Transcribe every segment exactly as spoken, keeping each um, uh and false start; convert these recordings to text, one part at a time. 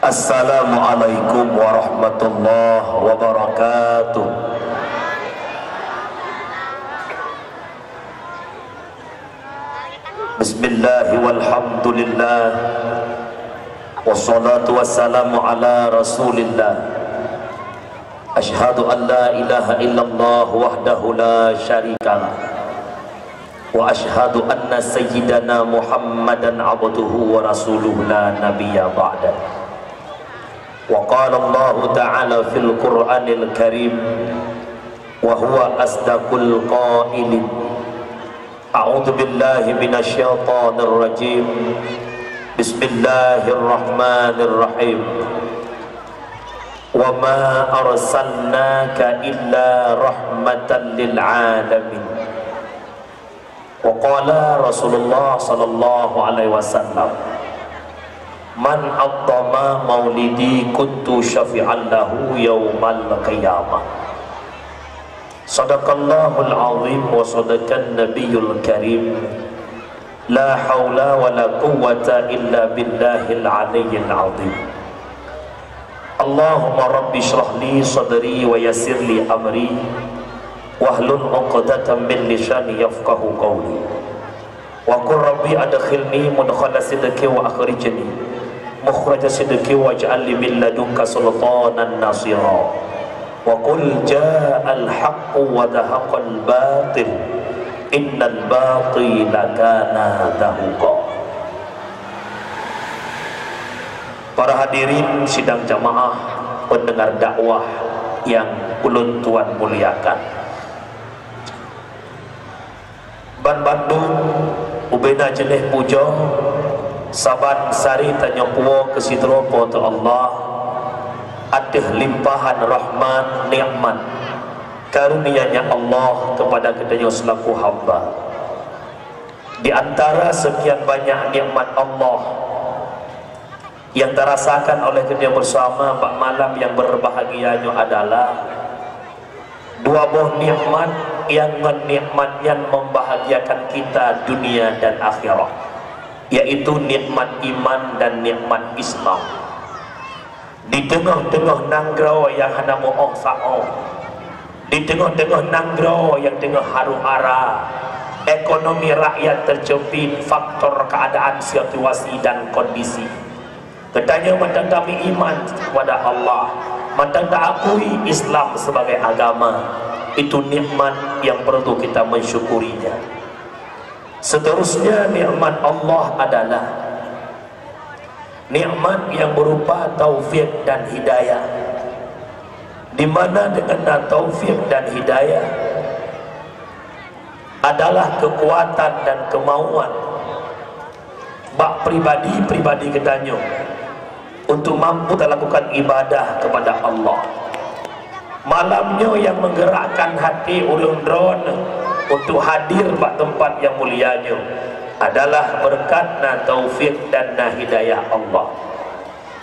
Assalamualaikum warahmatullahi wabarakatuh. Bismillah walhamdulillah. Wassalatu wassalamu ala Rasulillah. Asyhadu an la ilaha illallah wahdahu la syarikalah. Wa asyhadu anna sayyidana Muhammadan abduhu wa rasuluhu la nabiyya ba'dah. Wa qala Allahu ta'ala fil Qur'anil Karim, wa huwa asdaqul qailin. A'udzu billahi minasy syaithanir rajim. Bismillahirrahmanirrahim. Wa ma arsalnaka illa rahmatan lil alamin. Wa qala Rasulullah sallallahu alaihi wasallam, "Man azzama maulidi kuntu syafi'an lahu yaumal qiyamah." Sadaqallahul azim wa sadaqan nabiyul karim. La haula wa la quwwata illa billahil aliyyil azim. Allahumma rabbi shrah li sadri wa yassir li amri, wahlul 'uqdatam min lisani yafqahu qawli. Wa qur rabbi adkhilni mudkhala sidqin wa akhrijni mukhraja sidqin waj'al li min ladunka sultanan nasira. Wa qul ja'al haqqu wa zahaqal batil, innal batila kana zahuqa. Para hadirin sidang jamaah pendengar dakwah yang ulôn tuan muliakan. Banbandum ubena jeuneh pujoe, saban sari tanyoe puwoe keu sidroe Po teu Allah ateueh limpahan rahmat, nikmat, karunia-Nya Allah keupada geutanyoe seulaku hamba. Di antara seukian banyak nikmat Allah nyang tarasakan oleh geutanyoe beusama bak malam nyang beureubahagia nyoe adalah dua boh nikmat nyang ngon nikmat nyan membahagiakan kita dunia dan akhirat, yaitu nikmat iman dan nikmat Islam. Di teungoh-teungoh nanggroe nyang hana meu-oh sa-oh, di teungoh-teungoh nanggroe nyang teungoh harôh hara, ekonomi rakyat teuceupit faktor keuadaan situasi dan kondisi, geutanyoe mantong tameuiman kepada Allah, mantong taakui Islam sebagai agama, itu nikmat yang perlu kita mensyukurinya. Seterusnya, nikmat Allah adalah nikmat yang berupa taufik dan hidayah, di mana dengan taufik dan hidayah adalah kekuatan dan kemauan bak pribadi-pribadi geutanyoe untuk mampu talakukan ibadah kepada Allah. Malam nyoe nyang menggerakkan hati ureuëng droeneueh untuk hadir bak teumpat nyang mulia nyoe adalah beureukat na taufik dan na hidayah Allah.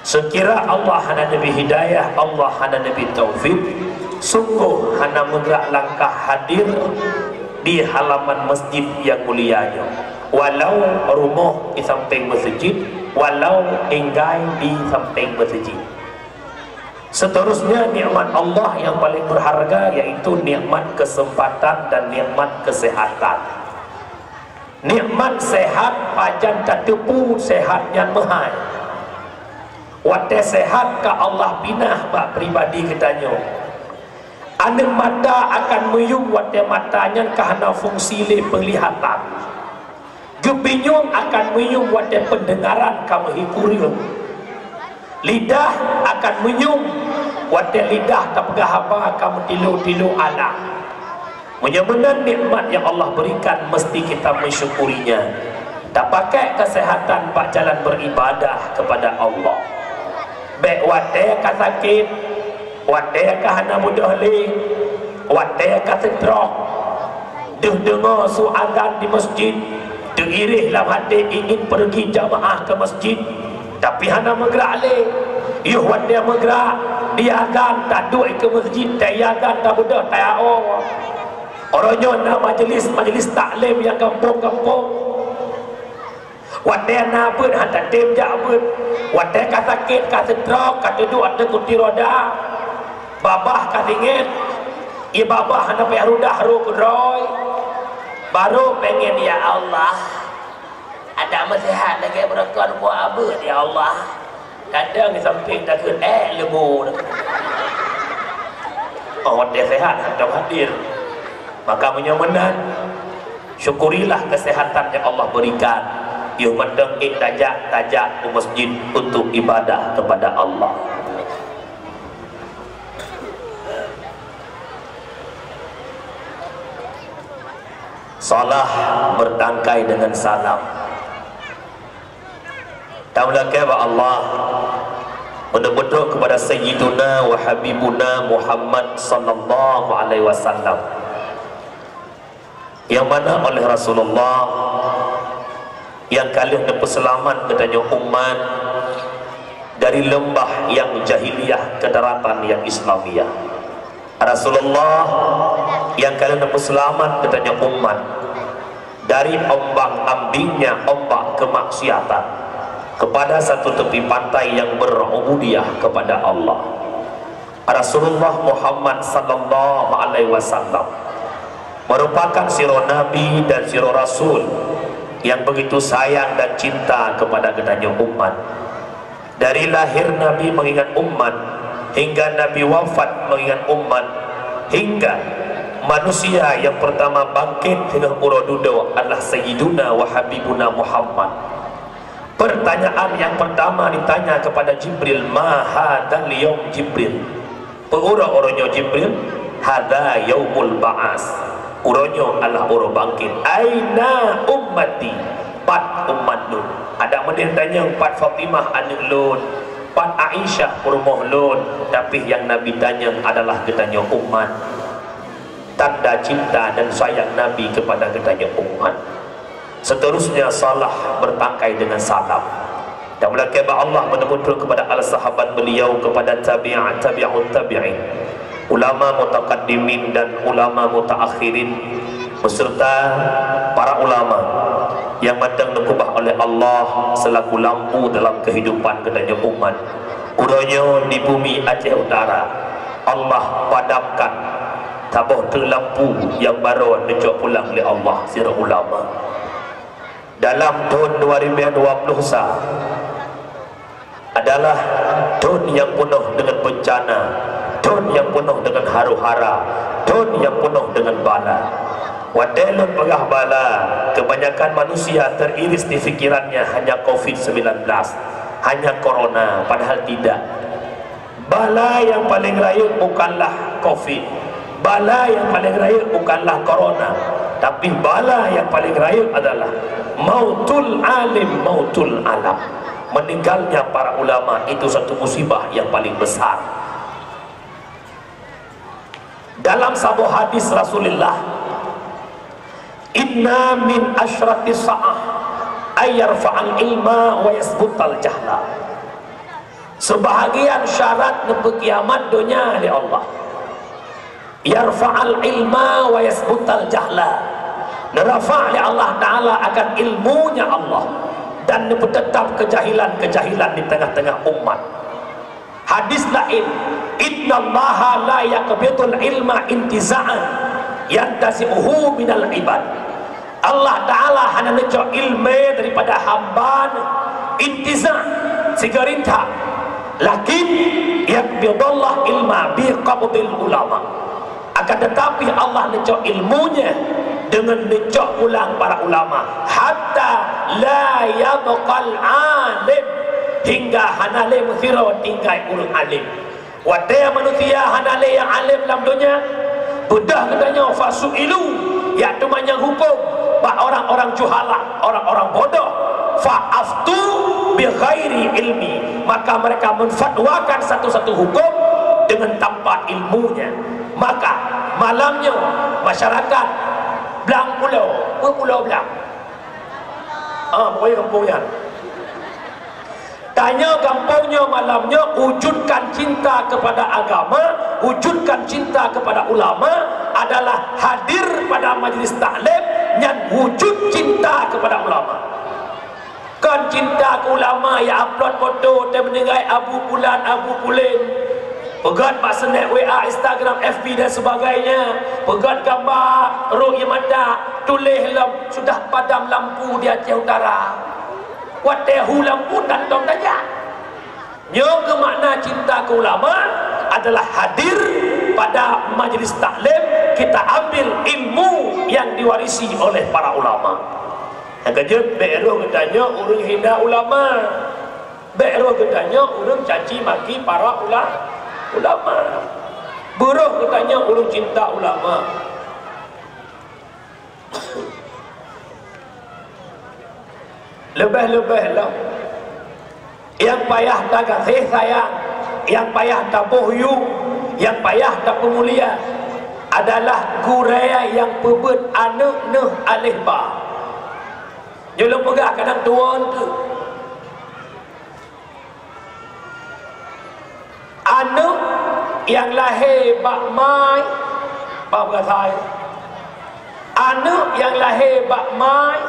Seukira Allah hana neubri hidayah, Allah hana neubri taufik, sunggoh hana meugerak langkah hadir di halaman masjid nyang mulia nyoe, walau rumoh di sampéng meuseujid, walau tinggai di sampéng meuseujid. Seterusnya, nikmat Allah yang paling berharga yaitu nikmat kesempatan dan nikmat kesehatan. Nikmat sehat, pajan tateupeue sehat nyan meuhai. Watée sehat ka Allah pinah bak pribadi geutanyoe. Aneuk mata akan meuyum watée mata nyan ka hana fungsi lé peulihatan. Geupinyueng akan meuyum watée peundeungaran ka meuhi kureueng. Lidah akan meuyum watée lidah tapeugah haba ka meutilo-tilo alam. Meunyoe meunan nikmat nyang Allah berikan, mesti kita mensyukurinya. Tapakai kesehatan bak jalan beribadah kepada Allah. Bék watée ka sakét, watée ka hana mudoh lé, watée ka seutroh, deuh deungoe su azan di masjid, teuirih lam até ingin peureugi jamaah keu masjid, tapi hana meugerak lé. Yoh watée meugerak, di azan taduek keu masjid, teuiazan tabeudôh tayao. Uroe nyoe na majelis-majelis taklim nyang gampông-gampông. Watée na beuet hana tem jak beuet, watée ka sakét, ka seutrok, ka teuduek ateueh kursi roda, babah ka singét, ie babah hana payah rudah rhot keudroe, barô pengen, "Ya Allah, adak meuseuhat lagée beureukan buet abeuet, ya Allah." Kadang sampéng takheun, "Eh, leumo." Oh, watée seuhat hantom hadir. Maka meunyoe meunan, syukurilah kesehatan yang Allah berikan. Yoh mantong ék tajak, tajak u masjid untuk ibadah kepada Allah. Salah bertangkai dengan salam. Tameulakée bak Allah, meuneubeutrok keupada Sayyiduna wa Habibuna Muhammad sallallahu alaihi wasallam, nyang mana oleh Rasulullah nyang ka lheueh neupeuseulamat geutanyoe umat dari leumbah nyang jahiliyah keu daratan nyang Islamiyah. Rasulullah nyang ka lheueh neupeuseulamat geutanyoe umat dari ombang-ambingnya ombak keumaksiatan kepada satu tepi pantai nyang berubudiyah kepada Allah. Rasulullah Muhammad sallallahu alaihi wasallam merupakan sidroe nabi dan sidroe rasul nyang begitu sayang dan cinta kepada geutanyoe umat. Dari lahir Nabi mengingat umat, hingga Nabi wafat mengingat umat, hingga manusia yang pertama bangkit singoh uroe dudoe adalah Sayyiduna wa Habibuna Muhammad. Pertanyaan yang pertama ditanya kepada Jibril, "Ma hadzal yaum, Jibril?" Peu uroe, uroe nyoe Jibril? "Hadza yaumul ba'as." Uroe nyoe adalah uroe bangkit. "Aina ummati?" Pat umat lôn? Adak meudeh tanyong pat Fatimah aneuk lôn, pat Aisyah peurumoh lôn, tapi nyang Nabi tanyong adalah geutanyoe umat. Tanda cinta dan sayang Nabi kepada geutanyoe umat. Seterusnya, salah bertangkai dengan salam. Dan meulakée bak Allah meuneubuet kepada al-sahabat beliau, kepada tabi'at, tabi'ut tabi'in, ulama mutakaddimin dan ulama mutaakhirin, beserta para ulama yang mantong dikeubah oleh Allah selaku lampu dalam kehidupan geutanyoe umat. Uroe nyoe di bumi Aceh Utara, Allah padamkan saboh treuk lampu nyang barô neucok pulang lé Allah sidroe ulama. Dalam thon dua ribu dua puluh sa adalah thon nyang peunoh deungon beuncana, thon nyang peunoh deungon haru-hara, thon nyang peunoh deungon bala. Watée lôn peugah bala, kebanyakan manusia teriris di pikirannya hanya covid sembilan belas, hanya corona, padahal tidak. Bala nyang paleng rayeuk bukanlah covid. Bala nyang paleng rayeuk bukanlah corona. Tapi bala nyang paleng rayeuk adalah mautul alim, mautul alam. Meninggalnya para ulama itu satu musibah yang paling besar. Dalam saboh hadis Rasulullah, "Inna min asyratis sa'ah ay yarfa'al ilma wa yasbutal jahla." Sebahagian syarat neupeukiamat donya lé Allah. "Yarfa'al ilma wa yasbutal jahla." Neurafa' lé Allah Ta'ala akan ilmunya Allah dan neupeuteutap keujahilan-keujahilan di teungoh-teungoh umat. Hadis laén, "Innallaha la yaqbidul ilma intiza'an yantazi'uhu minal ibad." Allah Ta'ala hana neucok ilmu daripada hamba intiza', sigeurintah. Lakin yaqbidullah ilma bi qabdil ulama. Akan tetapi Allah neucok ilmunya deungon neucok pulang para ulama, hatta la yabqal alim, hingga hana lé meusidroe tinggai ureuëng alim. Watée manusia hana lé nyang alim lam donya, beudôh geutanyoe, fasu'ilu, jak teumanyong huköm bak orang-orang juhala, orang-orang bodoh, fa aftu bi ghairi ilmi, maka mereka menfatwakan satu-satu huköm dengan tanpa ilmunya. Maka malam nyoe masyarakat Blang Pulo, peu Pulo Blang? Ah, pokoknya kampung nyan. Tanyoe gampông nyoe malam nyoe, wujudkan cinta kepada agama, wujudkan cinta kepada ulama adalah hadir pada majlis taklim nyan wujud cinta kepada ulama. Kon cinta keu ulama nyang upload foto teuh meuninggai Abu Pulan, Abu Pulen. Peugöt bak snap W A, Instagram, F B dan sebagainya. Peugöt gamba rôk ie mata, tuléh lom sudah padam lampu di Aceh Utara. Watèe hu lampu tantong tajak. Nyoe keuh makna cinta keu ulama adalah hadir pada majlis taklim, kita ambil ilmu yang diwarisi oleh para ulama. Nyang keujeuet, bèk roh geutanyoe ureueng hina ulama. Bèk roh geutanyoe ureueng caci maki para ula-, ulama. Beuroh geutanyoe ureueng cinta ulama. Leubeh-leubeh lom, nyang payah tagaséh sayang, nyang payah taboh yum, nyang payah tapeumulia adalah gurèe nyang peubeuet aneuk neuh aléh ba. Nyoe lôn peugah kadang tuwö teuk. Aneuk nyang lahé bak mai, bak beurasai. Aneuk nyang lahé bak mai,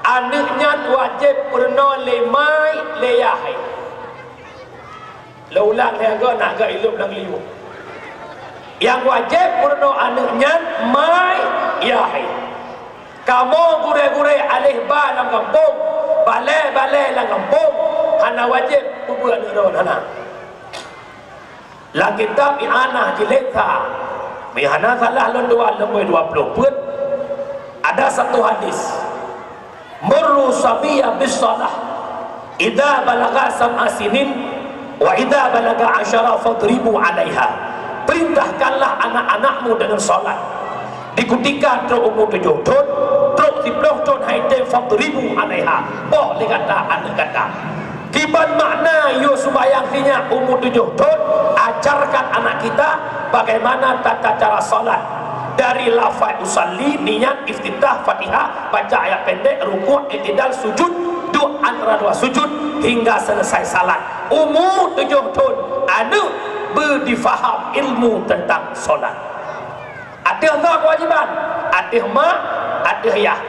aneuk nyan wajéb peurunoe lé mai, lé yah. Lôn ulang lé agak nak agak ilop lam liwueng. Nyang wajéb peurunoe aneuk nyan mai, yah. Kamoe gurèe-gurèe aléh ba lam gampông, balè-balè lam gampông, hana wajéb peubeuet aneuk droe, hana. Lam kitab I'anah jilid sa, meuhana salah lôn dua, leubeh dua ploh peuet, ada satu hadis, "Muru sabiyya bis shalah, idza balagha sab'a sinin, wa idza balagha asyara fadribu 'alaiha." Perintahkanlah anak-anakmu dengan salat. Di kutika trok umu tujoh thon, trok siploh thon hai tem, fadribu 'alaiha, poh lé gata aneuk gata. Kiban makna yue sumbayang sinyak umu tujoh thon, ajarkan anak kita bagaimana tata cara salat. Dari lafaz usalli, niat, iftitah, Fatihah, baca ayat pendek, rukuk, i'tidal, sujud, duek antara dua sujud hingga selesai salat. Umu tujoh thon, aneuk beu difaham ilmu tentang salat. Ateueh droe keuwajiban, ateueh mak, ateueh yah.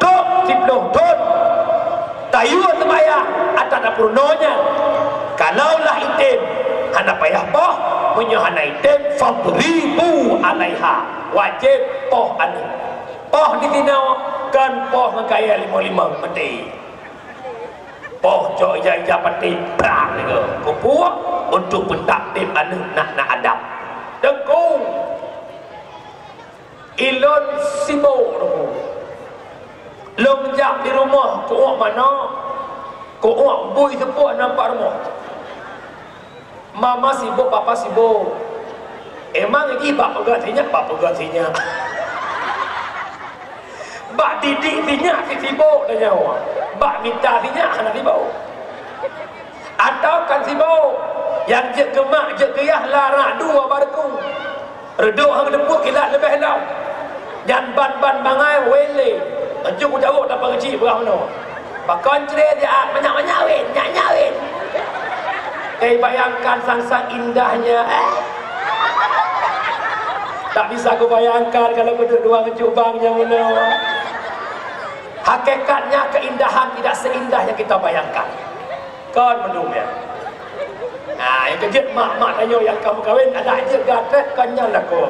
Trok siploh thon, tayue seumayang ata tapeurunoe nyan. Kalau lah item, hana payah poh, meunyoe hana item, fadribu 'alaiha, wajéb poh aneuk. Poh di sinoe kon poh ngon kayèe limong-limong, meuti. Poh cok ija-ija paté, brak lagèe. Keupeue? Untuk peutakdib aneuk nak na adab. Teungku, ilôn sibok, Teungku. Lôn jak di rumoh, keuok manok, keuok bui seupôt nampak rumoh. Mama sibok, papa sibok. Emang jih bak peugah sinyak, bak peugah sinyak. Bak didik sinyak sibok tanyoe. Bak mita sinyak hana sibok. Atawa kan sibok. Nyang jeuet keu mak, jeuet keu yah, la rak dua baroe. Reudôk han geuteupeue kilat leubeh lom. Nyan ban-ban bangai wéh lé. Ancu kujaweueb tapeugeuchik beurah meunoe. Pakon cre siat, manyak-manyak wéh, nyak-nyak wéh. Hei, bayangkan sang-sang indahnya, eh. Tak bisa kubayangkan kalau kuduek dua ancu bang nyang meunoe. Hakikatnya keindahan tidak seindah yang kita bayangkan. Kon mandum nyan. Nah, nyang keujeuet mak-mak tanyoe nyang ka meukawen, adak jeuet gatrek kon nyan lakoe.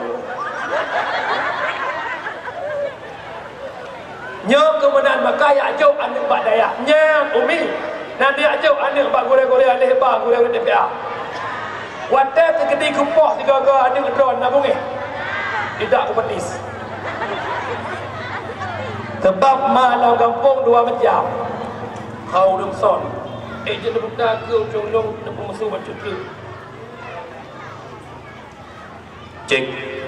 Nyoe keuh meunan maka jak jok aneuk bak dayah. Nyan, Umi, na neujak jok aneuk bak gurèe-gurèe aléh ba, gurèe-gurèe T P A. Watèe teukeudi keu poh sigoe-goe aneuk droe na beungéh. Tidak kupetis. Sebab ma lam gampông dua macam. Hau ureueng son. Eh, jeuet neubuta keu ucong lôn neupeumusoh bacut keu. Cek,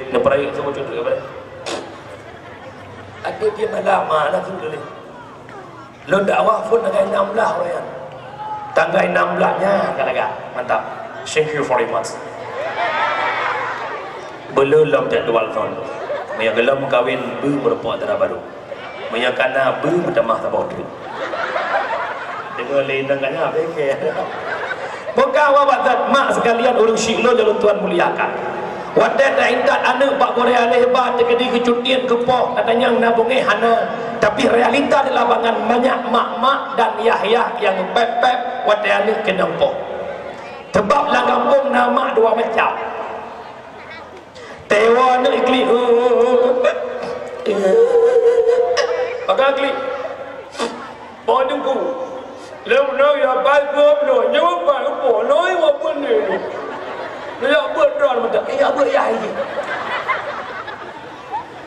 neupeurayeuk seubacut keu. Adak dia malam, malam tu boleh. Lôn dakwah phôn tanggai nam blah uroe nyan. Tanggai nam blah nyan ka lagak. Mantap. Thank you very much. Beu lôn lom jadual thon. Meunyoe gohlom meukawen, beu meureumpok dara barô. Meunyoe ka na, beu meutamah saboh treuk. Deungoe lé inong ka nyan, bengke. Bukan wabak that mak sekalian ureueng syik lôn nyang lôn tuan muliakan. Watèe taintat aneuk bak gurèe aléh ba teukeudi keu cutiet keu poh, katanyong na beungéh hana. Tapi realita di lapangan banyak mak-mak dan yah-yah nyang pép-pép watèe aneuk keunong poh. Sebab lam gampông na mak dua macam. Tewa aneuk iklik. Pakai klik. Boh teungku. Lôn nyoe ya bai geuh lôn nyoe bai upo lôn wa pun ni. Lôn ya beuet droe mantong. Eh, ya beuet ya ini.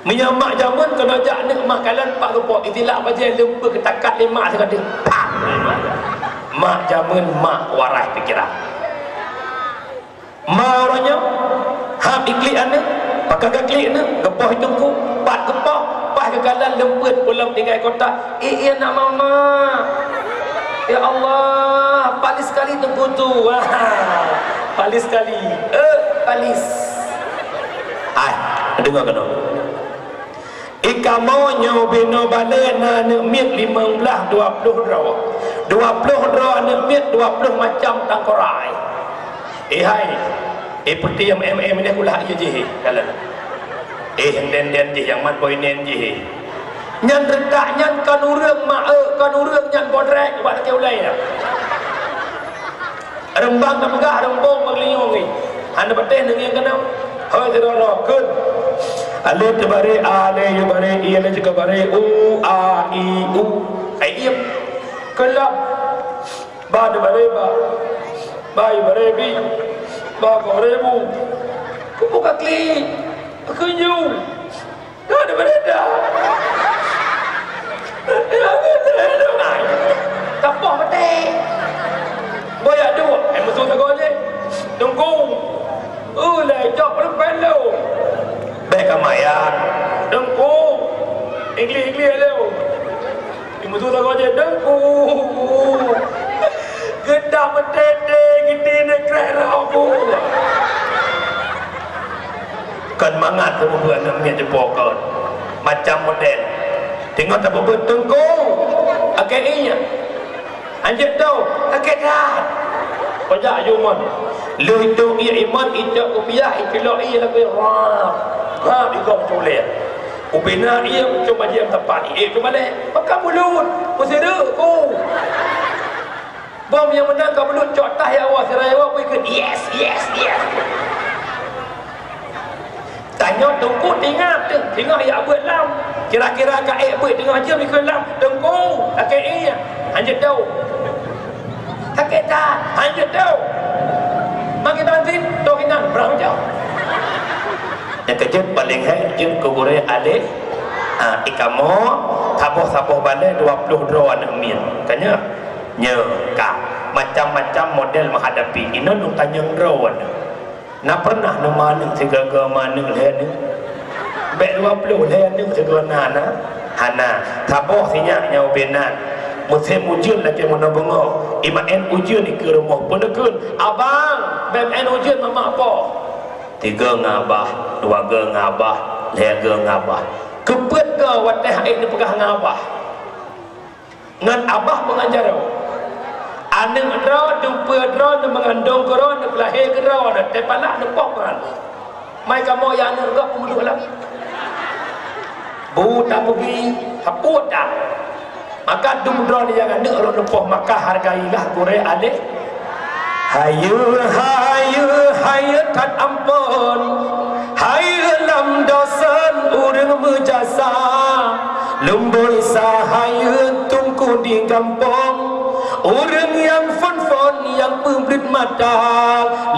Meunyoe mak jameun keunoe jak aneuk mak kalon pak geupo itilak bajèe leumpeu keutakat lé mak sigoe. Pak. Mak jameun mak waras pikiran. Ma uroe nyoe, hab iklik aneuk, pakon ka klik aneuk, geupoh teungku, pat geupoh, paih geukalon leumpeuet pulang tinggai kota, "Eh, eh, aneuk mama." "Ya Allah, palis sekali teungku tu." Wah, palis sekali. Eh, palis. Hai, deungoe keunoe. Ikamoe nyoe binoe balèe na aneuk miet limong blaih dua ploh droe. Dua ploh droe aneuk miet dua ploh macam tangkorai. Eh hai, eh peuti M M M nyan kulah ié jih, kalon. Eh den-den jih nyang mat boy nen jih. Nyan reutak nyan kon ureueng mak, eh, kon ureueng nyan bodrek bak lakèe ulèe nyan. Reumbang tapeugah reumbong bak linyueng ngi. Hana patéh neungieng keunoe. Hôi sidroe-droe, kheun. Alèh teubarèk, a, alèh yue barèk, i, alèh teuka barèk, u, a, i, u. Ai iem. Keulam. Ba teubarèk ba. Ba yue barèk bi. Ba barèk bu. Kubu ka klik. Keu nyu. Ka daripada dah. Tapoh maté. Boyak duek, eh, musuh teugol je. Teungku. Uh, lé, cok peuleupén lo. Bèk ka maya. Teungku. Ingli-ingli lo. Di musuh teugol je. Teungku. Geudah meutete, geuti neukrek rau bu. Kon mangat teupeubuet aneuk miet jeupo kon. Macam model. Teungoh teupeubuet teungku. Akhé iya. Anjeuet tau. Akhé that. Pajak jumon. Lheuh itu iya iman icok kupiah iculok iya lagu rap. Rap ikong culek. Ubena iya cuma diam tempat. Iya cuma leh. Maka mulut. Kusireuk ku. Bom nyang meunang ka beuleuet cok tah ya Allah, sira ya Allah, pui kheun, "Yes, yes, yes." Tanyoe teungku tinggai teuh, teungoh ya beuet lam. Kira-kira ka ék beuet teungoh jeuem ikheun lam, "Teungku, sakét ie." Hanjeuet tau. Sakét that, hanjeuet tau. Makai bansin, toh inan, brang jauh. Nyang keujeuet paléng hai jeuet keu gurée aléh, ah, ikamoe saboh-saboh balée dua ploh droe aneuk miet. Ka nyoe? Nyoe ka. Macam-macam model meuhadapi. Inoe neutanyong droe aneuk. Na pernah neuma aneuk sigoe-goe ma aneuk lhée aneuk? Bék dua ploh lhée aneuk sigoe na, na? Hana. Saboh sinyak nyang ubé nan. Musém ujeuen lagée meunoe beungoh. Imaén ujeuen dikeue rumoh peuneukheun, "Abang, bèk maén ujeuen mamak poh." Tiga ngon abah, dua ga ngon abah, lhée ga ngon abah. Keupeuet ga watée hait neupeugah ngon abah. Ngon abah meungan jaroe. Aneuk droe, dumpeue droe, neumeungandong keudroe, neupeulahé keudroe, neuteupalah neupoh keuran. Mai kamoe ya aneuk gob peumeuduek lam. Bu tapeubi, hapot dah. Maka dum droe nyang aneuk rot neupoh maka hargailah gurée aléh. Hayeue, hayeue, hayeue that amphon. Hayeue lam dosen ureuëng meujasa. Lumboi sa hayeue teungku di gampông. Ureuëng nyang phon-phon nyang peubrit mata.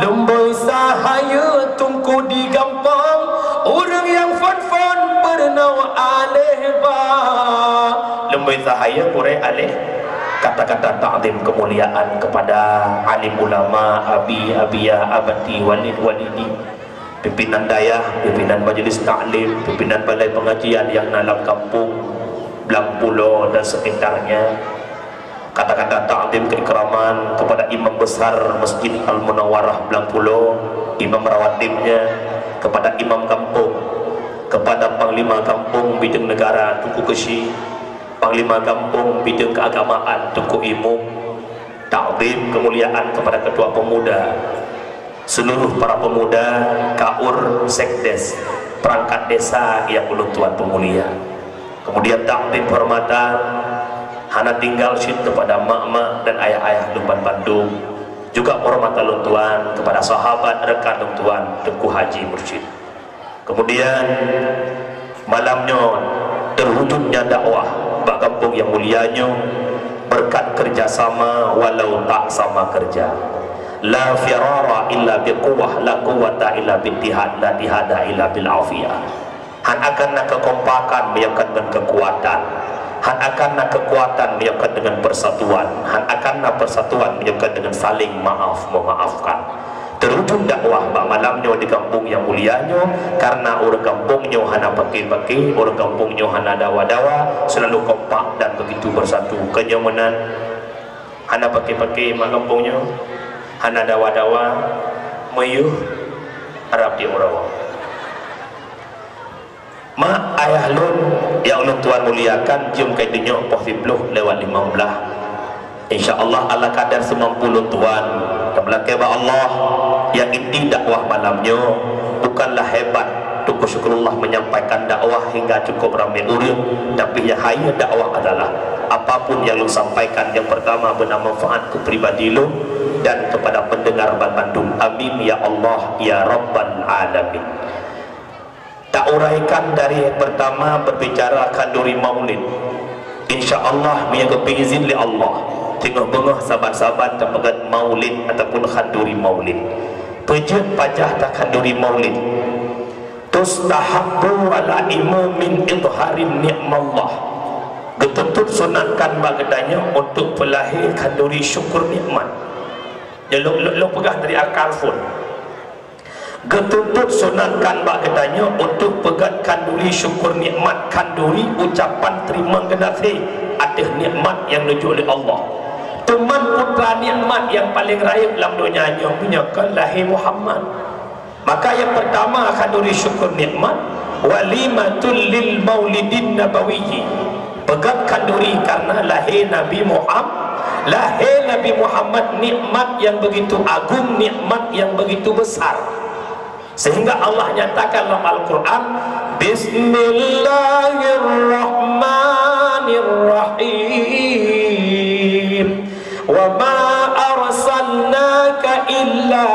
Lumboi sa hayeue teungku di gampông. Ureuëng nyang phon-phon peurunoe aléh ba. Lumboi sa hayeue gurée aléh. Kata-kata takzim kemuliaan kepada alim ulama, abi, abia, abati, walid, walidi, pimpinan dayah, pimpinan majelis taklim, pimpinan balai pengajian yang na lam kampung Blang Pulo dan sekitarnya. Kata-kata takzim keikraman kepada imam besar Masjid Al Munawwarah Blang Pulo, imam rawatibnya, kepada imam kampung, kepada panglima kampung Bidang Negara Teungku Keuchik, Panglima Gampông Bidang Keagamaan Teungku Imum, takzim kemuliaan kepada Ketua Pemuda, seluruh para pemuda, kaur, sekdes, perangkat desa yang ulôn tuan peumulia. Kemudian takdim penghormatan hana tinggal cit kepada mak-mak dan ayah-ayah lôn bandum. Juga penghormatan lôn tuan kepada sahabat rekan lôn tuan Teungku Haji Mursyid. Kemudian malam nyoe terwujudnya dakwah bak gampông nyang mulia nyoe berkat kerjasama walau tak sama kerja. La firara illa biquwwah, la quwwata illa bittihad, la tihada illa bil afiyah. Han akan na keukompakan meunyoe deungon keukuatan. Han akan na keukuatan meunyoe deungon persatuan. Han akan na persatuan meunyoe deungon saling maaf memaafkan. Terwujud dakwah bak malam nyoe di gampông nyang mulia nyoe, karena ureuëng gampông nyoe hana paké-paké, ureuëng gampông nyoe hana dawa-dawa, selalu kompak dan begitu bersatu. Kenyamanan hana paké-paké mak gampông nyoe, hana dawa-dawa, meuyuh harab di uroe. Mak ayah lôn nyang ulôn tuan muliakan, jeuem keu tanyoe poh siploh lewat limong blaih. Insya Allah, ala kadar seumampu lôn tuan. Tameulakée bak Allah, nyang inti dakwah malam nyoe bukanlah hebat Teungku Syukrullah menyampaikan dakwah hingga cukup ramé ureuëng, tapi nyang hayeue dakwah adalah apapun nyang lôn sampaikan, nyang pertama beuna manfaat keu pribadi lôn dan kepada pendengar banmandum. Amin ya Allah ya Rabbal Alamin. Tauraikan dari pertama berbicara khanduri maulid. Insya Allah, meunyoe geubri izin lé Allah, teungoh beungoh saban-saban tapeugét maulid ataupun khanduri maulid. Peue jeuet pajan takhanduri maulid? Tustahabbu ala imamin idharin ni'mallah. Geutuntot sunatkan bak geutanyoe untuk peulahé khanduri syukur nikmat. Lôn, lôn, lôn peugah dari akar phon. Geutuntot sunatkan bak geutanyoe untuk peugét khanduri syukur nikmat, khanduri ucapan teurimong geunaséh ateueh nikmat nyang neujok lé Allah. Teuma putra nikmat nyang paleng rayeuk lam donya nyoe meunyoe kon lahé Muhammad. Maka nyang pertama khanduri syukur nikmat, walimatul lil maulidin nabawiyyi. Peugét khanduri karena lahé Nabi Muham-, lahé Nabi Muhammad nikmat nyang begitu agung, nikmat nyang begitu besar. Sehingga Allah nyatakan dalam Al-Quran, "Bismillahirrahmanirrahim. Wa ma arsalnaka illa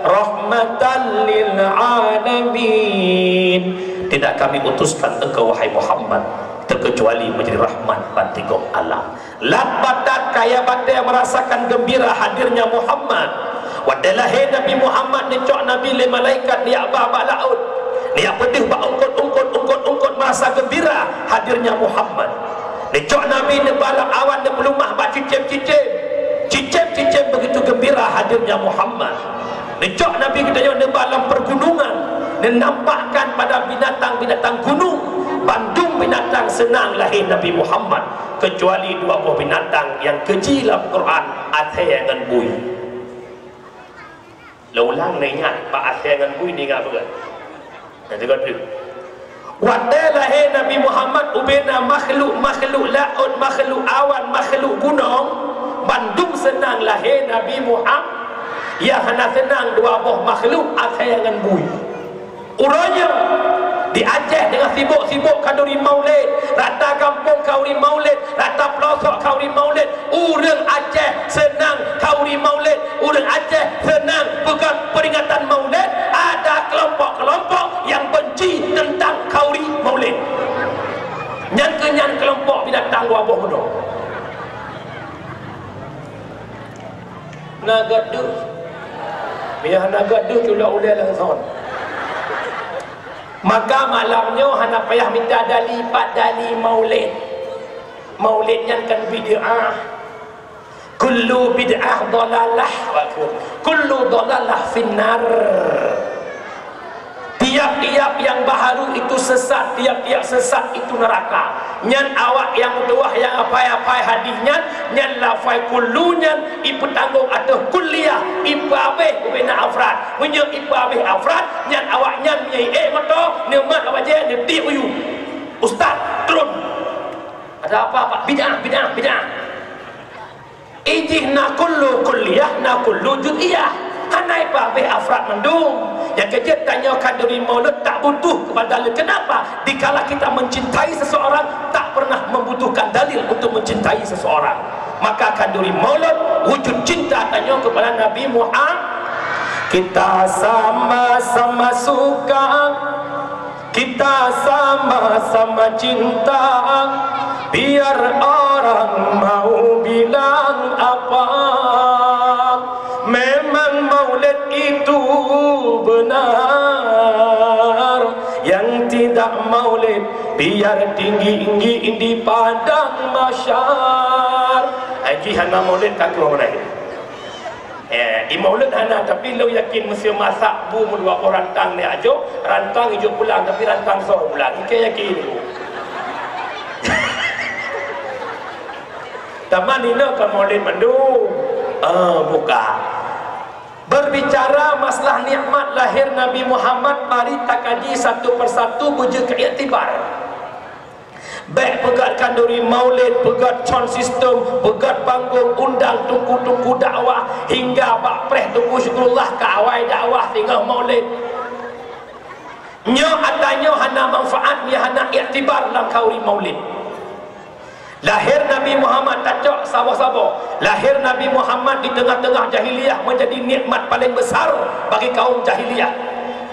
rahmatan lil alamin." Tidak Kami utuskan engkau, wahai Muhammad, terkecuali menjadi rahmat bak tigong alam. Lam batat kaya batée merasakan gembira hadirnya Muhammad. Watée lahé Nabi Muhammad, neucok Nabi lé malaikat neujak ba bak laôt. Neujak peudeuh bak eungkôt-eungkôt, eungkôt-eungkôt merasa gembira hadirnya Muhammad. Neucok Nabi neuba lam awan, neupeulumah bak cicém-cicém. Cicém-cicém begitu gembira hadirnya Muhammad. Neucok Nabi geutanyoe neuba lam pergunungan, neunampakkan pada binatang-binatang gunong, bandum binatang seunang lahé Nabi Muhammad, kecuali dua boh binatang nyang keuji lam Quran, asée ngon bui. Lôn ulang, neuingat bak asée ngon bui, neuingat beugét. Nyang sigoe teuk. Watée lahé Nabi Muhammad, ubena makhluk-makhluk laôt, makhluk awan, makhluk gunong, bandum seunang lahé Nabi Muhammad. Nyang hana seunang dua boh makhluk, asée ngon bui. Uroe nyoe di Aceh teungoh sibok-sibok khanduri maulid, rata gampông khanduri maulid, rata peulosok khanduri maulid, ureuëng Aceh seunang khanduri maulid, ureuëng Aceh seunang peugét peringatan maulid, ada kelompok-kelompok nyang benci teuntang khanduri maulid. Nyan keuh nyan kelompok binatang dua boh meunoe. Na gét deuh? Meunyoe hana gét deuh, culok ulée langsong. Maka malam nyoe hana payah mita dali, pat dali maulid. Maulid nyan kan bid'ah. Kullu bid'ah dhalalah, kullu dhalalah finnar. Tiap-tiap nyang baharu itu sesat, tiap-tiap sesat itu neraka. Nyan awak nyang tuwah nyang apai-apai hadih nyan, nyan lafai kullu nyan ipeutanggong ateueh kulliyah, ipeuabéh ubena afrad. Meunyoe ipeuabéh afrad, nyan awak nyan meunyoe ék moto, neumat bajée, neutiek u yup. Ustaz, tron. Ada apa, Pak? Bid'ah, bid'ah, bid'ah. Ijih na kullu kulliyah, na kullu juz'iyah. Hana ipeuabéh afrad mandum. Nyang keujeuet tanyoe khanduri maulud tak butuh kepada dalil. Kenapa? Dikala kita mencintai seseorang, tak pernah membutuhkan dalil untuk mencintai seseorang. Maka khanduri maulud wujud cinta tanyoe kepada Nabi Muhammad. Kita sama-sama suka, kita sama-sama cinta, biar orang mau bilang apa. Memang maulid itu benar, yang tidak maulid biar tinggi-tinggi di padang mahsyar. Ai jih hana maulid ka keluar. Eh, i maulid hana, tapi lôn yakin meuseu masak bu meudua boh rantang ni ajo, rantang ijok pulang, tapi rantang soe pulang. Ikei yakin. Taman inoe ka maulid mandum. Ah, buka. Berbicara masalah nikmat lahir Nabi Muhammad, mari takaji satu persatu beujeuet keu iktibar. Bèk peugöt khanduri maulid, peugöt sound system, peugöt banggong, undang teungku-teungku dakwah, hingga bak preh Teungku Syukurullah ka awai dakwah singoh maulid. Nyoe ata nyoe hana manfaat, nyoe hana iktibar lam khanduri maulid. Lahir Nabi Muhammad tacok saboh-saboh. Lahir Nabi Muhammad di tengah-tengah jahiliyah menjadi nikmat paling besar bagi kaum jahiliyah.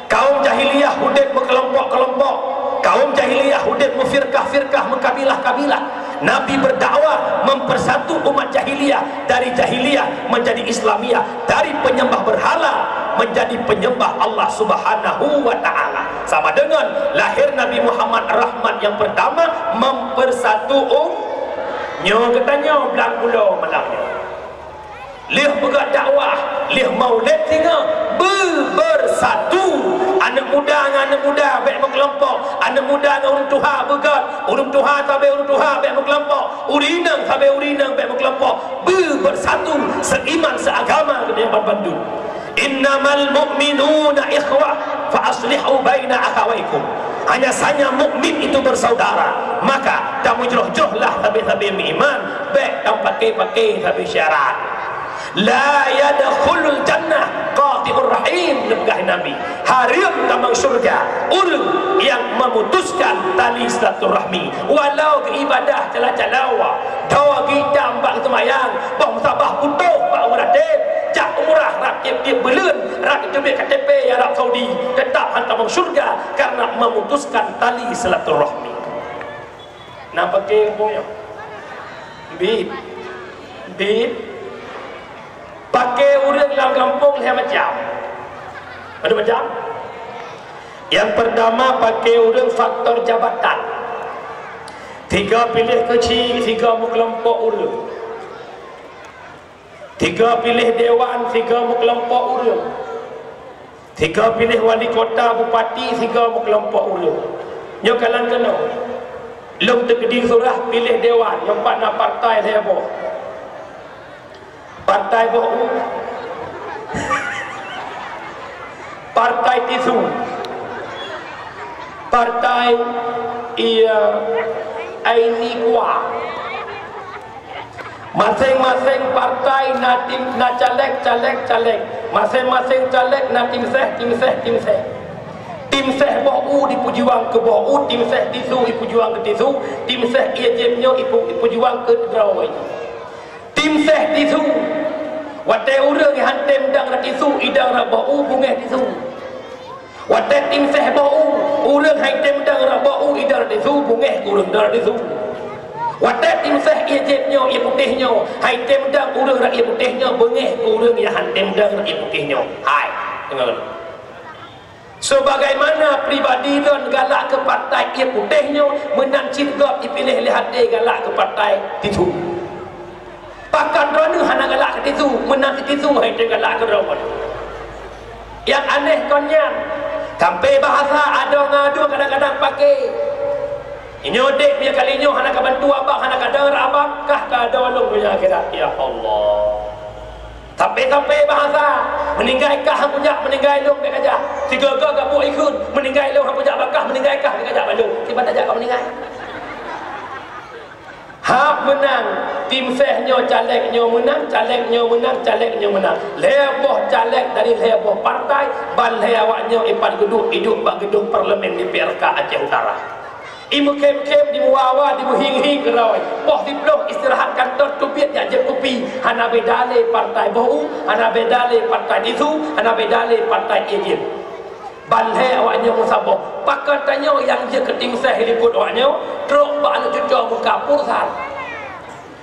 Kaum jahiliyah udép meukelompok-kelompok. Kaum jahiliyah udép meufirkah-firkah, meukabilah-kabilah. Nabi berdakwah mempersatu umat jahiliyah, dari jahiliyah menjadi Islamiyah, dari penyembah berhala menjadi penyembah Allah Subhanahu wa Ta'ala. Sama dengan lahir Nabi Muhammad, rahmat yang pertama mempersatu um-, nyoe geutanyoe blang bulo malam nyoe. Lheueh peugah dakwah, lheueh maulid singoh, beubersatu. Aneuk muda ngon aneuk muda bèk meukelompok, aneuk muda ngon ureueng tuha beugöt, ureueng tuha sabe ureueng tuha bèk meukelompok, ureueng inong sabe ureueng inong bèk meukelompok, beubersatu seiman seagama keu banmandum. "Innamal mu'minuna ikhwah, fa aslihu baina akhawaikum." Hanya saja mukmin itu bersaudara, maka tameujroh-jrohlah sabe-sabe meuiman, bèk tapaké-paké sabe syarat. "La yadkhulul jannah qati'ur rahim," geupeugah Nabi. Hareuem tamong syeuruga ureueng nyang memutuskan tali silaturahmi, walau geuibadah cala-cala, dua gitam bak seumayang, boh musabah putôh bak meuratéb, jak umrah rab tiep-tiep buleuen, rab teubiet K T P Arab Saudi, teutap han tamong syeuruga karena memutuskan tali silaturahmi. Na paké ureueng nyoe? Bit. Bit. Paké ureueng lam gampông lhèe macam. Ada macam? Yang pertama, paké ureueng faktor jabatan. Tiga piléh keuchik, tiga meukelompok ureueng. Tiga piléh dewan, tiga meukelompok ureueng. Tiga piléh wali kota, bupati, tiga meukelompok ureueng. Nyoe kalon keunoe. Lôn teukeudi surah piléh dewan, nyoe pat na partai lhèe boh. Partai boh u. Partai tisu. Partai, iya, Aini Kua. Maséng-maséng partai na tim, na caleg, caleg, caleg. Maséng-maséng caleg na tim seh, tim seh, tim seh. Tim seh boh u dipeujuang keu boh u, tim seh tisu dipeujuang keu tisu, tim seh ié jieb nyoe ipu-, ipeujuang keu droe. Tim seh tisu. Watèe ureueng han tem dang rot tisu, idang rot boh u, beungèh tisu. Watèe tim seh boh u, ureueng han tem dang rot boh u, idang rot tisu, beungèh keu ureueng dang rot tisu. Watèe tim seh ié jieb nyoe, ié putéh nyoe, han tem dang ureueng rot ié putéh nyoe, beungèh keu ureueng nyang han tem dang rot ié putéh nyoe. Hai, deungö. Sebagaimana pribadi lôn galak keu partai ié putéh nyoe, meunan cit gob jipiléh lé até galak keu partai tisu. Pakon droeneuh hana galak keu tisu, meunan cit tisu han tem galak keu droeneuh. Nyang aneh kon nyan, sampoe bahasa adoe ngon adoe kadang-kadang paké. Inyoe dek, meunyo kali nyoe hana ka bantu abang, hana ka deungoe abang, kah ka adoe lôn donya akhirat. Ya Allah. Sampoe-sampoe bahasa, meuninggai kah han kujak, meuninggai lôn bèk kajak. Sigoe-goe gabuk ikheun, meuninggai lôn han kujak bak kah, meuninggai kah bèk kajak bak lôn. Kiban tajak kah meuninggai? Hab meunan, Tim sès nyoe caleg nyoe meunang, caleg nyoe meunang, caleg nyoe meunang. Lhèe boh caleg dari lhèe boh partai, ban lhèe awak nyoe ipat geuduek iduek bak geudong parlemen di P R K Aceh Utara. Imeukhém-khém, dimeuwa-wa, dimeuhieng-hieng keudroe. Poh siplôh istirahat kantor teubiet jak jép kupi, hana beda lé partai boh u, hana beda lé partai tisu, hana beda lé partai ie jép. Ban lhèe awak nyoe meusaboh. Pakon tanyoe nyang jeuet keu tim sès likot awak nyoe, trok bak aneuk cucoe muka pur that.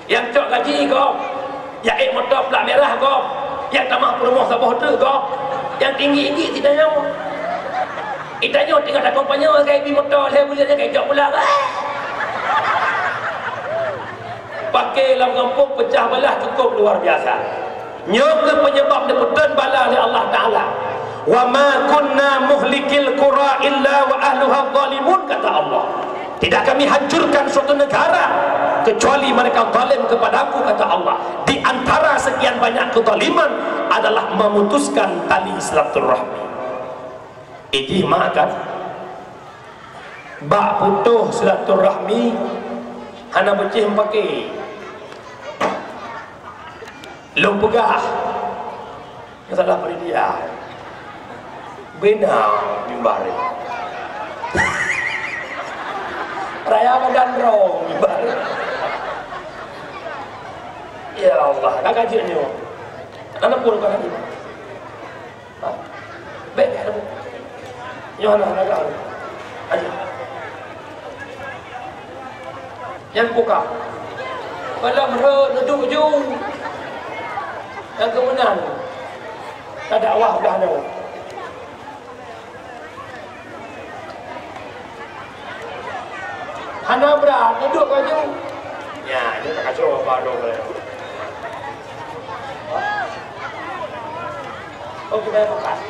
Nyang cok gaji gob, nyang ék moto plat mirah gob, nyang tamah peurumoh saboh treuk gob, nyang tinggi-tinggi si tanyoe. Di tanyoe tinggai takompanye lagèe bi moto lhèe buleuen nyang ka icok pulang. Paké lam gampông peucah beulah cukup luar biasa. Nyoe keuh penyebab neupeutrön bala lé Allah Taala. "Wa ma kunna muhlikil qura illa wa ahluha zalimun," kata Allah. "Tidak Kami hancurkan suatu negara kecuali mereka zalim kepada-Ku," kata Allah. Di antara sekian banyak kezaliman adalah memutuskan tali silaturahmi. Idéh mak kan? Bak putôh silaturahmi hana beucéh meupaké. Lôn peugah, masalah panitia. Beuna mimbar. Raya madan droe mimbar. Ya Allah, ka jeuet nyoe. Hana pun ka lagi. Ha? Bèk, bèk, bèk. Nyoe hana, hana gah. Aja. Nyan buka. Balam rot neuduek ju. Nyang keumeunan. Ka dakwah blah nyoe. Hana brat, neuduek baju. Nya, nyoe takacoe bak droe. Oh, keubai bekas.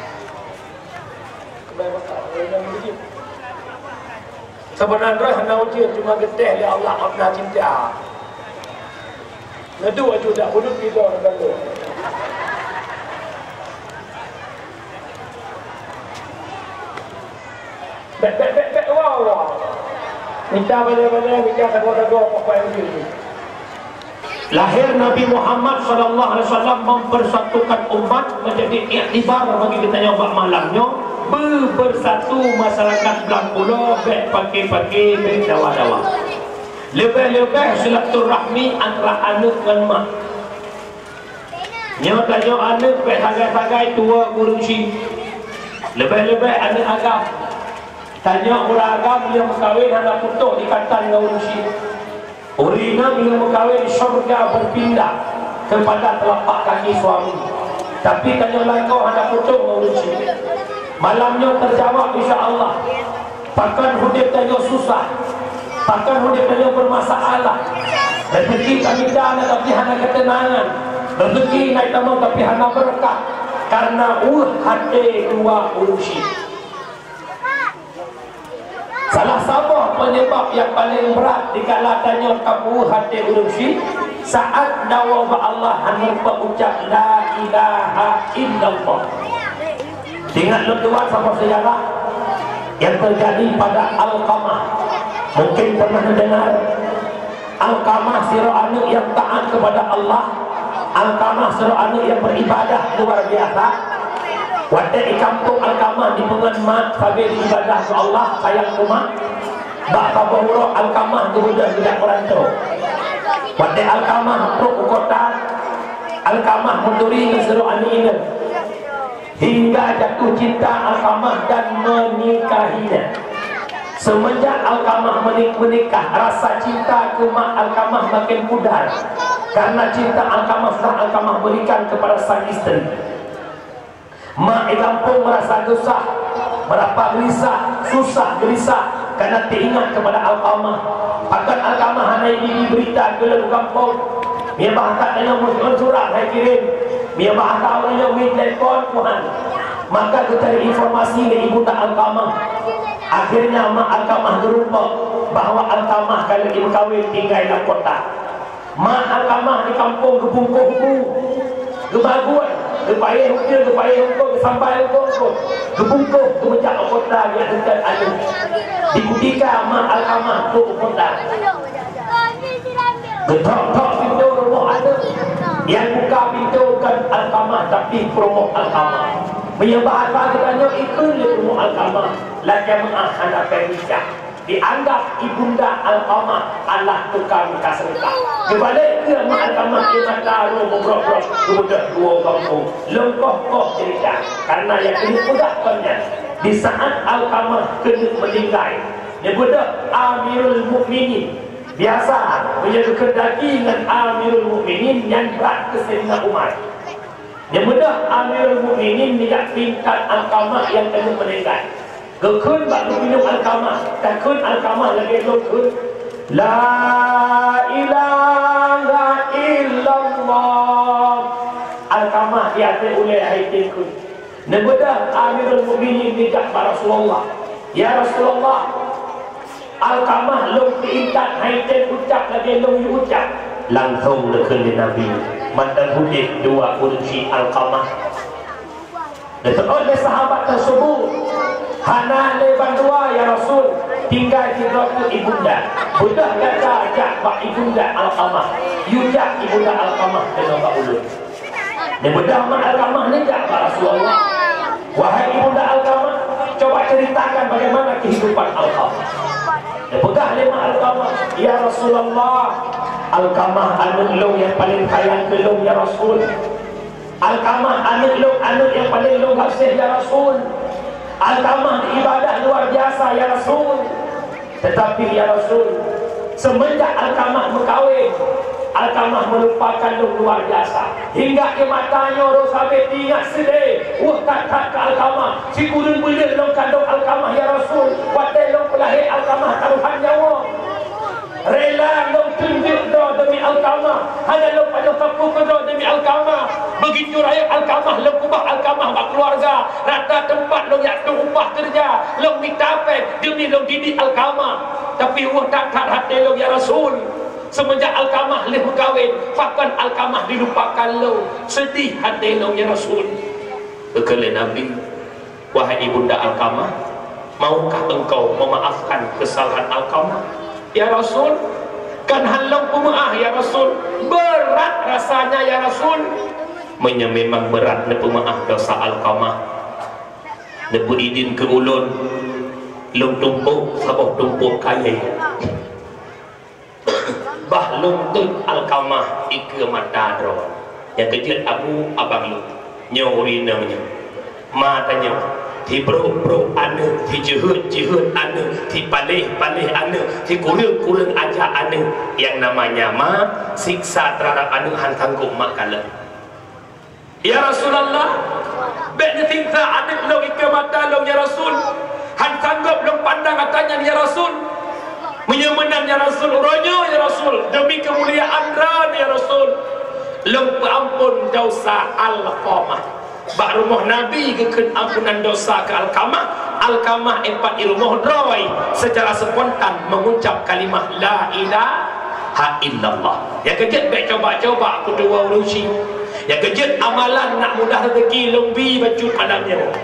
Keubai bekas. Keubai bekas. Saban droe hana ujeuen, cuma geutéh lé Allah makna cinta. Neuduek aju dak udeb tiba lam bandum. Bèk, bèk, bèk, bèk, wa, wa. Mita balèe-balèe, mita sagoe-sagoe, apa-apa nyang jeuet. Lahir Nabi Muhammad sallallahu alaihi wasallam mempersatukan umat menjadi iktibar bagi geutanyoe bak malam nyoe, beubersatu masyarakat Blang Pulo, bèk paké-paké, bèk dawa-dawa. Leubeh-leubeh silaturahmi antara aneuk ngon mak. Nyoe tanyoe aneuk bèk sagai-sagai tuwoe ureueng chik. Leubeh-leubeh aneuk agam. Tanyoe ureueng agam nyang meukawen hana putôh ikatan ngon ureueng chik. Ureueng inong nyang meukawen syeuruga beupindah keupada teulapak kaki suami. Tapi tanyoe lakoe hana putôh ngon ureueng chik. Malam nyoe teujaweueb, insya Allah. Pakon udeb tanyoe susah, pakon udeb tanyoe beumasalah. Rezeki tamita na tapi hana keuteunangan. Rezeki na itamong tapi hana beureukat. Kareuna ueh até dua ureueng chik. Salah saboh penyebab nyang paleng brat dikala tanyoe tapeuueh até ureueng chik, saat dawa bak Allah hana peuucap la ilaha illallah. Ingat lôn tuan saboh sejarah yang terjadi pada Alqamah. Mungkin pernah mendengar. Alqamah sidroe aneuk nyang taat kepada Allah. Alqamah sidroe aneuk nyang beribadah luar biasa. Watèe di kampung Alqamah dipeungon mak sabe ibadah keu Allah, sayang keu mak. Bak saboh uroe Alqamah geubeudôh geujak meuranto. Watèe Alqamah trok u kota, Alqamah meuturi ngon sidroe aneuk inong. Hingga jatuh cinta Alqamah dan menikahinya. Semenjak Alqamah menik-, menikah, rasa cinta keu mak Alqamah makin pudar. Karena cinta Alqamah sudah Alqamah berikan kepada sang istri. Mak di kampung merasa gusah, merasa gelisah, susah gelisah karena teuingat kepada Alqamah. Pakon Alqamah hana ibi berita keu lôn u kampung? Meunyo bah that tanyoe meusiôn surat hai kirém. Meunyo bah that ureueng nyoe meutelepon, Tuhan. Maka geutari informasi lé ibunda Alqamah. Akhirnya mak Alqamah geurumpok bahwa Alqamah ka lheueh jimeukawen tinggai lam kota. Mak Alqamah di kampung geubungkôh bu, geubagun, geupayéh ujeuen, geupayéh eungkôt, geusambai eungkôt-eungkôt, geubungkôh, geumeujak u kota, geujak teuka aneuk. Di kutika mak Alqamah trok u kota. Geutok-tok pintô Nyang buka pintoe kon Alkamah, tapi peurumoh Alkamah. Meunyoe bahasa geutanyoe, ikheun lé peurumoh Alkamah, lagèe meu'ah hana pèng ijak. Dianggap ibunda Alkamah adalah tukang ka seudeukah. Geubalek keu ma Alkamah, ié mata rô meubrok-brok, geubeudôh dua gampông. Lôn koh-koh ceurita, karena nyang keuneuk peugah kon nyan. Di saat Alkamah keuneuk meuninggai, neubeudôh Amirul Mukminin. Biasa, meunyoe geukeundaki ngon Amirul Mukminin, nyan brat keu Saidina Umar. Neubeudôh Amirul Mukminin nibak tingkat Alkamah nyang keuneuk meuninggai. Geukheun bak geupinyueng Alkamah, takheun Alkamah lagèe lôn kheun, "La ilaha illallah." Alkamah di ateueh ulèe hai teuh kheun. Neubeudôh Amirul Mukminin nibak bak Rasulullah, "Ya Rasulullah, Alkamah lôn peuintat hai teuh ucap lagèe lôn yue ucap." Langsông neukheun lé Nabi, "Mantong udép dua ureueng chik Alkamah." Neuseuôt lé sahabat teuseubut, "Hana lé bandua, ya Rasul, tinggai sidroe teuk ibunda. Beudôh gata jak bak ibunda Alkamah, yue jak ibunda Alkamah keunoe bak ulôn." Neubeudôh ma Alkamah neujak bak Rasulullah, "Wahai ibunda Alkamah, coba ceritakan bagaimana kehidupan Alkamah." Neupeugah lé ma Alkamah, "Ya Rasulullah, Alkamah aneuk lôn nyang paleng sayang keu lôn, ya Rasul. Alkamah aneuk lôn, aneuk nyang paleng lôn gaséh, ya Rasul. Alkamah ibadah luar biasa, ya Rasul. Tetapi, ya Rasul, seumenjak Alkamah meukawen, Alkamah meulupakan lôn luar biasa. Hingga keu mata nyoe droe sabe teuingat seudeh. Weueh that-that keu Alkamah. Sikureueng buleuen lôn kandong Alkamah, ya Rasul. Watèe lôn peulahé Alkamah tarohan nyawa. Rela lôn teunjeuek droe demi Alkamah. Hana lôn pajoh sapeue keudroe demi Alkamah. Beugitu rayeuk Alkamah, lôn keubah Alkamah bak keuluwarga. Rata teumpat lôn jak tueng upah keureuja. Lôn mita pèng demi lôn didik Alkamah. Tapi weueh that-that até lôn, ya Rasul. Seumeunjak Alkamah lheueh meukawen, pakon Alkamah dilupakan lôn. Seudeh até lôn, ya Rasul." Geukheun lé Nabi, "Wahai ibunda Alkamah, maukah engkau memaafkan kesalahan Alkamah?" "Ya Rasul, kan han lôn peumeu'ah, ya Rasul. Berat rasanya, ya Rasul." "Meunyoe memang berat neupeumeu'ah dosa Alkamah, neupeuidin keu ulôn, lôn tumpôk saboh tumpôk kayèe. Bah lôn teuek Alkamah ikeue mata droe. Nyang keujeuet abu abang lôn, nyoe ureueng inong nyoe. Ma tanyoe, sibrôk-brôk aneuk, sijeuheut-jeuheut aneuk, sipaléh-paléh aneuk, sikureueng-kureueng aja aneuk. Nyang namanya ma, siksa teuhadap aneuk han sanggôp mak kalon." "Ya Rasulullah, bèk neusiksa aneuk lôn ikeue mata lôn, ya Rasul. Han sanggôp lôn pandang ata nyan, ya Rasul. Meunyoe meunan, ya Rasul, uroe nyoe, ya Rasul, demi keumuliaan droe, ya Rasul, lôn peuamphon dosa Alkamah." Bak rumoh Nabi geukheun ampunan dosa keu Alkamah. Alkamah ipat i rumoh droe, secara spontan mengucap kalimah la ilaha illallah. Nyang keujeuet bèk coba-coba kutuwoe ureueng chik. Nyang keujeuet amalan nak mudah rezeki lôn bi bacut malam nyoe.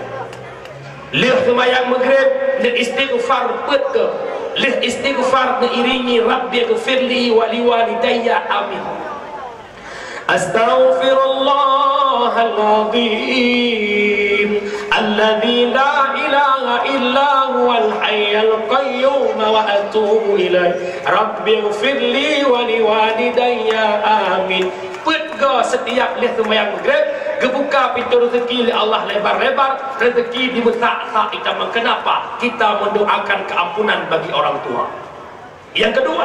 Lheueh seumayang Maghrib, neuistighfar peuet keuh. Lheueh istighfar neuiringi Rabbighfirli wa liwalidayya, amin. Astaghfirullahal azim, alladzi la ilaha illa huwal hayyul qayyum, wa atubu ilaih. Rabbighfirli wa liwalidayya, amin. Peuet goe setiap lheueh seumayang Maghrib, geubuka pintoe rezeki lé Allah lebar-lebar, rezeki dimeusak-sak itamong. Kenapa? Kita mendoakan keampunan bagi orang tua. Nyang keudua,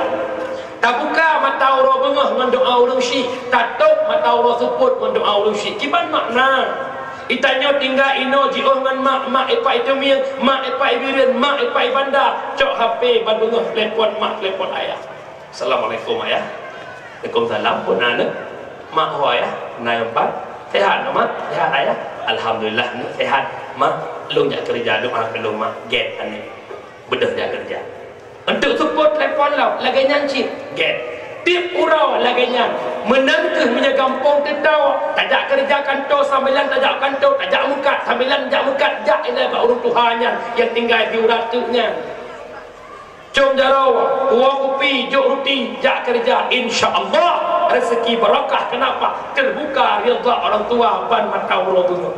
tabuka mata uroe beungoh ngon doa ureueng chik, tatôp mata uroe seupôt ngon doa ureueng chik. Kiban makna? Geutanyoe tinggai inoe jiôh ngon mak, mak ipat i Teumieng, mak ipat i Bireuen, mak ipat i Banda, cok H P ban beungoh, telepon mak, telepon ayah. "Assalamualaikum, Ayah." "Waalaikumsalam, peue na, Neuk?" "Mak ho, Ayah, na nyang pat?" "Sehat, Mak?" "Sehat, Ayah." "Alhamdulillah, Neuk, sehat. Mak, lôn jak keureuja, doa keu lôn, Mak." Gèt aneuk. Beudôh jak keureuja. Eunteuk seupôt telepon lom, lagèe nyan cit. Gèt. Tiep uroe lagèe nyan. Meunan keuh meunyoe gampông teutoe, tajak keureuja kantô sambilan tajak kantô, tajak meukat sambilan jak meukat, jak ilèe bak ureueng tuha nyan nyang tinggai di urat teuk nyan. Cöm jaroe, woe kupi, jôk ruti, jak keureuja, insya Allah. rezeki barokah. Kenapa? Terbuka ridha orang tua ban mata uroe bunoe.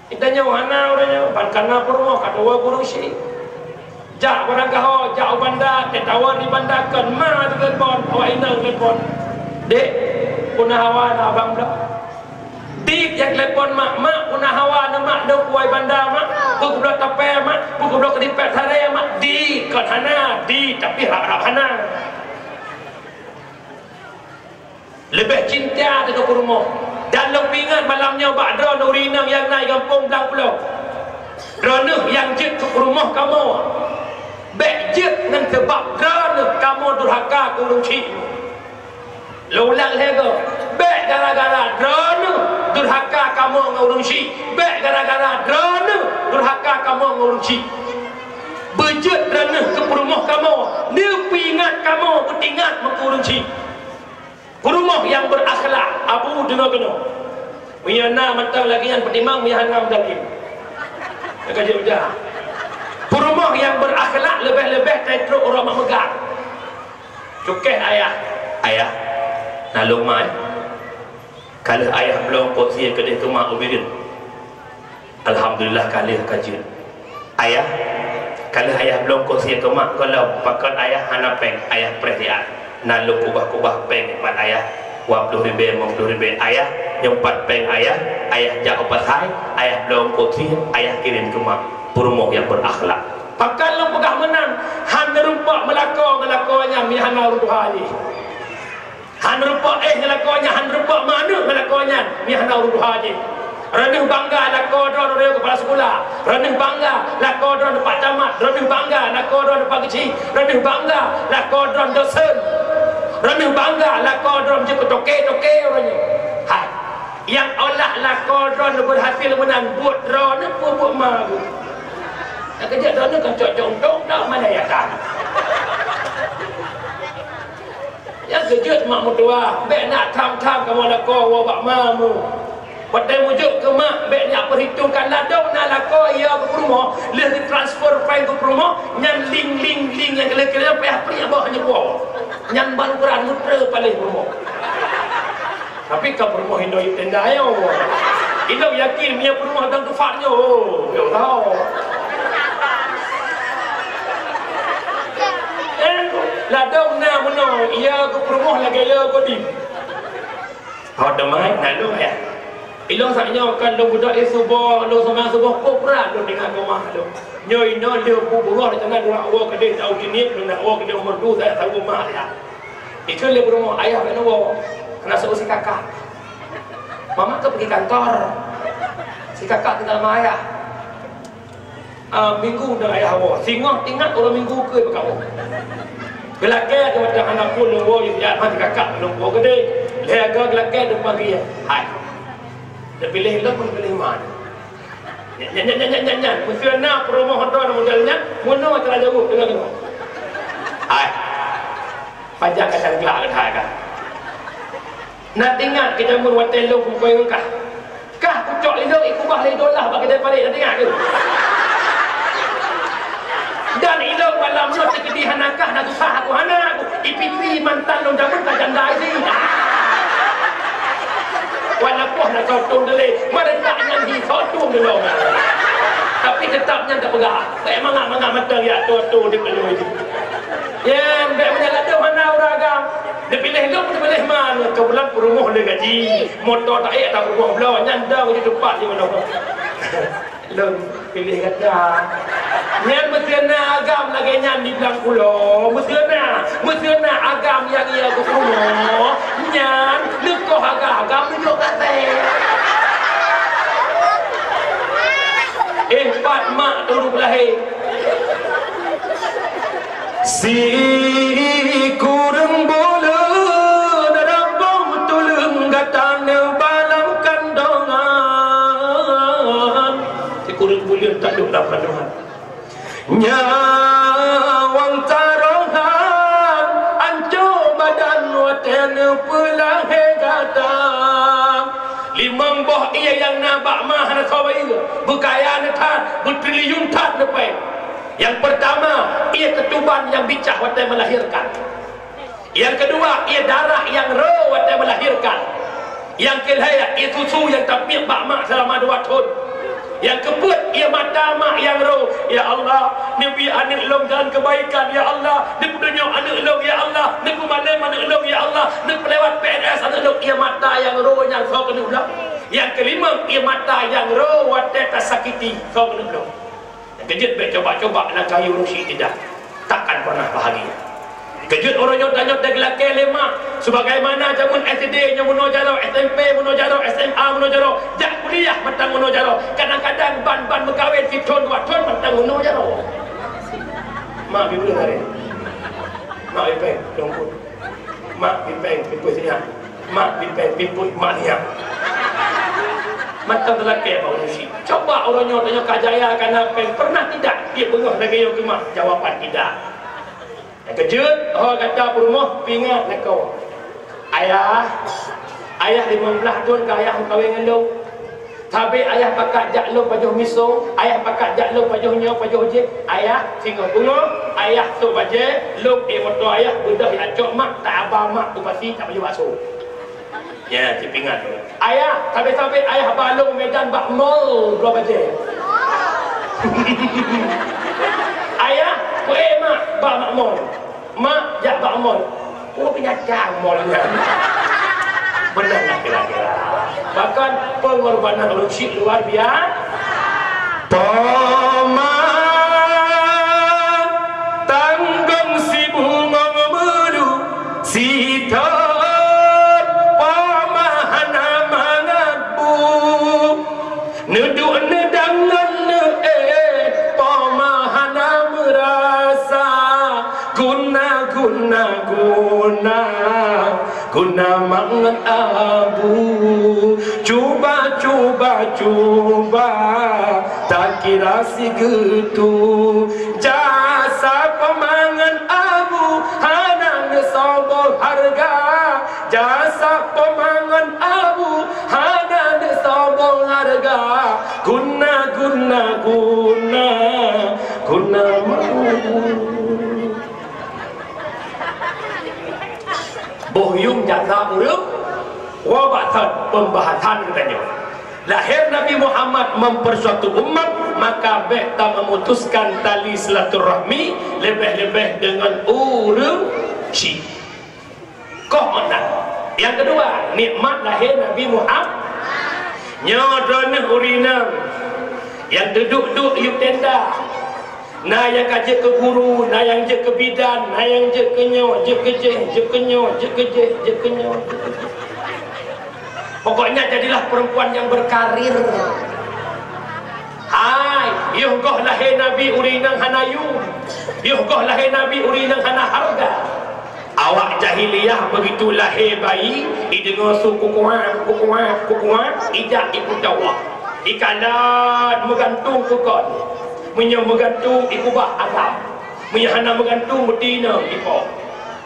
Kita nyoe hana ureueng nyoe, ban kana peurumoh ka tuwoe gureueng syiek. Jak barangkaho, jak u banda, teuka di banda kon ma telepon, awak inong telepon. "Dek, peue na hawa na abang bloe?" Di nyang telepon mak, "Mak, peue na hawa na mak, lôn kuwoe banda mak, peue geubloe tapè mak, peue geubloe keudipèk sarè mak." Di kon hana, di tapi rab-rab hana. Leubeh cinta teuh keu peurumoh. Dan lôn peuingat malam nyoe bak droeneuh ureueng inong nyang na di gampông Blang Pulo. Droeneuh nyang jeuet keu peurumoh kamoe. Bèk jeuet ngon sabab droeneuh kamoe durhaka keu ureueng syiek. Lôn ulang lhèe goe. Bèk gara-gara droeneuh durhaka kamoe ngon ureueng syiek. Bèk gara-gara droeneuh durhaka kamoe ngon ureueng syiek. Beujeuet droeneuh keu peurumoh kamoe, neupeuingat kamoe, beutingat meukeu ureueng syiek. Peurumoh nyang beurakhlak, Abu deungoe keunoe. Meunyoe na mantong lagèe nyan peutimang, meunyoe hana meudalim. Ka jeuet udah. Peurumoh nyang beurakhlak leubeh-leubeh tatrok uroe mak meugat. Cukéh ayah, "Ayah, na lôn mak, eh?" Ka lheueh ayah bloe eungkôt sie keudeh keu mak ubit. Alhamdulillah ka lheueh ka jeuet. Ayah, ka lheueh ayah bloe eungkôt sie keu mak gohlom, pakon ayah hana péng, ayah preh siat. Na lôn kubah-kubah péng bak ayah, dua ploh ribèe, limong ploh ribèe. Ayah, nyoe pat péng ayah, ayah jak u pasai, ayah bloe eungkôt sie, ayah kirém keu mak. Peurumoh nyang beurakhlak. Pakon lôn peugah meunan, hana rumpok meulakoe ngon lakoe nyan, meuhana ureueng tuha jih. Hana rumpok éh ngon lakoe nyan, hana rumpok manok ngon lakoe nyan, meuhana ureueng tuha jih. Droeneuh bangga lakoe droeneuh kepala sekolah. Droeneuh bangga lakoe droeneuh Pak Camat. Droeneuh bangga lakoe droeneuh Pak Geuchik. Droeneuh bangga lakoe droeneuh dosen. Droeneuh bangga lakoe droeneuh jeuet keu toke-toke uroe nyoe. Hai, nyang olah lakoe droeneuh beuhasil meunan buet droeneuh peue buet ma geuh. Nyang keujeuet droeneuh kan cok-cok untông dak mana ya kan? Nyang keujeuet mak meutuah, bèk na tham-tham kamoe lakoe woe bak ma mu. Watèe meujok keu mak, bèk nyak peuhitongkan ladôm na lakoe ya keu peurumoh, lheueh ditransfer péng keu peurumoh, nyan ling-ling-ling nyang keu lheueh-keu lheueh payah priek boh nyoe po. Nyan ban ukuran meutre paléh peurumoh. Tapi ka peurumoh inong yue tenda nyoe. Inong yakin meunyoe peurumoh dang teufat nyoe, oh, nyoe tau. Eh, ladôm na meunoe, ya keu peurumoh lagèe ya keu dih. Ho teuma na lôn ya. Ilôn sak nyoe kan lôn beudôh suboh, lôn seumang suboh, kok brat lôn deungon keumah lôn. Nyoe inoe lheueh bu beurôh di teunak lôn nak woe keudeh tahu jeuet, lôn nak woe keudeh umur tu, saya tahu mah ya. Ikheun lé peurumoh, "Ayah bèk neuwoe, keuneuk seuôt si kakak." "Mama ka pergi kantor." "Si kakak tinggal sama ayah." "Ah, minggu dong ayah woe." Singoh ingat uroe minggu keu beukawoe. Geulakèe keu watèe hana phôn lôn woe, yue jak si kakak lôn woe keudeh. Lhèe goe geulakèe depan dia. Hai. Neupiléh lôn, neupiléh man. Nyan, nyan, nyan. Meuseu na peurumoh droe model nyan, meunoe cara jaweueb deungon nyoe. Hai. Pajan kacang glak keuhai kah. Na teuingat keu jameun watèe lôn kumpôi ngon kah. Kah kucok ilôn, ikubah lé idolah bak keudè paréh, na teuingat keu? Dan ilôn malam nyoe teukeudi hana kah, na susah aku hana aku. Ipitri mantan lôn jameun ka janda isi. Walaupun na sotong delé, meureutak nyan hi sotong delom. Tapi teutap nyan tapeugah, bèk mangat-mangat mantong ya tu-tu di peului. Nyan bèk meunyalah tu hana ureueng agam. Neupiléh lôn, neupiléh man, keubeulan peurumoh lé gaji. Moto taék ata peurumoh bloe, nyan dong di teumpat di manoe. Lôn piléh gata. Nyan meuseu na agam lagèe nyan di Blang Pulo. Meuseu na, meuseu na agam nyang ia geupurumoh. Nyan neukoh agam-agam neujok gata. Eh, pat mak turun lahé. Sikureueng buleuen rabong tuleueng gata neuba lam kandongan. Sikureueng buleuen taduek lam kandongan. Nyawöng tarohan, ancô badan watèe neupeulahé gata. Limong boh ié nyang na bak ma hana sawa ié, beukaya neuthat, beutriliun that neupèng. Nyang peurtama, ié keutuban nyang bicah watèe meulahirkan. Nyang keudua, ie darah nyang ro watée meulahirkan. Nyang keulhée, ie susu nyang tapiep bak mak seulama dua thon. Nyang keupeuet, ie mata mak nyang ro. Ya Allah, neubi aneuëk lôn jalan keubaikan, ya Allah. Neupeutunyok aneuëk lôn, ya Allah. Neupeumalém aneuëk lôn, ya Allah. Neupeulewat P N S aneuëk lôn, ie mata nyang ro nyang soe keuneuk lôn. Nyang keulimong, ie mata nyang ro watée tasakiti, soe keuneuk lôn. Keujeuet bék coba-coba lam kayu rusi tidak, takkan pernah bahagia. Keujeuet uroe nyoe tanyoe tageulakée lé mak, sebagaimana jameun S D nyoe meunoe jaroe, S M P meunoe jaroe, S M A meunoe jaroe, jak kuliah mantong meunoe jaroe. Kadang-kadang ban-ban meukawen sithon dua thon mantong meunoe jaroe. Mak bibeueng hari. Mak bibeueng, dongkut. Mak bibeueng, bibeueng sinyak. Mak bibeueng, bibeueng, mak niyak. Mantong teulakée bak uroe nyoe. Coba uroe nyoe tanyoe ka jaya kana péng, pernah tidak ie beungoh lagée nyoe keu mak? Jawaban tidak. Nyang keujeuet, ho gata peurumoh, pingat lakoe. Ayah, ayah limong blaih thon ka ayah meukawen ngon lôn. Sabé ayah pakat jak lôn pajoh miso, ayah pakat jak lôn pajoh nyoe, pajoh jéh. Ayah, singoh beungoh, ayah sôk bajée, lôn éh moto ayah, beudôh jak cok mak, tak aba mak u pasi, tak pajoh bakso. Ya, sipingat. Ayah, sabé-sabé ayah ba lôn Medan bak mall bloe bajée. Ayah, peuéh mak bak mak mall. Mak, jak bak mall. Oh, binatang mall nyan. Beuna lah kira-kira. Bahkan pengorbanan ureuëng syiek luar biasa. Poma tanggong si bungong meulu, sithon poma hana mangat bu. Neuduek neudang ngon neuéh, poma hana meurasa. Guna, guna, guna, guna mak ngon abu. Cuba, cuba, cuba, takira sigeutue. Jasa poma ngon abu hana neusoe boh hareuga. Jasa poma ngon abu hana neusoe boh hareuga. Guna, guna, guna, guna mau. Boh yuem jasa ureuëng, woe bak that pembahasan geutanyoe. Lahé Nabi Muhammad mempersatu umat, maka bék tameumutuskan tali silaturahmi, leubeh-leubeh deungon ureuëng syiek. Koh meunan. Nyang keudua, nikmat lahé Nabi Muhammad. Nyoe droeneueh ureuëng inong nyang teuduek-duek yub tenda. Na nyang ka jeuet keu guru, na nyang jeuet keu bidan, na nyang jeuet keu nyoe, jeuet keu jéh, jeuet keu nyoe, jeuet keu jéh, jeuet keu nyoe, jeuet keu jéh. Pokoknya jadilah perempuan yang berkarir. Hai, yoh goh lahé Nabi ureuëng inong hana yum. Yoh goh lahé Nabi ureuëng inong hana hareuga. Awak jahiliyah begitu lahé bayi, ideungoe su kukuak, kukuak, kukuak, ijak ipeutoh. Ikalon meugantung keu kon. Meunyoe meugantung ikubah agam. Meunyoe hana meugantung meuti inong ipo.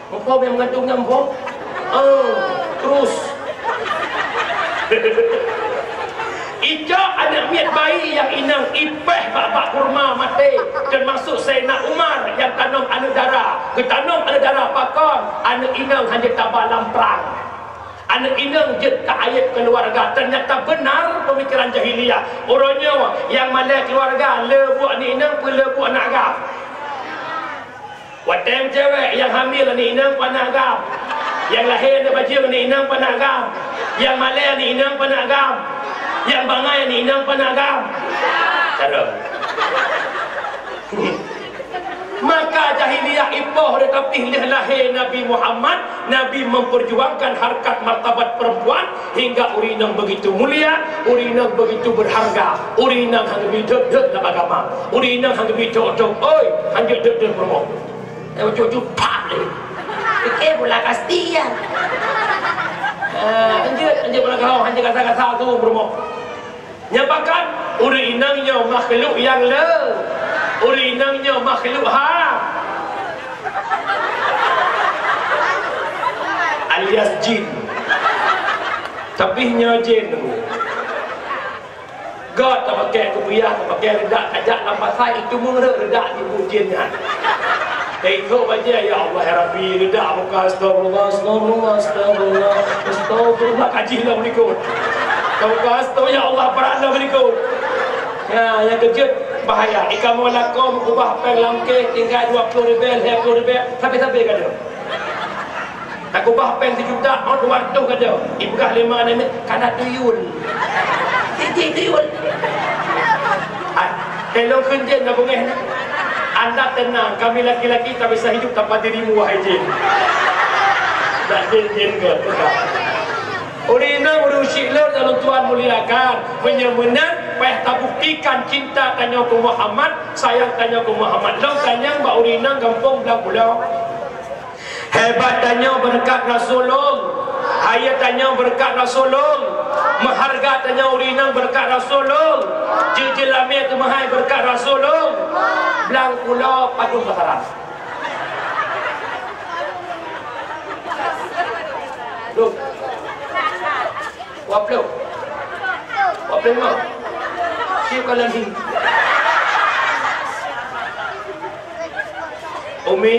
Muphom nyang meugantung nyan muphom? Oh, terus. Icok aneuk miet bayi nyang inong ipéh bak-bak kurma maté, teumasuk Saidina Umar nyang tanom aneuk dara. Geutanom aneuk dara pakon? Aneuk inong hana taba lam prang. Aneuk inong jeuet keu aéb keuluwarga. Teunyata beunar peumikeran jahiliyah. Uroe nyoe nyang malée keuluwarga le buet aneuk inong peue le buet aneuk agam. Watée cewek nyang hamil aneuk inong paneuk agam, nyang lahé aneuk bajeueng aneuk inong paneuk agam, nyang malée aneuk inong paneuk agam, nyang bangai aneuk inong paneuk agam. Carông. Maka jahiliyah ipoh, tetapi lheueh lahé Nabi Muhammad, Nabi memperjuangkan harkat martabat perempuan. Hingga ureuëng inong begitu mulia, ureuëng inong begitu berharga, ureuëng inong hana geubri dot-dot lam agama, ureuëng inong hana geubri cok-cok, oi, hanjeuet dot-dot peurumoh. Eh, ucu-ucu pap lé. Oke, bola kasti ya. Eh, hanjeuet, hanjeuet bola kau, hanjeuet kasa-kasa tu peurumoh. Nyan pakat, ureuëng inong nyoe makhluk nyang le. Ureuëng inong nyoe makhluk ha. Alias jin. Tapi nyoe jin. Göt tapakai keubuyah, tapakai reudak, tajak lam pasai, itu meureuek reudak di buet jin nyan. Ikot bajée, "Ya Allah, ya Rabbi, ledak buka, astagfirullah, astagfirullah, astagfirullah, astagfirullah," ka jih lom likot. Ka buka, "Astagfirullah, ya Allah, brat lom likot." Nah, nyang keujeuet bahaya. Ikamoe lakoe meukubah péng lam kèh, tinggai dua ploh ribèe, lhèe ploh ribèe, sabe-sabe ka deuh. Takubah péng sijuta, oh, dua ratus ka deuh. Ipeugah lé ma nyan, "Kana tuyul." Titi tuyul. Ah, teuh lôn kheun jén na beungéh nyan. Anda tenang, kami laki-laki tak bisa hidup tanpa dirimu, wahai jin. Dak jén-jén ke, tetap. Ureueng inong, ureueng syik lôn nyang lôn tuan muliakan. Meunyoe meunan, payah tabuktikan cinta tanyoe keu Muhammad, sayang tanyoe keu Muhammad. Lôn tanyong bak ureueng inong gampông Blang Pulo. Hebat tanyoe beureukat Rasul lôn. Hayeu tanyoe beureukat Rasul lôn. Meuhareuga tanyoe ureueng inong beureukat Rasul lôn. Jeuet jeulamé teumeuhai beureukat Rasul lôn. Blang Pulo padum pasaran. Loh. Dua puluh. Dua puluh lima. Siap kalau ni. Umi,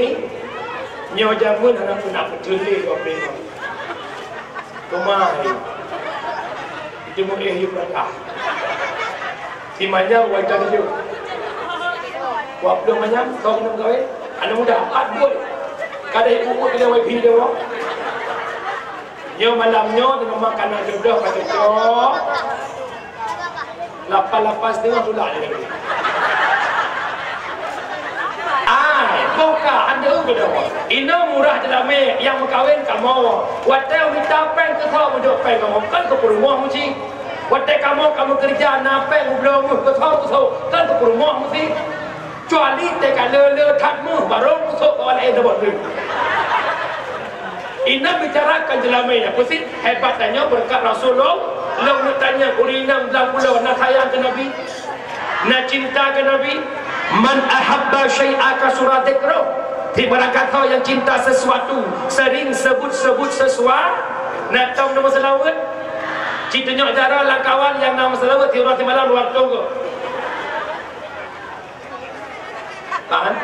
nyoe jameun hana pernah beutôi lé dua puluh lima. Cuma hari. Itu mungkin hidup berkah. Si manyang wai tan hidup. Dua puluh manyang, tahun enam kawin. Anak muda, empat puluh. Kada ibu-ibu kena wai phi dia, bro. Nyoe malam nyoe teungoh makanan jodoh ka cocok. Lapan, lapan setengah tulak je. Ai, boh ka, aneuk keunoe. Inong murah jeulamé, nyang meukawen kamoe. Watée mita péng, keu soe meujok péng kamoe, kon keu peurumoh meuci. Watée kamoe ka meukeureuja na péng meubloe méuh, keu soe, keu soe, kon keu peurumoh meuci. Kecuali teuka le-le that méuh, barô peusok bak laén saboh treuk. Inong bicara kon jeulamé nyan, peue cit hebat tanyoe beureukat Rasulullah. Lôn neutanyong, ureueng inong Blang Pulo na sayang keu Nabi? Na cinta keu Nabi? "Man ahabba syai'a kasura dzikruh." Di barangkasoe nyang cinta sesuatu, sering sebut-sebut sesuatu. Na tom na meuseulaweuet? Ci tunyok jaroe lam kawan nyang na meuseulaweuet, siuroe simalam dua ratus. Kan?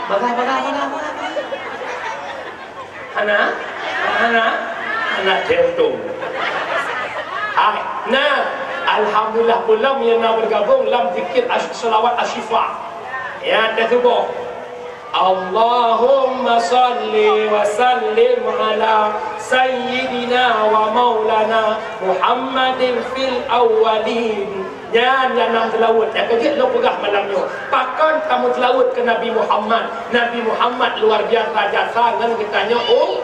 Bagah, bagah, bagah, bagah, bagah. Hana? Hana? Hana teuntông. Hai, nah, alhamdulillah, peulom nyang na bergabung lam zikir asy-, selawat asyifa. Ya, teutuboh. Allahumma salli wa sallim ala sayyidina wa maulana Muhammadin fil awwalin. Nyan nyang na meuseulaweuet, nyang keujeuet lôn peugah malam nyoe. Pakon tameuseulaweuet keu Nabi Muhammad? Nabi Muhammad luar biasa jasa ngon geutanyoe, oh.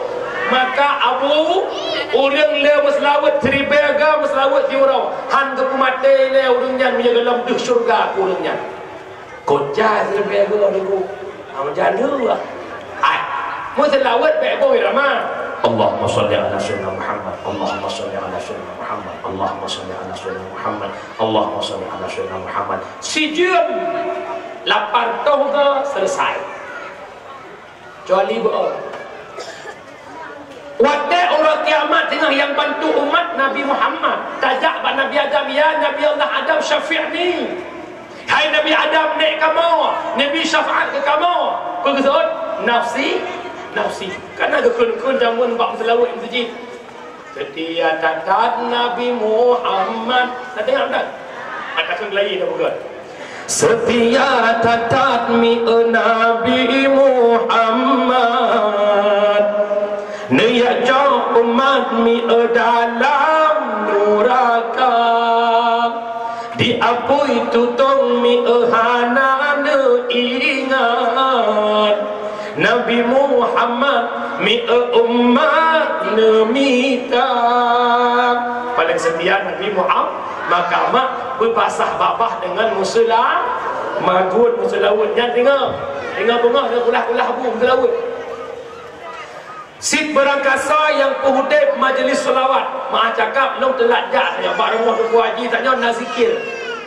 Maka Abu, ureueng le meuseulaweuet siribèe goe meuseulaweuet siuroe, han geupeumaté lé ureueng nyan meunyoe gohlom deuh syeuruga keu ureueng nyan. Kok jai siribèe goe, Teungku. Ah, meujan dua. Hai. Meuseulaweuet bèk boh irama. Allahumma shalli ala sayyidina Muhammad. Allahumma shalli ala sayyidina Muhammad. Allahumma shalli ala sayyidina Muhammad. Allahumma shalli ala sayyidina Muhammad. Sijeuem lapan toh ke selesai. Kecuali beu. Watèe uroe kiamat teungoh nyang bantu umat Nabi Muhammad, tajak bak Nabi Adam, "Ya Nabi Allah Adam, syafi'ni." "Hai Nabi Adam, nèk kamoe, neubi syafaat keu kamoe." Peue geuseuôt? "Nafsi, nafsi." Kana geukheun-kheun jameun bak meuseulaweuet meuseujid. Seutia that-that Nabi Muhammad. Na deungö, Ustaz? Ataupun geulayi dah bukan? Seutia that-that mieu Nabi Muhammad, neujak cok umat mieu dalam nuraka. Di apui tutong mieu hana neuingat, Nabi Muhammad mieu umat neumita. Paléng seutia Nabi Muhammad, maka mak beubasah babah deungon meuseula-, magun meuseulaweuet nyan deungoe. Deungoe beungoh, deungoe kulah-kulah bu meuseulaweuet. Cit beurangkasoe nyang peuhudép majeulis seulawat. Meu'ah cakap, lôn teulat jak, tanyoe bak rumoh Teungku Haji, tanyoe na zikir.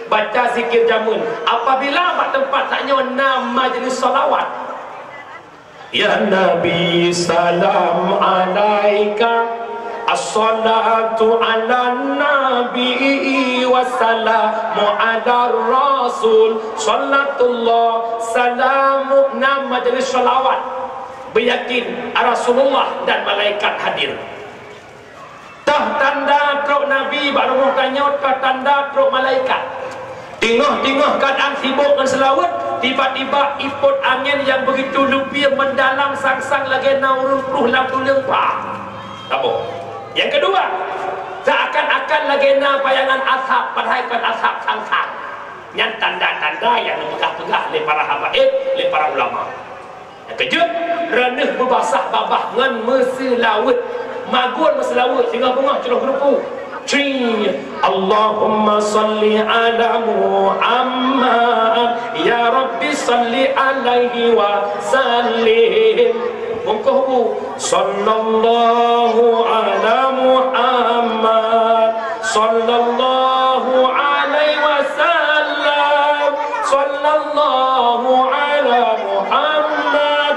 Baca zikir jameun. Apabila bak teumpat tanyoe na majeulis seulawat, "Ya Nabi, salam alaika." As-salatu 'alan nabi wa salamu 'alar rasul. Salatullah salamu, nam majelis salawat. Beuyakin Rasulullah dan malaikat hadir. Tah tanda trok Nabi bak rumoh tanyoe, tah tanda trok malaikat. Teungoh-teungoh keuadaan sibok ngon seulaweuet, tiba-tiba ipot angén nyang beugitu leubeh meudalam sang-sang lagée na ureuëng pruh lam tuleueng pah. Saboh. Nyang keudua, seakan-akan lagée na bayangan asab, padahai kon asab sang-sang. Nyan tanda-tanda nyang neupeugah-peugah lé para habaib, lé para ulama. Nyang keujeuet, reuneueh beubasah babah ngon meuseulaweuet. Magun meuseulaweuet singoh beungoh cloh geureupu. Cing, Allahumma salli ala Muhammad, ya Rabbi salli alaihi wa sallim. Bungkôh bu, sallallahu ala Muhammad. Sallallahu alaihi wasallam. Sallallahu ala Muhammad.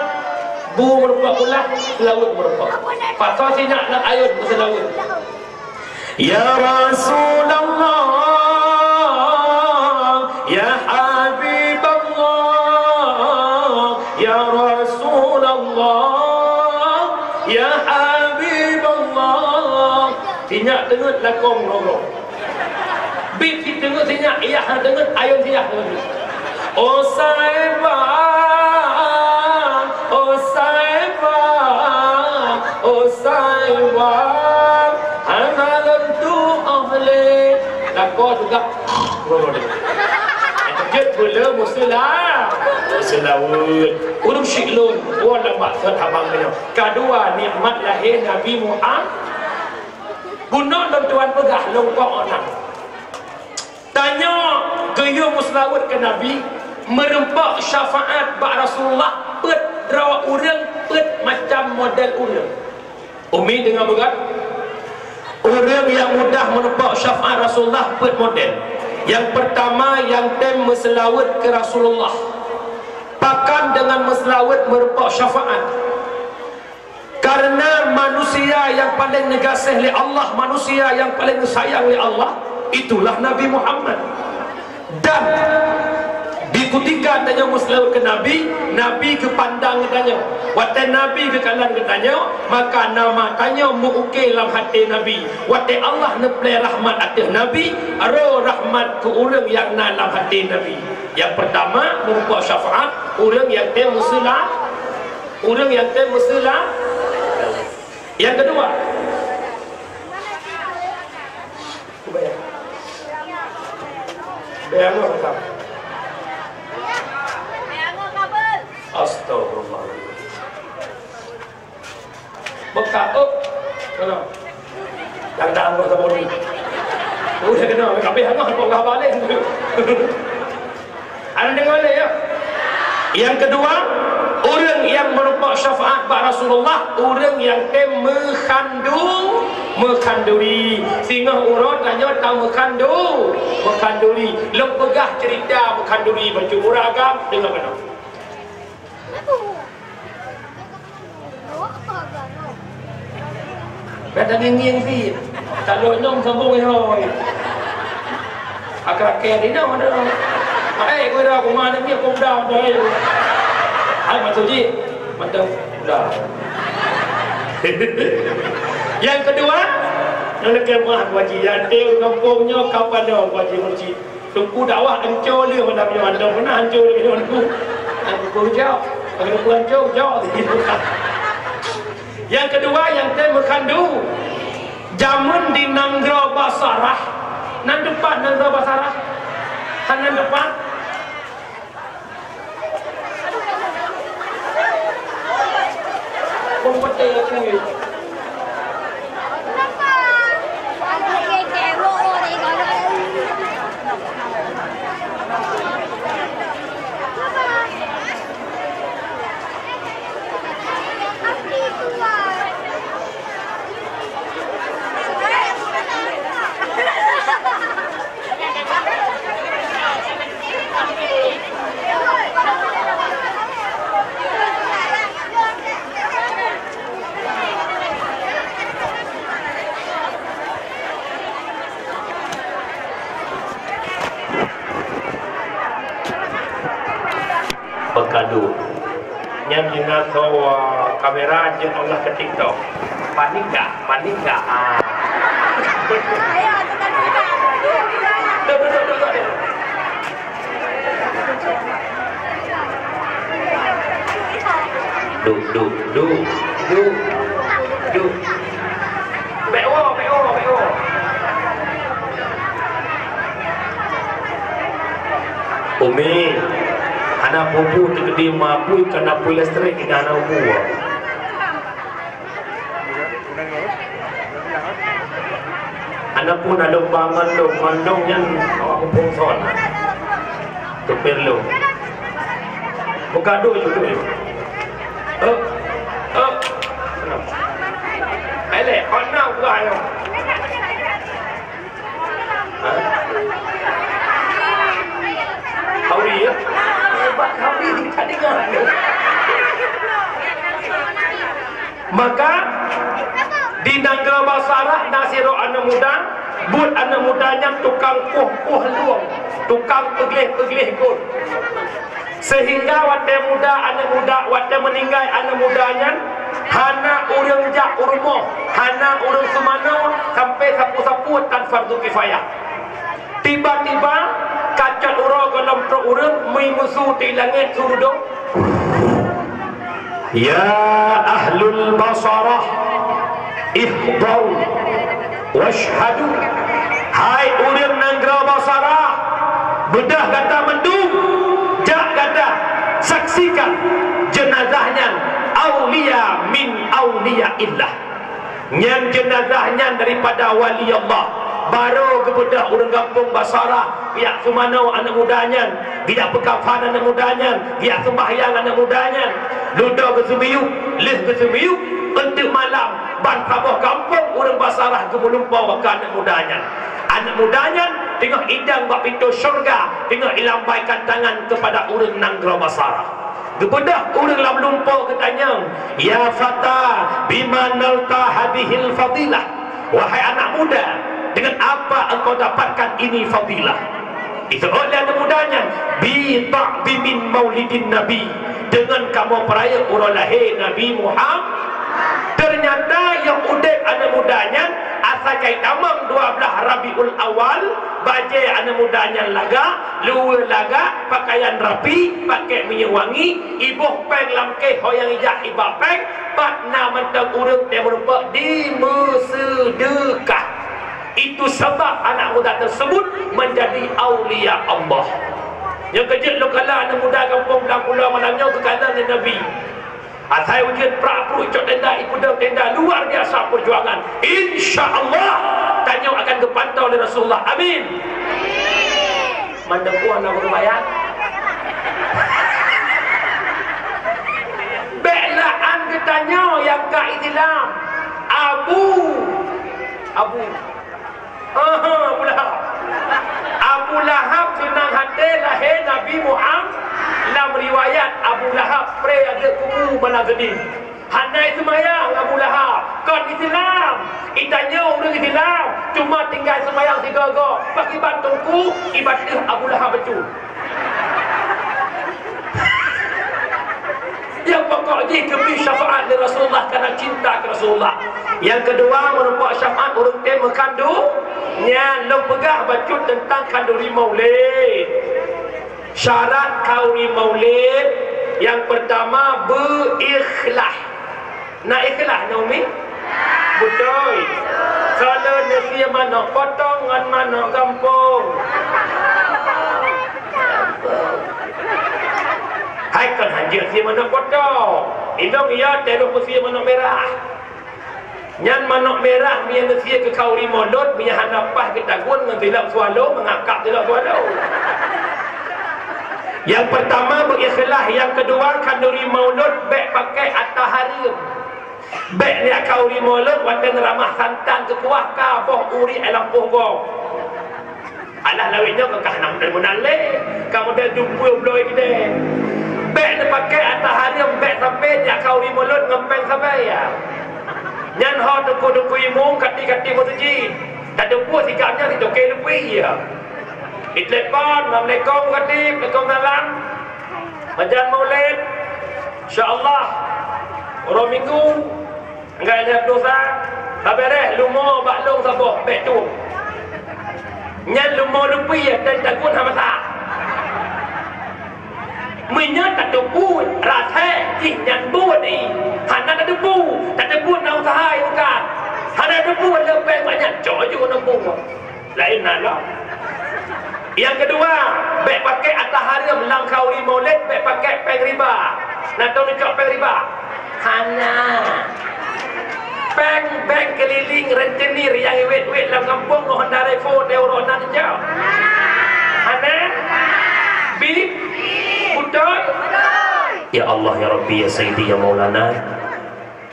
Bu meureumpok ulah, seulaweuet meureumpok. Pasoe sinyak lam ayôn meuseulaweuet. Ya Rasulullah, ya Habiballah, ya Rasulullah, ya Habiballah. Sinyak teungeut lakoe meureumpok. Bit si teungeut sinyak, iyah teungeut ayôn sinyak teungeut. Oh Saibah, oh Saibah, oh Saibah, hana lôn tuoh lé. Lakoe juga. Jeuet beu le meuseula-, meuseulaweuet. Ureuëng syiek lôn, buet lam maksud abang nyoe. Kadua nikmat lahé Nabi Muhammad. Bunoe lôn tuan peugah lôn kong onang. Tanyoe geuyue meuseulaweuet keu Nabi, meureumpok syafaat bak Rasulullah peuet droe ureuëng, peuet macam model ureuëng. Umi deungoe beugöt, ureuëng nyang mudah meureumpok syafaat Rasulullah peuet model. Nyang peurtama, nyang tem meuseulaweuet keu Rasulullah. Pakon deungon meuseulaweuet meureumpok syafaat? Kareuna manusia nyang paleng neugaséh lé Allah, manusia nyang paleng neusayang lé Allah, itulah Nabi Muhammad. Dan di kutika tanyoe meuseulaweuet keu Nabi, Nabi geupandang geutanyoe. Watée Nabi geukalon geutanyoe, maka nama tanyoe meu-uke lam até Nabi. Watée Allah neuplée rahmat ateueh Nabi, roh rahmat keu ureuëng nyang na lam até Nabi. Nyang peurtama, meureumpok syafaat ureuëng nyang tem meuseula-, Ureuëng nyang tem meuseula-, nyang keudua. Kubayang. Bayang apa? Astagfirullah. Beuka, oh. Kenapa? Nyang dah anggota Polri. Udah kena, tapi anggota kok nggak balik. Anda dengar lé, ya? Nyang keudua, ureuëng nyang meureumpok syafaat bak Rasulullah, ureuëng nyang tem meukhandung, meukhanduri. Singoh uroe tanyoe ta meukhandung, meukhanduri. Lôn peugah ceurita meukhanduri bak cucu ureuëng agam, deungoe keunoe. Gata ngieng-ngieng cit. Talon nyoe sambung nyoe. Akar-akar di nyoe ada. Hai, gua dah rumah ni, aku dah, dah. Hai, masuk cit. Mantap. Dah. Nyang keudua, nyoe lagèe meuah, Bu Haji. Yatim kampung nyoe, kapan nyoe, Bu Haji Mursyid? Teungku dakwah ancô lé malam nyoe, ancô pernah ancô lé nyoe teungku. Teungku jaweueb, teungku ancô jaweueb. Nyang keudua, nyang tem meukhandung. Jameun di nanggroe Basarah. Nan teumpat nanggroe Basarah? Hana teumpat? Kadu. Nyan jina soe kamera jeuet Allah keu TikTok. Panik dak? Panik dak? Ah. Duduk, duduk, duduk, duduk. Duduk, duduk, duduk. Duduk, duduk. Bèk woe, bèk woe, bèk woe. Umi, hana peue-peue teukeudi mapui, kana pui listrik, ina hana peue. Hana peue na lôn ba mandum, mandum nyan awak muphom son. Teupeue lôn. Buka dulu, dulu. Eh, eh. Elek, hana buka nyoe. Ha? Khauri, ya? Hebat khauri, tak dengar. Maka, di nanggroe Basarah na sidroe aneuk muda, buet aneuk muda nyan tukang puih-puih lueng, tukang peugleh-peugleh got. Sehingga watèe muda aneuk muda, watèe meuninggai aneuk muda nyan, hana ureueng jak u rumoh, hana ureueng seumanoe, sampai sapeue-sapeue tan fardu kifayah. Tiba-tiba, ka cot uroe gohlom trok ureueng, meuimusu di langèt surudong. Ya ahlul Basarah, ihdaru wasyhadu. Hai ureueng nanggroe Basarah, beudôh gata mandum, jak gata saksikan jeunazah nyan, aulia min auliaillah. Nyan jeunazah nyan daripada wali Allah. Barô geubeudôh ureueng gampông Basarah, geujak seumanoe aneuk muda nyan, geujak peukafan aneuk muda nyan, geujak seumbahyang aneuk muda nyan. Ludoe geuseumiyueb, lheueh geuseumiyueb, eunteuk malam, ban saboh gampông ureueng Basarah geumeulumpoe keu aneuk muda nyan. Aneuk muda nyan teungoh idong bak pintoe syeuruga, teungoh ilambaikan tangan keupada ureueng nanggroe Basarah. Geubeudôh ureueng lam lumpoe geutanyong, "Ya fata, bima nalta hadhil fadilah?" Wahai anak muda, dengan apa engkau dapatkan ini fadilah? Itu oleh anak muda nyan, "Bi ta'dhimin maulidin Nabi," dengan kamoe peurayeuk uroe lahé Nabi Muhammad. Ternyata nyang udép aneuk muda nyan asai ka itamong dua blaih Rabiul Awal, bajèe aneuk muda nyan lagak, luweue lagak, pakaian rapi, pakèk minyeuk wangi, iboh péng lam kèh ho nyang ijak iba péng, pat na mantong ureueng nyang meurumpok dimeuseudeukah. Itu sabab anak muda tersebut menjadi aulia Allah. Nyang keujeuet lôn kalon aneuk muda gampông Blang Pulo malam nyoe geukalon lé Nabi. Asai ujeuen prak-pruk cok tenda, ipeudong tenda, luar biasa perjuangan. Insya Allah, tanyoe akan geupantau lé Rasulullah. Amin. Mandum puan na guru bayang. Bèk la'an geutanyoe nyang ka Islam. Abu, Abu. Aha, Abu Lahab. Abu Lahab seunang até lahé Nabi Muhammad. Lam riwayat, Abu Lahab pré aneuk kubu malam Senin. Hana iseumayang Abu Lahab. Kon Islam. Itanyoe ureueng Islam. Cuma tinggai seumayang sigoe-goe. Pakriban teungku, ibadah Abu Lahab beutôi. Nyang pokok jih geubri syafaat lé Rasulullah karena cinta keu Rasulullah. Nyang keudua, meurumpok syafaat ureueng tém meukandung. Nyan lôn peugah bacut teuntang khanduri maulid. Syarat khanduri maulid, nyang peurtama, beuikhlas. Na ikhlas nyoe, Umi? Beutôi. Soe lôn neusie manök potong ngon manök gampông? Hai kon hanjeuet sie manök potong. Inong iya terus peusie manök mirah. Nyan manök mirah meunyo neusie keu khanduri maulid, meunyo hana paih geutagun ngon silop swallow, meungakab silop swallow. Nyang peurtama beuikhlas, nyang keudua khanduri maulid bèk pakai ata hareuem. Bèk neujak khanduri maulid watèe neuramah santan keu kuah ka boh urik ai lampôh gob. Alah lawét nyoe keu kah na meunan-meunan lé, ka model dumpeue bloe keudè. Bèk neupakai ata hareuem, bèk sampé neujak khanduri maulid ngon péng sabai, ya. Nyan ho teungku-teungku imum kati-kati meuseujid. Tateupeue sikap nyan sitoké leupie, ya. Ditelepon, "Assalamualaikum, Khatib." "Waalaikumsalam." Meujan Maulid, insya Allah, uroe Minggu, tanggai lhèe plôh sa, ka bèrèh leumo bak lôn saboh, bèk tueng. Nyan leumo leupie, dan tagun hana masak. Meunyoe tateupeue rasai jih nyan buet, hana tateupeue, tateupeue na useuha, bukan. Hana tateupeue leubeh banyak, cok ju neupue. Laén na lom. Nyang keudua, bèk pakai ata hareuem lam khauri Maulid, bèk pakai péng riba. Na tông neucok péng riba? Hana. Péng bank keuliling rentenir nyang iwet-wet lam gampông ngon Honda Revo teuh uroe nan jauh. Hana? Bit? Beutôi? Ya Allah, ya Rabbi, ya Sayyidi, ya Maulana.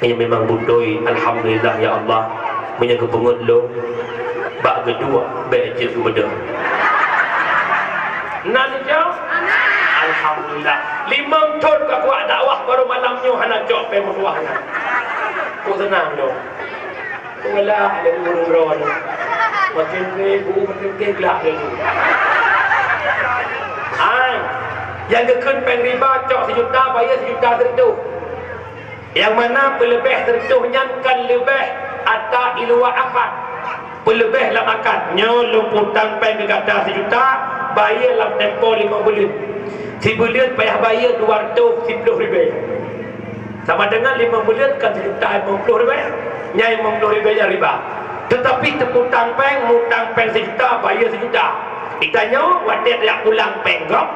Nyan memang beutôi, alhamdulillah ya Allah. Meunyoe geupeungeut lôn, bak geuduek bèk jeuet geubeudôh. Nan jaweueb? Alhamdulillah. Limong thon ka kuat dakwah, baru malam nyoe hana cok péng meutuah nyan. Kok seunang lôn. Kok galak lé ureueng droeneuh. Makin ribu makin glak lé. Ai, nyang geukheun péng riba cok sijuta, bayeue sijuta sireutoh. Nyang mana peuleubeh sireutoh nyan kan leubeh ata iluwa akad. Peuleubeh lam akad, nyoe lôn peutang péng keu gata sijuta, bayeue lam tempo limong buleuen. Sibuleuen payah bayeue dua reutôh siplôh ribèe. Sama deungon limong buleuen kan sijuta limong plôh ribèe. Nyan limong plôh ribèe nyan riba. Teutapi teupeutang péng, meutang péng sijuta, bayeue sijuta. Geutanyoe watèe tajak pulang péng gob,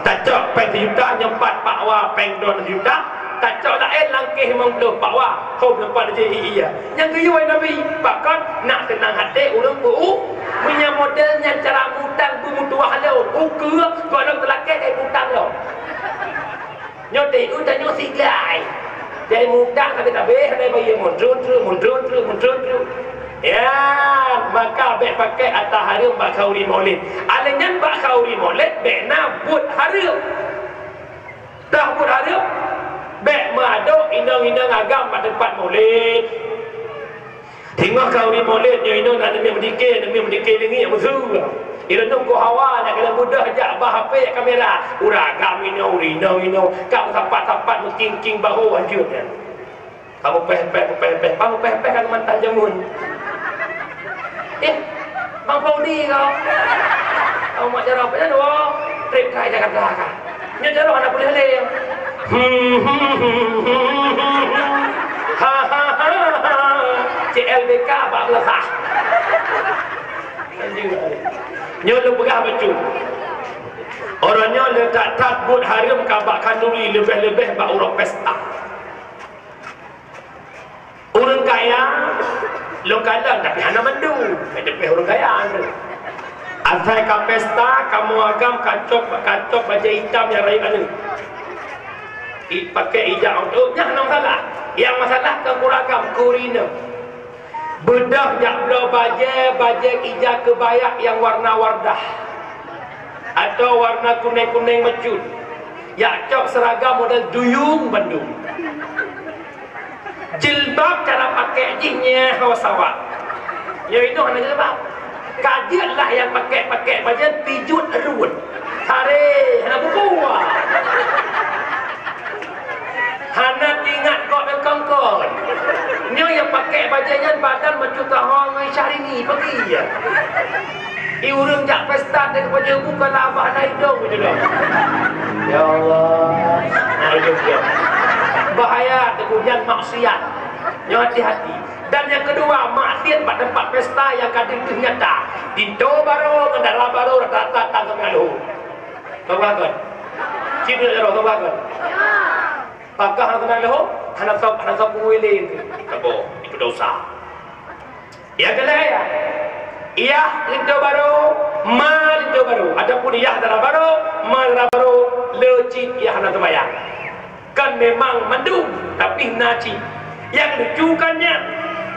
tacok péng sijuta, nyoe pat pakwa péng droeneuh sijuta, tacok laén langkeh limong plôh pakwa, hom nyoe pat jih ié. Nyang geuyue Nabi, pakon nak seunang até ureueng peu-, meunyoe model nyan cara mutang beumeutuah lom, ukeue gohlom teulakèe dari mutang lom. Nyoe teuh tanyoe siglai. Jadi mutang sabe-sabe, hana bayeue, muntrun-trun, muntrun-trun, muntrun-trun. Ya, maka bèk pakai ata hareuem bak khauri Maulid. Alèh nyan bak khauri Maulid bèk na buet hareuem. Dah buet hareuem, bèk meuadôk inong-inong agam bak teumpat Maulid. Singoh khauri Maulid nyoe inoe na neumè meudike, neumè meudike lingiek meusu. Ireunong keu hawa nyan keuneuk beudôh jak ba H P, jak kamera. Ureueng agam inoe, ureueng inong inoe, ka meusapat-sapat, meuking-king bahô hanjeuet nyan. Ka meupèh-pèh, meupèh-pèh, ka meupèh-pèh ka mantah jameun. Eh, Bang Paudi kau. Kau mak jaroe apa nyan, wah? Trép kai Jakarta ka. Nyoe jaroe hana puléh lé. Ha, ha, ha, ha. C L B K bak beulahah. Nyoe lôn peugah bacut. Uroe nyoe le that-that buet hareuem ka bak khanduri, leubeh-leubeh bak uroe pesta. Ureueng kaya lôn kalon, tapi hana mandum. Hana leubeh ureueng kaya tu. Asai ka pesta, kamoe agam ka cok, ka cok bajèe itam nyang rayeuk aneuk. I, pakai ijak untuk, nyan hana masalah. Nyang masalah keu ureueng agam, keu ureueng inong. Beudôh jak bloe bajèe, bajèe ija keubayak nyang warna wardah atau warna kunèng-kunèng meucut. Jak cok seuragam model duyung bandum. Jilbab cara pakai jih nyan hawa sawa. Nyoe inoe hana jilbab. Ka jeuet lah nyang pakai-pakai bajèe pijuet ruet. Sare, hana buku. Hana teuingat gob nyang kongkon. Nyoe nyang pakai bajèe nyan badan macam tahong ngon Syahrini pagi ya. I ureueng jak pesta dek bajèe buka labah na idong beujulong. Ya Allah. Na idong dia. Bahaya teungku nyan maksiat. Nyoe hati-hati. Dan nyang keudua, maksiat bak teumpat pesta nyang ka deuh nyata. Pintoe barô ngon dara barô rata-rata tan saboh leuhô. Saboh kon. Cit jaroe saboh kon. Pakon hana saboh leuhô, hana sob, hana sob peuwili. Saboh, itu dosa. Nyang keulhèe, yah linto barô, ma linto barô, ataupun yah dara barô, ma dara barô, le cit yah hana seumayang. Kan memang mandum, tapi na cit. Nyang lucu kan nyan,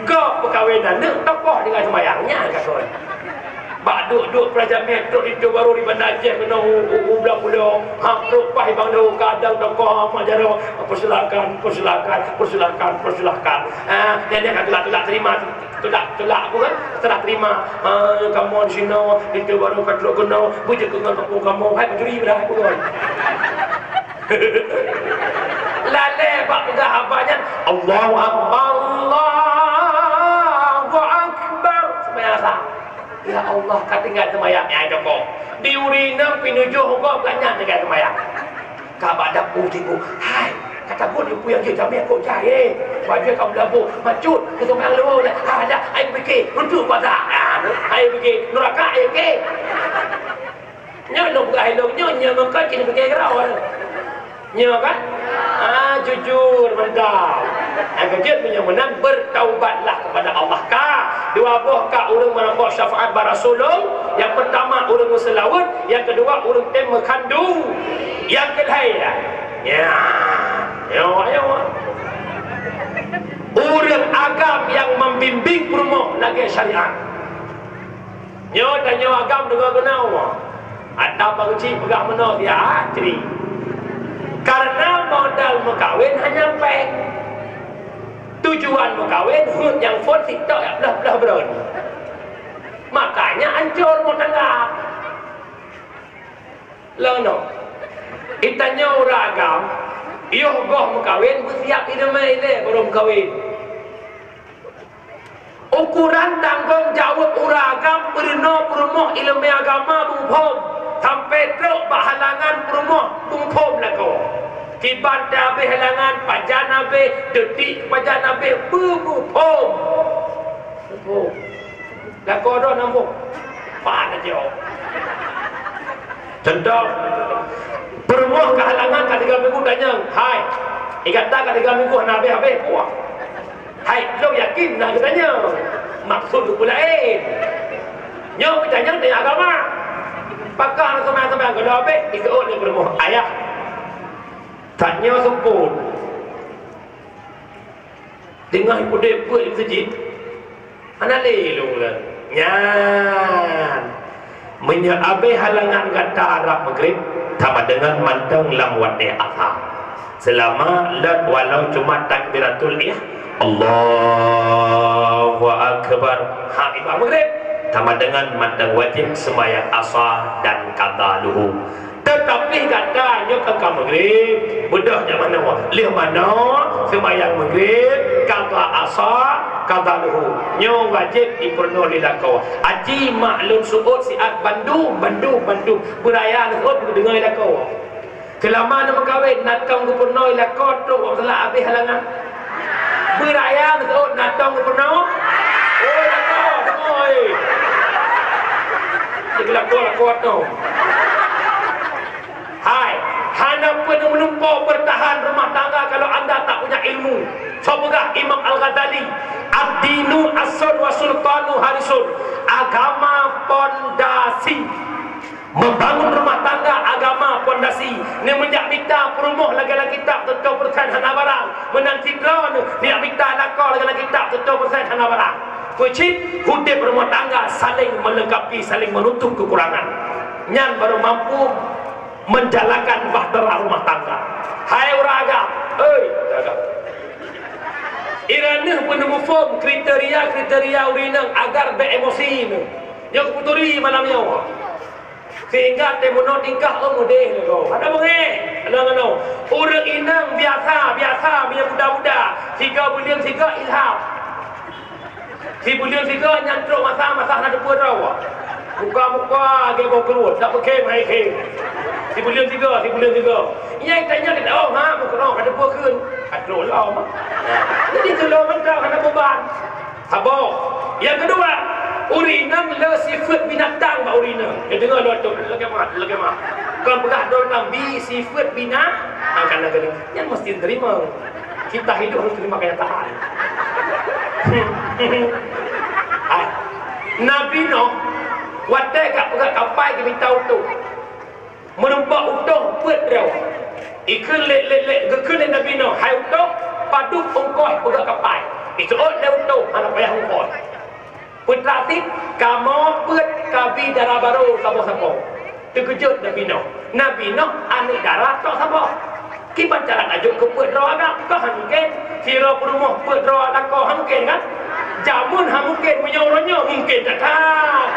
gob peukawen aneuk tokoh tinggai seumayang, nyan ka kon. Bak duek-duek peuraja mèt trok linto barô di Banda Aceh keunoe u, u, u Blang Pulo, ha, trok paih bang lô kadang tokoh mak jaroe, persilakan, persilakan, persilakan, persilakan. Ha, nyan, nyan ka tulak-tulak terima. Tulak, tulak apa kan? Serah terima. Ha, kamoe di sinoe, linto barô ka trok keunoe, beujeuet keu ngon kampung kamoe, hai pencuri beulah, hai peugah. Lalée bak peugah haba nyan, Allahu Akbar, Allahu Akbar. Seumayang sa. Ya Allah, ka tinggai seumayang nyang jokok. Di ureueng inong pih neujok gob gobnyan tinggai seumayang. Ka bak dapu tibu, hai, ka takot ibu nyang jeuet jamé kok jai, eh. Bajée ka beulabô, macut, keu seumayang leuhô lé. Ha, dah, ai pike, untuk kuasa. Ha, ai pike, nuraka, ai pike. Nyoe lôn peugah ilong nyoe, nyoe meukat keuneuk pike keurawa. Nyoe kan? Ah, jujur mantap. Nyang keujeuet meunyoe meunan, bertaubatlah kepada Allah. Ka, dua boh ka ureueng meureumpok syafaat bak Rasulullah. Nyang peurtama ureueng meuseulaweuet, nyang keudua ureueng tem meukhandong. Nyang keulhèe ya. Ya. Nyoe, nyoe. Ureueng agam nyang membimbing peurumoh lagèe syariat. Nyoe tanyoe agam deungoe keunoe. Ata Pak Cik peugah meunoe siat, Cik. Karena modal meukawen hanya péng. Tujuan meukawen heuet nyang phôn sitok jak blah-blah brön. Makanya ancô rumoh tangga. Leunoe. Itanyoe ureueng agam, yoh goh meukawen beusiap ileumèe ilèe baru meukawen. Ukuran tanggong jaweueb ureueng agam peurunoe peurumoh ileumèe agama beumuphom, sampai trok bak halangan peurumoh beumuphom lakoe. Kiban teuhabéh halangan, pajan habéh, detik pajan habéh, beumuphom. Beumuphom. Lakoe droe na muphom. Pat na jaweueb. Contoh, peurumoh keu halangan ka tiga minggu tanyong, "Hai, i gata ka tiga minggu hana habéh-habéh puah." Hai, lôn yakin na geutanyong. Maksud geupeue laén. Nyoe geutanyong tanya agama. Pakon seumayang-seumayang goh lom habéh, iseuôt lé peurumoh, "Ayah, tanyoe seupôt." Teungoh ipeudeh peuet di meuseujid, hana lé lôn lôn. Nyan, meunyoe abéh halangan gata rab Maghrib, tamadeungon mantong lam watèe Asa. Seulama lheueh walau cuma takbiratul ih-, Allahu Akbar. Ha, i bak Maghrib, tamadeungon mantong wajéb seumayang Asa dan qadha luhu. Teutapi gata nyoe ka, ka Maghrib, beudôh jak manoe, lheueh manoe, seumayang Maghrib, qadha Asa, qadha luhu. Nyoe wajéb ipeurunoe lé lakoe. Aci mak lôn seuôt siat bandum, bandum, bandum. Beuraya lôn seuôt geudeungoe lé lakoe. Seulama na meukawen, na tông geupeurunoe lé lakoe trok bak masalah abéh halangan. Beuraya lôn seuôt na tông geupeurunoe. Oh, lakoe, deungoe, eh. Jadi lakoe, lakoe tông. Hai, hana peureulée meulumpoe bertahan rumah tangga kalau anda tak punya ilmu. Soe peugah? Imam Al-Ghazali, "Ad-dinu assun wa sultanu harisun." Agama pondasi. Membangun rumah tangga agama pondasi. Ni meunjak mita peurumoh lagèe lam kitab tutoe peuresan hana barang. Meunan sidroe ni, meunjak mita lakoe lagèe lam kitab tutoe peuresan hana barang. Peucit, udép rumah tangga saling melengkapi, saling menutup kekurangan. Nyan baru mampu menjalankan bahtera rumah tangga. Hai ureueng agam, hei, ureueng agam. Droeneuh peuneumuphom kriteria-kriteria ureueng inong agar bèk emosi nyoe. Nyoe keuputuri malam nyoe. Sehingga teumeunong tingkah, oh, meudeh lagoe. Hana beungèh. Hana ngon ureueng inong biasa, biasa, meunyoe muda-muda. Sigoe buleuen, sigoe ilham. Sibuleuen sigoe nyan trok masa, masa hana teupeue droe. Muka-muka lagèe boh keurot, dak peukhém hai khém. Sibuleuen sigoe, sibuleuen sigoe. Nyang tanyong, oh, ha, muka droe ka teupeue kheun. Ka trok lom. Jadi, tulông mantong hana beuban. Saboh. Nyang keudua, ureueng inong le sifeuet binatang bak ureueng inong. Neudeungö lôn, lagèe meuh, lagèe meuh. Kon peugah droe inong bi sifeuet bina-, nah, kan lagèe nyan meusti teurimong. Kita hidup harus terima kenyataan. Hai. Nabi Nuh, watèe ka peugöt kapai geumita utôh. Meureumpok utôh peuet droe. Ikheun lé, lé, lé, geukheun lé Nabi Nuh, "Hai utôh, padub ongkoh peugöt kapai." Iseuôt lé utôh, hana payah ongkoh. Peue teuma cit, kamoe peuet kabi dara barô saboh-saboh. Teukeujot Nabi Nuh. Nabi Nuh aneuk dara tok saboh. Kiban cara tajok keu peuet droe agam? Kon han mungken. Sidroe peurumoh peuet droe lakoe, han mungken kan? Jameun han mungken, meunyoe uroe nyoe mungken that-that.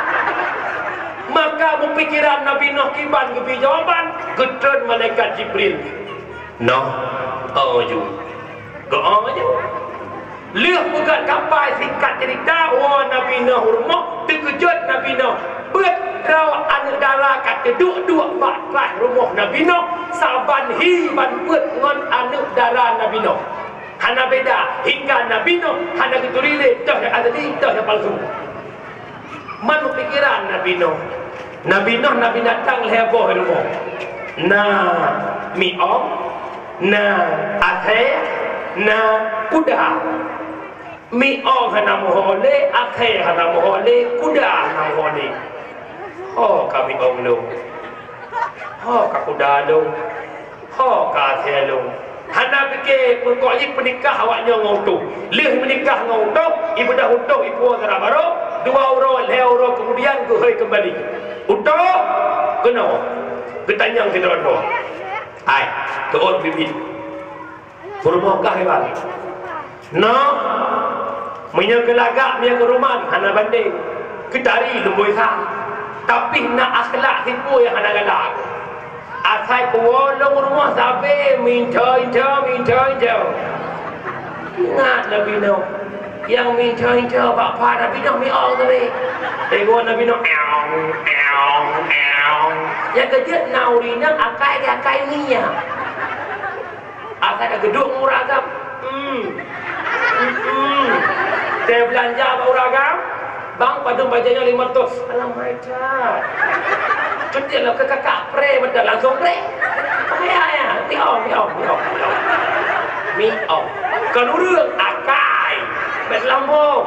Maka meupikiran Nabi Nuh kiban geubri jawaban, geutreun malaikat Jibril. Noh, oh ju. Geuong ju. Lheueh peugah kapai singkat cerita, woe Nabi Nuh u rumoh, teukeujot Nabi Nuh. Peuet droe aneuëk dara ka teuduek-duek bak traih rumoh Nabi Nuh, saban hi ban peuet ngon aneuëk dara Nabi Nuh. Hana beda, hingga Nabi Nuh hana geuturi lé toh nyang asli, toh nyang palsu. Man pikiran Nabi Nuh. Nabi Nuh na binatang lhée boh di rumoh. Na miong, na asée, na kuda. Miong hana meuho lé, asée hana meuho lé, kuda hana meuho lé. Ho ka miong lôn. Ho ka kuda lôn. Ho ka asée lôn. Hana pike peukok jih peunikah awak nyoe ngon utôh. Lheueh meunikah ngon utôh, ibeudôh utôh ipuwoe sara barô, dua uroe, lhée uroe keumudian geuhôi keumbali. Utôh, keunoe, geutanyong sidroe-droe. Hai, teuôt biet-biet. Peurumoh kah iban? Noh, meunyoe keu lagak, meunyoe keu ruman, hana bandeng. Keu tari leubeh sa. Tapi na akhlak sipue nyang hana galak. Asai kuwoe lôn rumoh sabe minco-inco, minco-inco. Ingat Nabi Nuh. Nyang minco-inco bak pat Nabi Nuh miong sabe. Teungku Nabi Nuh, eong, eong, eong. Nyang keujeuet na ureueng inong akai, akai mi nyan. Asai ka geuduek ngon ureueng agam. Hmm. Hmm. Teubeulanja bak ureueng agam. Bang, padum bajée nyoe limong ratus. Alah, my God. Cuti lo keu kakak pre, betul langsung pre. Ya, ya. Miong, miong, miong, miong. Miong. Kon ureueng akai. Bèk lambông.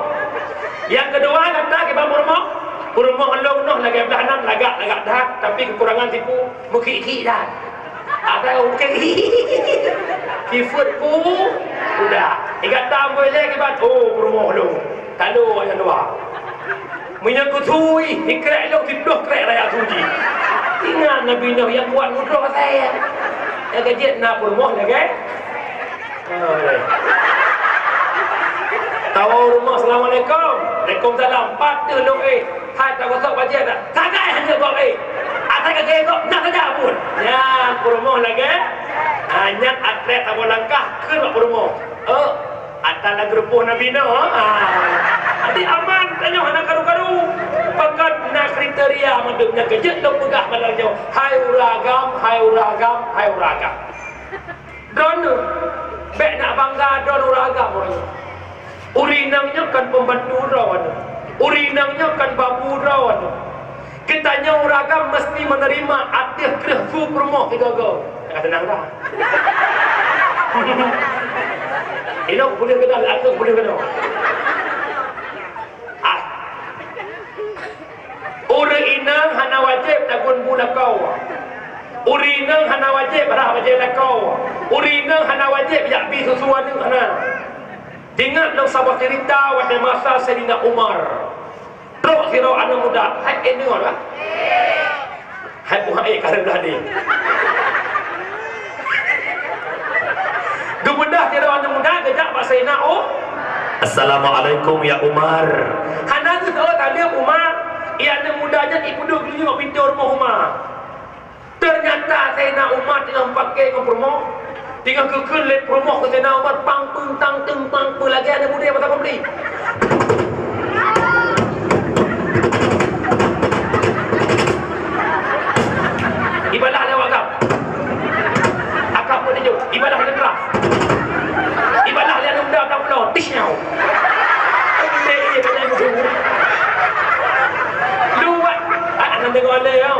Nyang keudua, gata kiban peurumoh. Peurumoh lôn noh lagèe blah nan, lagak, lagak that, tapi keukurangan tipu, meukhik-khik that. Ada mungkin kifut ku udah. Ingat tambah lagi ban, oh, peurumoh lôn. Talo nyang dua. Meunyoe kusui, ikrek lôn siploh krek raya suji. Ingat Nabi Nuh nyang kuat mudroh saya. Nyang keujeuet na peurumoh lagèe. Oh, ya. Tawoe rumoh, "Assalamualaikum." "Waalaikumsalam." Pat teuh lôn, eh. Hai, tagosok bajèe dak? Sagai hana gob, eh. Asai ka geugob, nak saja pun. Nyan peurumoh lagèe. Ah, nyan atrét saboh langkah keu bak peurumoh. Oh, ata lagèe rupoh Nabi Nuh, ha. Jadi aman tanyoe hana karu-karu. Pakat na kriteria mandum nyang keujeuet lôn peugah malam nyoe. Hai ureueng agam, hai ureueng agam, hai ureueng agam. Droeneuh, bèk nak bangga droeneuh ureueng agam uroe nyoe. Ureueng inong nyoe kon pembantu droeneuh. Ureueng inong nyoe kon babu droeneuh. Geutanyoe ureueng agam meusti meuneurima ateueh kreueh su peurumoh sigoe-goe. Ka seunang dah. Inong peue lheueh keunoe, ateueh peue lheueh keunoe. Ah. Ureueng inong hana wajéb tagun bu lakoe. Ureueng inong hana wajéb rhah bajèe lakoe. Ureueng inong hana wajéb jak bi susu aneuk, hana. Teuingat lôn saboh ceurita watèe masa Saidina Umar. Trok sidroe aneuk muda, hai, eh, deungö, bah. Hai, buhai ka reudah deh. Geubeudôh sidroe aneuk muda geujak bak Saidina U-, "Assalamualaikum ya Umar." Hana geutanyong, "Oh, taleuem Umar." Iya aneuk muda nyan ipeuduek geuyue ngon pintoe rumoh Umar. Teunyata Saidina Umar teungoh meupaké ngon peurumoh. Teungoh geukheun lé peurumoh keu Saidina Umar, pang peung tang teung pang peung lagèe aneuk muda masa pembeli. Ibalah lé awak agam. Agam pun dijok. Ibalah lé keras. Ibalah lé aneuk muda agam pulo. Tish nyau. Luar, ah, aneuk deungö lé, yo.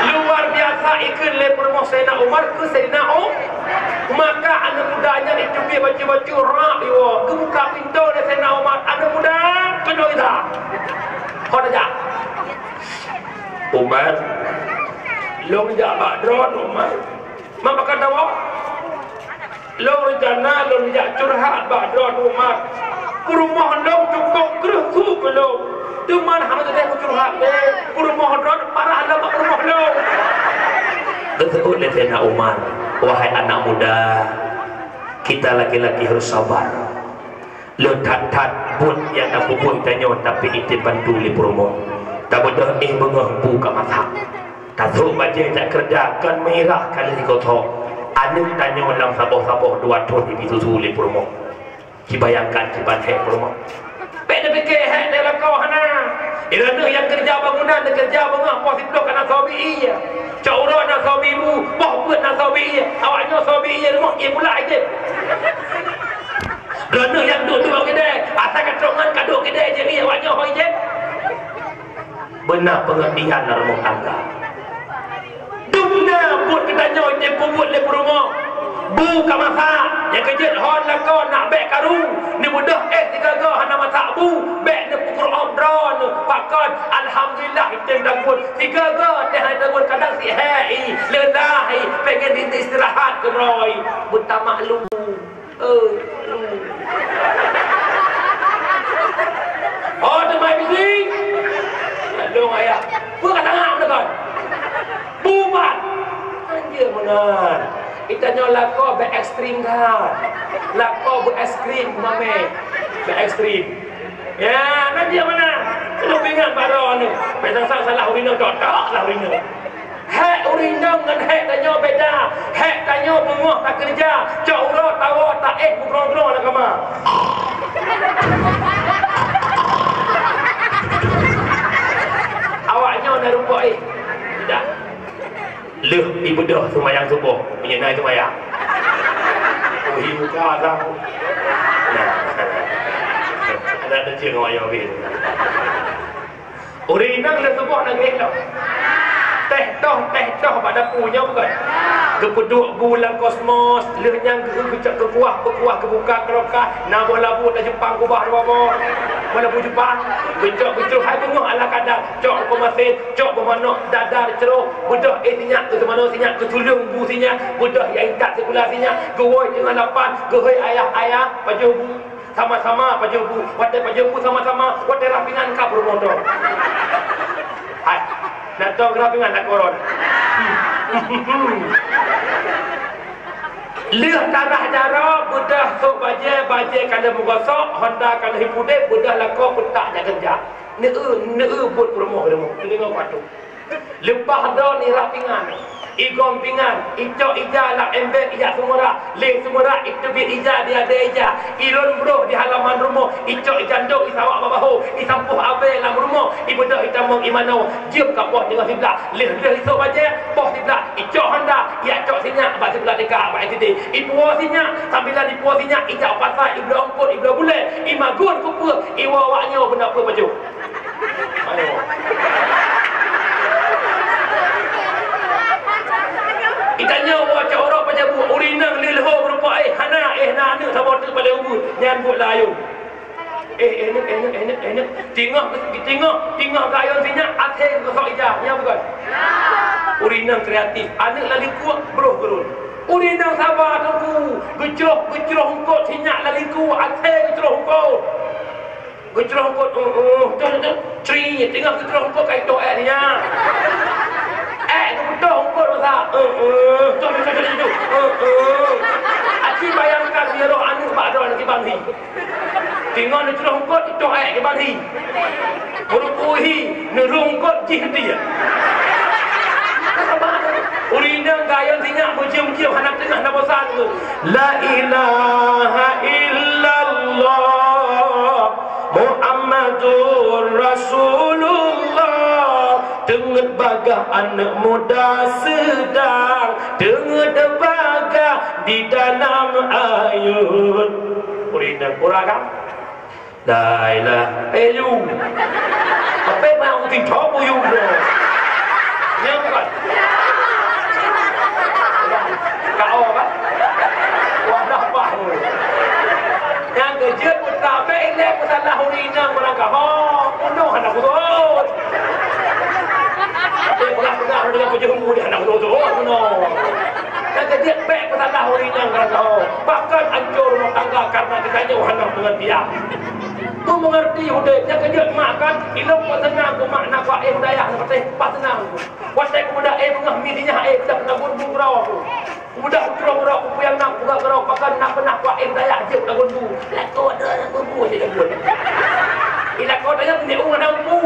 Luar biasa ikheun lé peurumoh Saidina Umar keu Saidina U-, maka aneuk muda nyan jiteubiet bacut-bacut rab iwoe. Geubuka pintoe lé Saidina Umar, "Aneuk muda, keunoe gata." "Ho tajak?" "Umar, lôn jak bak droeneuh, Umar." "Ma pakon tawoe?" "Lôn reuncana lôn jak curhat bak droeneuh, Umar. Peurumoh lôn cukôp kreueh su keu lôn. Teuma hana teuntèe meucurhat lé. Peurumoh droeneuh parah lom bak peurumoh lôn." Geuseuôt lé Saidina Umar, "Wahai anak muda, kita laki-laki harus sabar. Le that-that buet nyang tapeubuet tanyoe, tapi item bantu lé peurumoh. Tabeudôh éh beungoh bu ka masak. Tasôk bajèe takeureuja kon meuirah ka lheueh jigosok. Aneuk tanyoe lam saboh-saboh dua thon jibi susu lé peurumoh. Ci bayangkan kiban hék peurumoh. Bék neupike hék lé lakoe hana. Droeneuh nyang keureuja bangunan, neukeureuja beungoh, poh siplôh ka na soe bi ie. Cot uroe na soe bi bu, poh peuet na soe bi ie. Awaknyoe soe bi ie rumoh, ie pula ideh. Droeneuh nyang duek-duek keudè, asai ka trok ngon ka duek keudè jih, awaknyoe ho ideh. Beuna peungeurtian lam rumoh tangga. Dum na buet geutanyoe nyang peubuet lé peurumoh. Bu ka masak, nyang keujeuet hon lakoe nak bék karu, neubeudôh éh sigaga hana masak bu, bék neupeukureueng droeneuh. Pakon, alhamdulillah, item tagun. Sigaga teuh hana tagun, kadang si hék i, leulah i, pengen di istirahat keudroe. Beutamaklum. Eh, lu. Oh, teumai bisi. Lôn ayah. Peue ka tangah meunan? Bubat. Anjir meunan. Itanyoe lakoe beu ekstrem that. Lakoe beu ekstrem, mamé. Beu ekstrem. Ya, nan dia mana? Keuneuk ingat bak droeneuh. Bèk sang-sang salah ureueng inong, tok-tok salah ureueng inong. Hék ureueng inong ngon hék tanyoe beda. Hék tanyoe beungoh takeureuja, cot uroe tawoe taéh beugrong-grong lam kama. Awaknyoe na rumpok éh. Tidak. Lheueh ibeudôh seumayang suboh, meunyoe na seumayang. Uhi muka dah. Nah, ada teucium awaknyoe bin. Ureueng inong lheueh suboh na geuéh lom. Teh toh, teh toh bak dapu nyoe bukon? Geupeuduek bu lam kosmos, lheueh nyan geu-, geucok keukuah, peukuah geubuka keulokah, na boh labu tajupang kubah dua boh. Boh labu jupang, geucok geucroh hai beungoh ala kadar, cok boh masen, cok boh manok, dadar, croh, beudôh éh sinyak, keu teumanoe sinyak, keu tuleueng bu sinyak, beudôh jak intat sikula sinyak, geuwoe teungoh lapan, geuhôi ayah-ayah, pajoh bu. Sama-sama pajoh bu, watèe pajoh bu sama-sama, watèe rah pingan ka peurumoh droe. Hai, nak tong rah pingan nak koron. Lheueh tarah jaroe, beudôh sôk bajèe, bajèe ka lheueh meugosok, honda ka lheueh ipudép, beudôh lakoe peutak jak keureuja. Neu-eu, neu-eu buet peurumoh-rumoh. Teudeungoe patot. Leupah droe irah pingan, igom pingan, icok ija lam ember, ijak seumeurah, lé seumeurah iteubiet ija di adèe ija, ilôn broh di halaman rumoh, icok ija ndok, isawak bak bahô, isampôh abèe lam rumoh, ibeudôh itamong imanoe, jeuem ka poh teungoh siblah, lheueh-lheueh isôk bajèe, poh siblah, icok honda, ijak cok sinyak bak siblah tika bak S D, ipuwoe sinyak, sambilan ipuwoe sinyak, ijak pasai, ibloe eungkôt, ibloe gulèe, imagun kupeue, iwoe awaknyoe beuna peue pajoh. Ayo. Itanyoe woe cot uroe pajoh bu, ureueng inong lheueh leuhô meurumpok éh, hana éh na aneuk saboh teuk paleng ubeut, nyan buet layông. Éh, éh neuk, éh neuk, éh neuk, éh neuk. Teungoh, teungoh, teungoh geuayôn sinyak, até geusok ija, nyan bukon? Ureueng inong kreatif, aneuk lam likôt broh keurôn. Ureueng inong saba teungku, geucroh, geucroh eungkôt sinyak lam likôt, até geucroh eungkôt. Geucroh eungkôt, euh, euh, tu, tu, tu. Cri, teungoh geucroh eungkôt ka itoh ék nyan. Ék geubeutôh eungkôt masa, euh, euh, tu, tu, tu, tu, tu, euh, euh. Aci bayangkan meunyoe roh aneuk bak droe kiban hi. Teungoh neucroh eungkôt itoh ék kiban hi. Meureuku hi, neurông eungkôt jih dia. Ureueng inong geuayôn sinyak meujeuem-jeuem hana teungoh na bosan tu. La ilaha illallah Muhammadur Rasulullah. Teungeut bagah aneuk muda seudang, teungeut bagah di dalam ayôn. Ureueng inong pura kan? Dai lah. Eh, yu. Tapi mau di coba yu bro. Ya bukan? Kau kan? Wah, dah paham. Nyang keujeuet peutabek ilèe peusalah ureueng inong barangkaho. Bunoh aneuk beutôi. Dia peugah-peugah dengan peujeuhu dia aneuk beutôi. Bunoh. Nyang keujeuet bèk peusalah ureueng inong barangkaho. Bahkan hancô rumoh tangga karena geutanyoe hana pengertian. Beumeungeurti udép, nyang keujeuet mak kan, ilôn peuseunang keu mak na kuah éh dayah na patéh, paseunang. Watèe kubeudôh éh beungoh mi sinyak éh, kubeudôh na gun bu keudroe ku. Kubeudôh utroe keudroe, kupeue nyang na kupeugah keudroe, pakon na peunah kuah éh dayah jeuet na gun bu. Lakoe droe na gun bu jeuet na gun. Di lakoe tanyoe peumiet ueh na bu.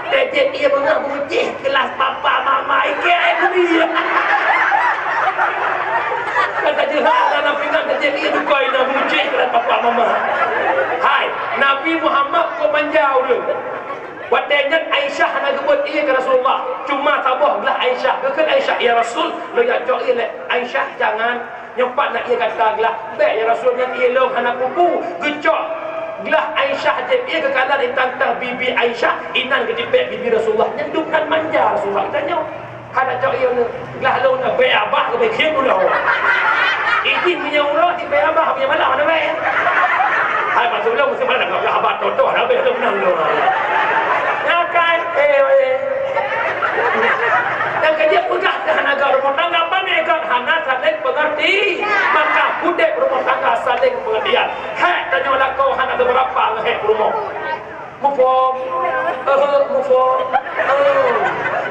Teuh jeuet ie beungoh beucéh keulaih papa mama ikée éh keubiet. Jadi bukai na mucih keu papa mama. Hai, Nabi Muhammad kon manja ureueng. Watèe nyan Aisyah hana geubeuet ié keu Rasulullah. Cuma saboh glah Aisyah. Geukheun Aisyah, "Ya Rasul, lôn jak cok ié lé." "Aisyah, jangan. Nyoe pat na ié gata glah." "Bèk, ya Rasul, nyan ié lôn hana peue-peue." Geucok glah Aisyah jép ié geukalon di tangkah bibi Aisyah, inan geutipék bibi Rasulullah. Nyan dum nan manja Rasulullah geutanyoe. Hana cok ié nyoe. Glah lôn na bèk abah keu bèk khém uroe. Idin meunyoe uroe di bèk abah meunyoe malam hana bèk. Hai maksud lôn mesti malam glah abah toto hana bèk lôn nang lôn. Nyakai, eh, eh. Nyang keu jeuet peugah keu hana gak rumoh tangga pané gak hana saléng peungeurti. Maka udép rumoh tangga saléng peungeurtian. Hék tanyoe lakoe hana seubeurapa ngon hék peurumoh. Muphom? Eh, muphom. Eh.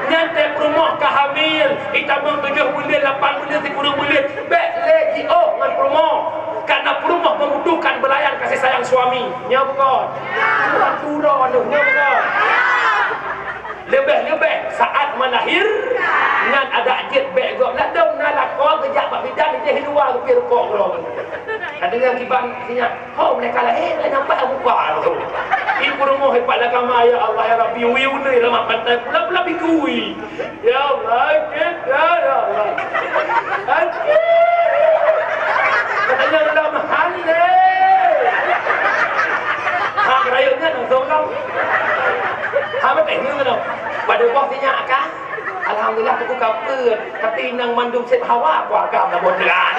Nyan teuh peurumoh ka hamil, itamong tujoh buleuen, lapan buleuen, sikureueng buleuen. Bèk lé jiôh ngon peurumoh. Karena peurumoh membutuhkan belayan kasih sayang suami. Nyo bukon? Bukan pura nyoe, nyo bukon? Leubeh-leubeh saat melahir, nyan adak jeuet bèk gob ladôm na lakoe geujak bak bidan idéh luwa geupie rukok droe. Ka deungoe kiban sinyak. Ho, meunyo ka lahé, dah nyan pat buka tu. Ibu rumoh ipat lam kama, ya Allah, ya Rabbi, ui ulèe lam pantai pula-pula bigui. Ya Allah, sakét, ya, ya Allah. Sakét. Katanya udah mahal deh. Ha, rakyatnya langsung kau. Ha, betul ni tu. Pada boh sinyak kah? Alhamdulillah, buku kapeur. Tapi nang mandum sép hawa, aku agam dah boh terang.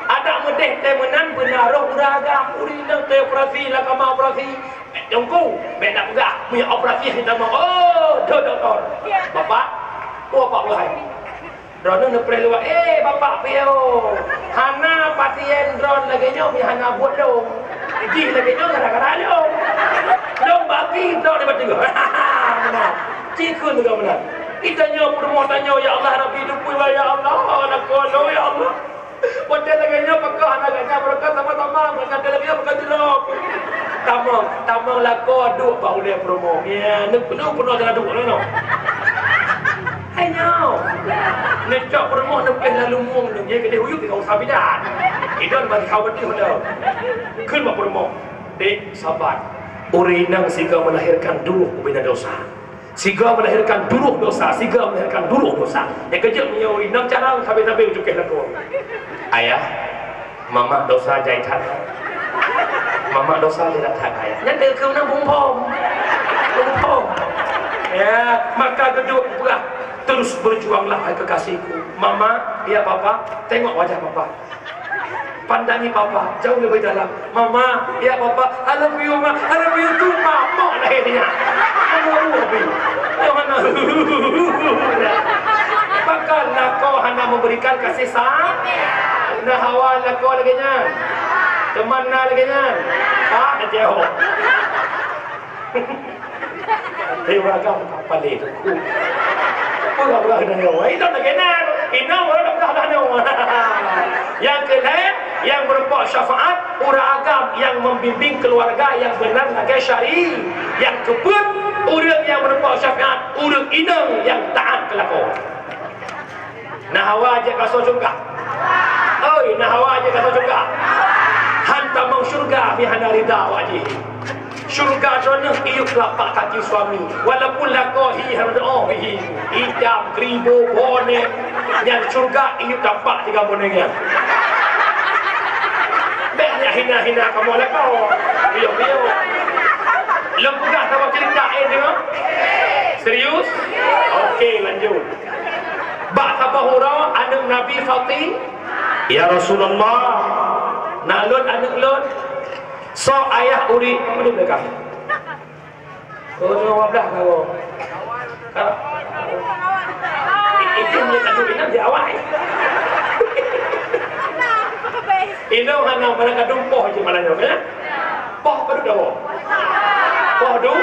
Adak meudeh teuh meunan beuna roh ureueng agam, ureueng inong teuh operasi, lam kama operasi. Teungku, bèk na peugah, meunyoe operasi hana tamong. Oh, dok dokto. Bapak, oh, Bapak Wahai. Droeneuh neupreh luwa, "Eh, Bapak Pio, hana pasien droen lagèe nyoe meunyoe hana buet lôn. Jih lagèe nyoe gara-gara lôn. Lôn bagi droen daripada tiga." Meunan. Cit kheun juga meunan. Kita nyoe peurumoh tanyoe, "Ya Allah, Rabbi, tupui, ya Allah, lakoe lôn, ya Allah." Watèe lagèe nyoe, pakon hana gata beureukat sama-sama, ngon gata lagèe nyoe pakon jilop. Tamong, tamong lakoe duek bak ulèe peurumoh. Ya, neuk, neuk peunoh jalan duek, neuk, neuk. Hai nyoe. Neucok peurumoh neuk pih lalu mueng, neuk jih keudeh uyueb deungon usaha bidan. Idon bagi khawatir udah. Kheun bak peurumoh. Dek, sabar. Ureueng inong sigoe melahirkan duek ubena dosa. Sigoe melahirkan duroh dosa, sigoe melahirkan duroh dosa. Nyang keujeuet meunyoe inong carông sabe-sabe cukéh lakoe. Ayah, mamak dosa jai that. Mamak dosa jai that, ayah. Nyan teukeue na bumbom. Bumbom. Ya, maka geuduek peugah, "Terus berjuanglah, hai kekasihku." Mama, ya papa, tengok wajah papa. Pandangi papa, jauh lebih dalam. Mama, ya papa, I love you, ma. I love you too, ma. Mok lahé nyan. Aduh, Abi. Yang mana? Maka lakoe hana memberikan kasih sayang. Na hawa lakoe lagèe nyan. Teuma na lagèe nyan. Ah, jauh. Hei, ureueng agam ka paleng tu. Peugah-peugah dah nyoe. Inong lagèe nyan. Inong ureueng dah peugah dah nyoe. Nyang keulhèe, nyang meureumpok syafaat, ureueng agam nyang membimbing keluarga nyang beuna lagèe syari. Nyang keupeuet, ureueng nyang meureumpok syafaat, ureueng inong nyang taat keu lakoe. Na hawa jeuet kasoe syeuruga? Oi, na hawa jeuet kasoe syeuruga? Han tamong syeuruga mi hana rida awak jih. Syeuruga droeneuh iyup telapak kaki suami. Walaupun lakoe hi hana doa hi. Itam, keribu, bonek. Nyan syeuruga iyup tapak tiga bonek nyan. Bèk nyak hina-hina kamoe lakoe. Piôh-piôh. Lôn peugah saboh cerita, eh, tengok. Serius? Okey, lanjut. Bak saboh uroe aneuk Nabi Fati, "Ya Rasulullah, na lôn aneuk lôn." "Soe ayah ureueng?" Peue deungon ka? Oh, lima belas ka. Ka. Itu dia satu ingat di awal. Inong hana barang kadung poh je malam nyoe, ya? Poh padum dawa? Poh du?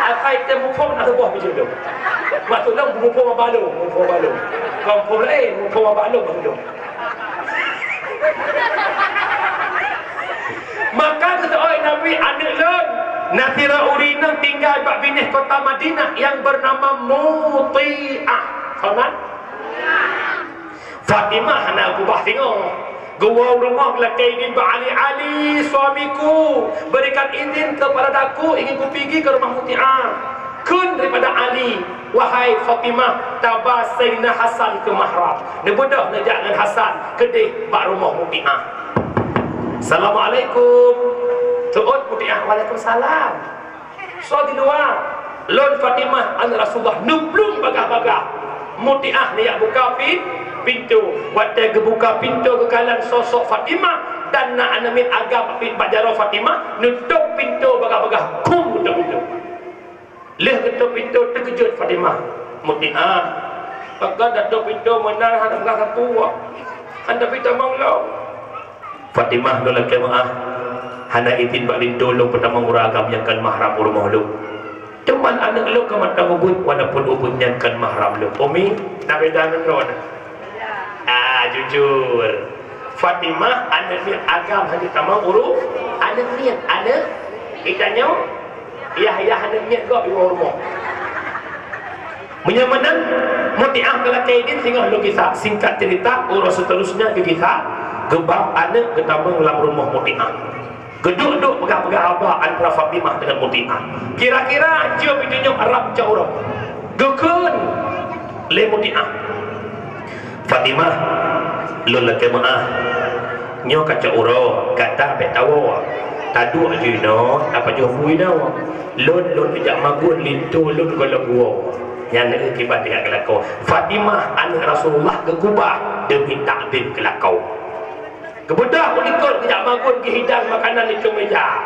Asai teuh muphom na boh bijéh tu. Maksud lôn muphom bak lôn, muphom bak lôn. Kon muphom laén, muphom bak lôn maksud lôn. Maka geuseuôt Nabi, "Aneuk lôn, na sidroe ureueng inong tinggai bak binéh kota Madinah nyang beunama Mutiah." Soe nan? Fatimah hana keubah singoh. Geuwoe u rumoh geulakée idin bak Ali, "Ali, suamiku, berikan izin kepada aku ingin kupigi ke rumah Mutiah." Kheun daripada Ali, "Wahai Fatimah, taba Saidina Hasan keu mahram." Neubeudôh neujak ngon Hasan keudeh bak rumoh Mutiah. "Assalamualaikum." Teuôt Mutiah, "Waalaikumsalam." Soe di luwa? "Lôn Fatimah aneuëk Rasulullah." Neuplueng bagah-bagah. Mutiah neujak buka pin-, pintoe. Watée geubuka pintoe geukalon sosok Fatimah dan na aneuëk miet agam bak jaroe Fatimah, neutôp pintoe bagah-bagah. Khum geutôp pintoe. Lheueh geutôp pintoe teukeujot Fatimah. "Mutiah, pakon tatôp pintoe meunan hana peugah sapeue? Hana pih tamong lom." "Fatimah, lôn lakée meuáh, hana idin bak linto lôn peutamong ureuëng agam nyang kon mahram u rumoh lôn. Teuma aneuëk lôn ka mantong ubeut, walaupun ubeut nyan kon mahram lôn." Umi, na beda ngon droeneuh? Ah, jujur. Fatimah aneuëk miet agam hana tamong ureuëng, aneuëk miet, aneuëk, geutanyoe, yah-yah aneuëk miet gob di bawah rumoh. Meunyoe meunan, Mutiah geulakée idin singoh lôn gisa. Singkat cerita, uroe seterusnya geugisa, geubab aneuëk geutamong lam rumoh Mutiah. Geuduek-duek peugah-peugah haba antara Fatimah dengan Mutiah. Kira-kira jeuem itu nyoe rab cot uroe. Geukheun lé Mutiah, "Fatimah, lôn lakée meuáh. Nyoe ka cot uroe, gata bék tawoe. Taduek ju inoe, tapajoh bu inoe. Lôn, lôn neujak magun linto lôn gohlom woe." Nyan kiban tinggai geulakoe. Fatimah aneuëk Rasulullah geugubah demi takzim keu lakoe. Geubeudôh u likot geujak magun geuhidang makanan di cong meja.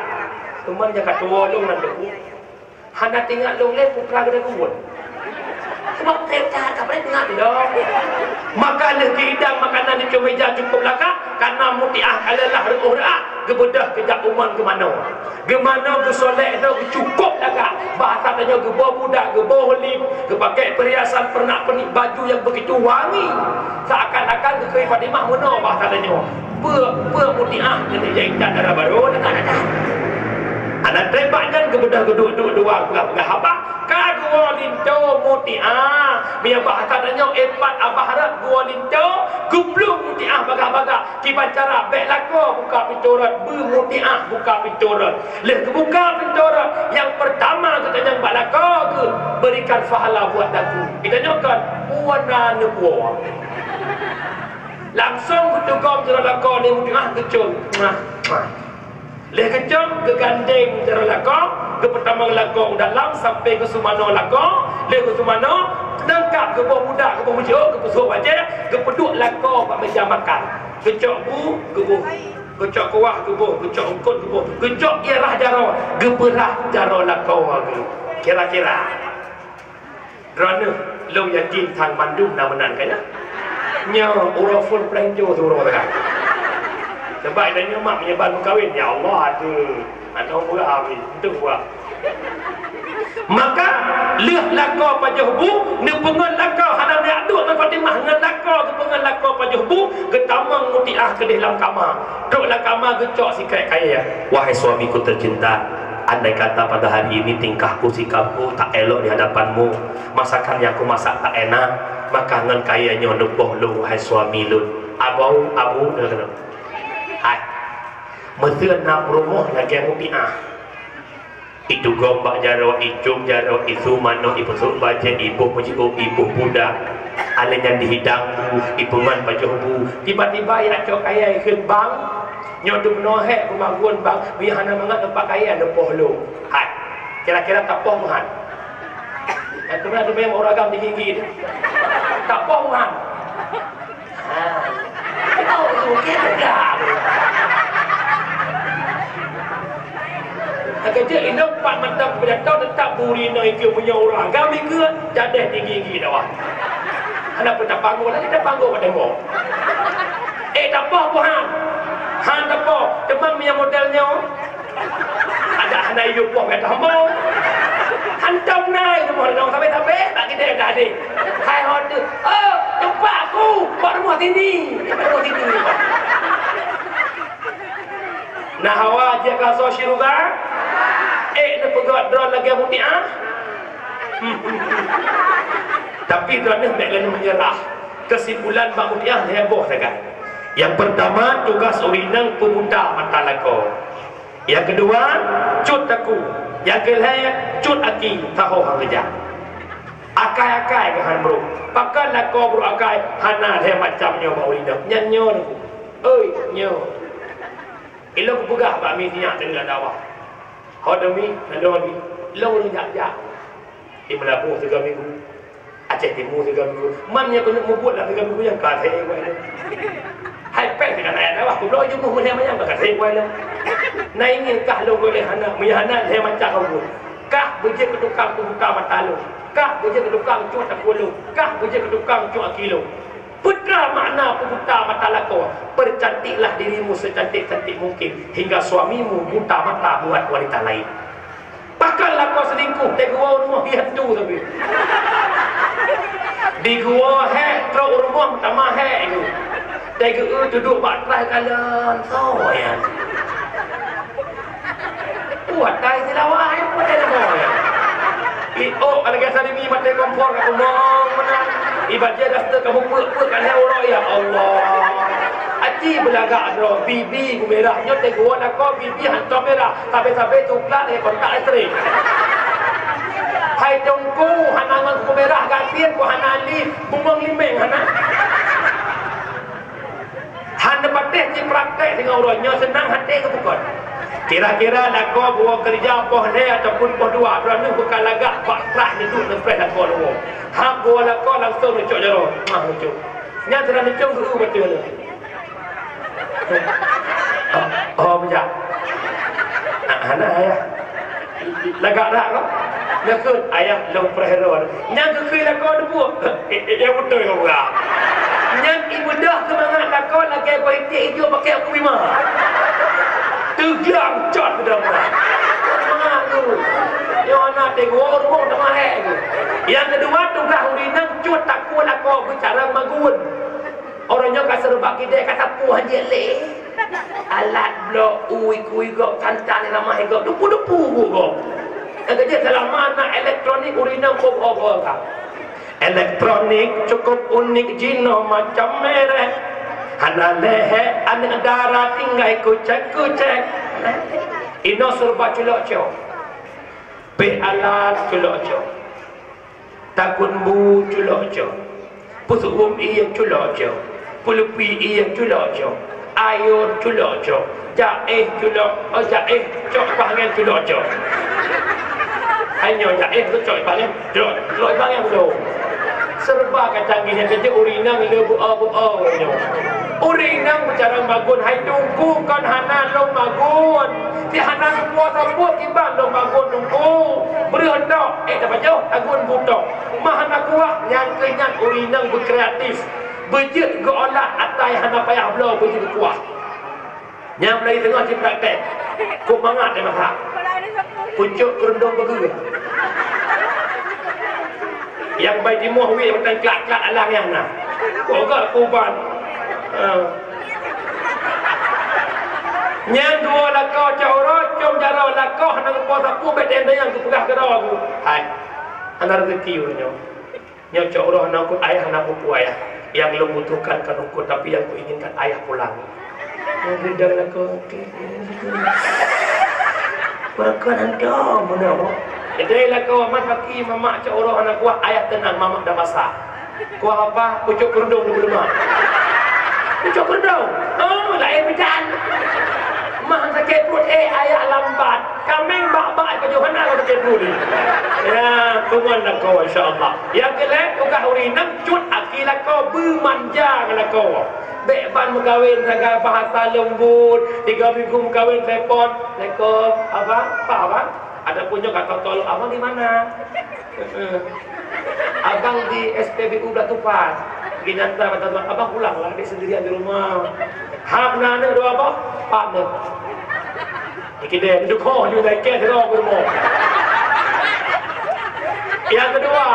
Teuma nyang ka tuwoe lôn nyan teupeu. Hana teuingat lôn lé peue teuma geudaguet. Sabab trép that ka paléng teuingat lôn. Maka lheueh geuhidang makanan di cong meja cukup lagak, karna Mutiah ka lelah reuôh reuak, geubeudôh geujak u mon geumanoe. Geumanoe geusolek droe geucukôp lagak. Bahasa tanyoe geuboh budak, geuboh lip, geupakée perhiasan pernak-pernik baju nyang beugitu wangi. Seakan-akan geukheun Fatimah meunoe bahasa tanyoe. Peue, peue Mutiah keuneuk jak intat dara barô, na that-that. Hana trép bak nyan geubeudôh geuduek-duek dua peugah-peugah haba. Ka geuwoe linto Mutiah. Meunyoe bahasa tanyoe, eh, pat abah rot geuwoe linto, geuplueng Mutiah bagah-bagah. Kiban cara, bék lakoe buka pintoe rot, beu Mutiah buka pintoe rot. Lheueh geubuka pintoe rot, nyang peurtama geutanyong bak lakoe geuh, "Berikan pahala buat aku." Geutanyoe kon, "Peue na neupuwoe?" Langsong geutugom jaroe lakoe lé Mutiah geucong. Muah, muah. Lheueh geucong, geugandeng jaroe lakoe, geupeutamong lakoe u dalam sampoe geuseumanoe lakoe, lheueh geuseumanoe, teungkap geuboh budak, geuboh meujiôk, geupeusôk bajée, geupeuduek lakoe bak meja makan. Geucok bu, geuboh. Geucok kuah geuboh, geucok eungkôt geuboh, geucok ie rhah jaroe, geupeurhah jaroe lakoe geuh. Kira-kira. Droeneuh, lôn yakin that mandum na meunan ka nyan. Nyoe uroe phôn peureulèe jo siuroe teuka. Sabab tanyoe mak meunyoe ban meukawen, ya Allah, aduh, aneuk ureueng habéh, enteuk buah. Maka, lheueh lakoe pajoh bu, neupeungon lakoe hana neujak duek ngon Fatimah, ngon lakoe geupeungon lakoe pajoh bu, geutamong Mutiah keudeh lam kama. Trok lam kama geucok sikrek kayèe, "Wahai suamiku tercinta, andai kata pada hari ini tingkahku sikapku tak elok di hadapanmu, masakan yang kumasak tak enak, maka ngon kayèe nyoe neupoh lôn, wahai suami lôn." Abô, abu, hai. Meuteun na peurumoh lagèe Mutiah. Itugom bak jaroe, icôm jaroe, isu manok, ipeusôk bajèe, iboh meujiôk, iboh budak. Alèh nyan dihidang bu, ipeungon pajoh bu. Tiba-tiba icok kayèe ikheun, "Bang, nyoe dum noe hèk beumagun, Bang. Meunyoe hana mangat teumpat kayèe neupoh lôn." Hai. Kira-kira tapoh meuhan? Hai, keubiasaan ureueng agam tinggi-tinggi tu. Tapoh meuhan? Ha. Tahu tu, okey, peugah. Lagèe jeuet inong pat mantong peujatoe teutap buri inong ikeue meunyoe ureueng agam ikeue, jadeh tinggi-tinggi dakwah. Hana peuet tapanggong, lagèe tapanggong pada mo. Eh, tapoh buhan. Han tapoh. Teuma meunyoe model nyoe, adak hana yue poh bak hamba. Hantom na i rumoh inong sabe-sabe, bak gidée dah deh. Hai ho tu. Oh, teumpat aku, bak rumoh sini. Bak rumoh sini. Nah, hawa jeuet keu asoe syeuruga? Eh, neupeugah droe lagèe Mutiah? Tapi droeneuh bèk laju meunyeurah. Keusimpulan bak Mutiah heboh sagai. Nyang peurtama, tugaih ureueng inong peubuta mata lakoe. Nyang keudua, cut takue. Nyang keulhèe, cut aki, taho han geujak. Akai-akai keuh han brôk. Pakon lakoe brôk akai, hana lhèe macam nyoe bak ureueng inong. Nyan nyoe. Oi, nyoe. Ilôn kupeugah bak mi sinyak teungoh dakwah. Ho demi, na dong lagi. Lôn ureueng jak-jak. Di Meulaboh tiga minggu. Aceh Timu tiga minggu. Man nyang keuneuk mubuet lam tiga minggu nyan ka trép wai lôn. Hai péng teuka na dakwah, kubloe jeuet meuh meunan manyang ka trép wai lôn. Na ingin kah lôn gohlom hana, meunyo hana lhèe macam lôn buet. Kah beujeuet keu tukang peubuta mata lôn. Kah beujeuet keu tukang cut takue lôn. Kah beujeuet keu tukang cut aki lôn. Peue treuk makna peubuta mata lakoe? Percantiklah dirimu secantik-cantik mungkin, hingga suamimu buta mata buat wanita lain. Pakon lakoe selingkuh, teuh geuwoe rumoh hi hantu sabe. Di geuwoe hék, trok u rumoh tamah hék nyoe. Teuh geu-eu dudoe bak trai kalon, soe nyan? Wah, tai silawai, apa tai nama ya? Iok, kalau biasa demi mati kompor kat rumah, mana? Ibadah dah setel kamu pek-pek kat nyawa, ya Allah. Aci belagak droe, bibi ku merah. Nyoe teuh geuwoe lakoe, bibi hantom merah. Sabe-sabe tukla lé kontak listrik. Hai Teungku, hana ngon ku merah gasien, ku hana li, bungong limeng hana. Han neupatéh jipraktek deungon uroe nyoe seunang até keu bukon. Kira-kira lakoe buwoe keureuja poh lhèe ataupun poh dua, droeneuh beukalagak bak trah neuduek neupreh lakoe leuwoe. Hab buwoe lakoe langsong neucok jaroe. Mah neucok. Nyan sidroe neucok geu-eu bateue lé. Oh, oh, bujak. Ah, hana, ayah. Lagak dak kau? Nakheun ayah lôn preh droe. Nyang geukheun lakoe teupeue. Eh, eh, eh, beutôi kau peugah. Nyang ibeudôh keumangat lakoe lagèe boh iték ijo pakai aku bima. Teugiang cot keu dama. Malu. Nyoe aneuk teuh geuwoe rumoh teuma hék. Nyang keudua tugaih ureueng inong cut takue lakoe beucarông magun. Uroe nyoe ka seureuba kidée ka sapeue han jeuet lé. Alat blok, ui, kui gob, tantan ramah gob, dupu-dupu bu gob. Ka jeuet seulama na elektronik ureueng inong kok ogoe ka. Elektronik cukup unik jinoe macam merek. Hana lehek aneuk dara tinggai kucek-kucek. Inoe seureuba culok cok. Pih alat culok cok. Takun bu culok cok. Peusuuem ié culok cok. Peulupi ié culok cok. Ayôn culok cok. Jaéh culok, oh, jaéh cok pahngen culok cok. Hai nyoe jaéh tu cok pahngen, cok, cok pahngen tu. Seureuba ka canggih nyan, keu jeuet ureueng inong le beu-o-beu-o nyoe. Ureueng inong meucarông magun, hai Teungku kon hana lôn magun. Di hana geupuwoe sapeue kiban lôn magun Teungku. Breueh tok, eh, tapajoh, tagun bu tok. Mah hana kuah, nyang keu nyan ureueng inong beukreatif. Beujeuet geuolah atai hana payah bloe beujeuet geukuah. Nyang mulai teungoh cit praktek. Kok mangat dia masak. Pucuk keurundong beugeu. Nyang bai timoh wéh mantong klak-klak alang nyang na. Kok gak kuban. Ha. Nyang dua lakoe cok uroe, com jaroe lakoe, hana geupo sapeue, bèk teuntèe nyang geupeugah keudroe geuh. Hai. Hana rezeki ureueng nyoe. Nyoe cok uroe hana ku ayah, hana ku pu ayah. Yang lôn butuhkan kan ukur, tapi yang ku inginkan ayah pulang. Nyoe bidang lakoe. Peureukan hantom meunoe. Jadi lakoe amat paki mamak cok uroe hana kuah, ayah teunang mamak dah basah. Kuah apa? Pucuk keurundong di lemak. Pucuk keurundong. Oh, laén meujan. Mah sakét pruet, eh, ayah lambat. Kaméng bak-bak ka jeuet hana ka sakét pruet ni. Ya, kuman lakoe insya Allah. Nyang keulhèe, tugaih ureueng inong cut aki lakoe, beumanja ngon lakoe. Bèk ban meukawen sagai bahasa leumbut, tiga minggu meukawen telepon, "Assalamualaikum, abang, apa abang?" Ataupun nyoe ka tolong, "Abang di mana?" "Abang di S P B U Batu Pahat." Geunyata kata, "Abang pulanglah, dek sendirian di rumah." Hab na aneuk dua boh, pat aneuk. Ikidée, dukung juga iké sidroe peurumoh. Nyang keudua,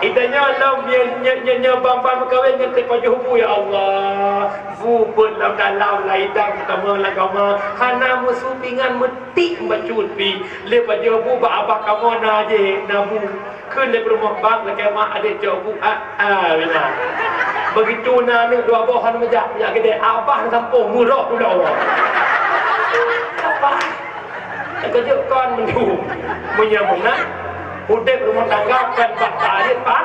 ita nyoe lom nyoe, nyoe, nyoe, nyoe ban-ban meukawen ngon teuh pajoh bu, ya Allah. Bu beuet lam dalam, lam idang, tamong lam kama. Hana meusu pingan, meutik bacut pi. Lé pajoh bu bak abah kamoe na jih, na bu. Kheun lé peurumoh bang, lakée mak adék cok bu, a, a, bila. Begitu na aneuk dua boh hana meujak, meujak keudè, abah na sampôh, meuroh tulông. Abah. Teukeujot kon meunyoe. Meunyoe meunan, udép rumoh tangga kon bak tarit, Pak.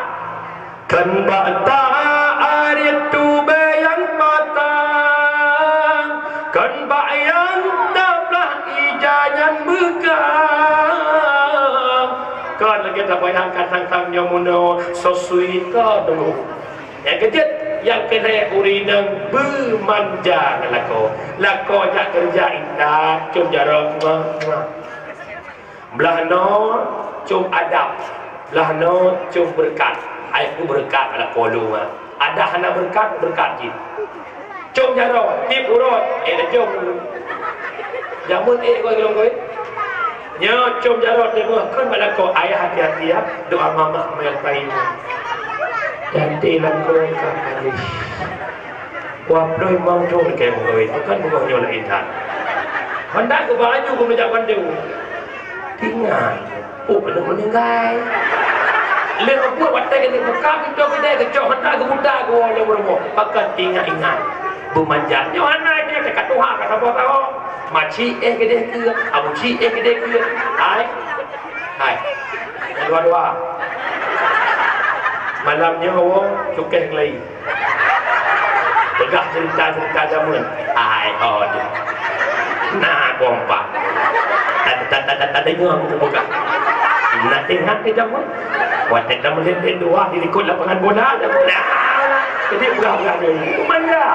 Kon bak tarit tubé nyang patang, kon bak nyang tablah ija nyan meukang. Kon lagèe tabayangkan sang-sang nyoe meunoe, sosui ka deungoe. Nyang keujeuet, nyang keulhèe ureueng inong beumanja ngon lakoe. Lakoe jak keureuja intat, com jaroe, muah, muah. Blah noe com adab, blah noe com beureukat. Hai peue beureukat, lakoe lôn, ah. Adak hana beureukat, beureukat jih. Com jaroe, tiep uroe, eh, leucom. Jameun ék goe lom goe. Nyoe com jaroe teungoh kon bak lakoe, ayah hati-hati ya, doa mamak meunan payu. Jadi lakoe ka habéh. Dua ploh limong thôn keu goe, kon beungoh nyoe laén that. Hendak keu bak laju keu meujak bandum. Ingat, oh, aneuk meuninggai. Lé buet watèe keuneuk buka pintoe keudè geucok, hendak geubuta geuwoe lé rumoh. Pakon ingat-ingat. Beumanja. Nyoe hana jeuet ka tuha ka saboh-saboh. Maci éh keudeh keue, abu ci éh keudeh keue. Hai. Hai. Dua-dua. Malam nyoe woe cukéh keulayi. Peugah ceurita-ceurita jameun. Hai, oh, tu. Na kompak. Tadi, tadi, tadi, tadi nyoe aku peugah. Na teuingat ke jameun? Watèe tameuliet dua di likot lapangan bola jameun. Nah, jadi peugah-peugah dulu. Manja.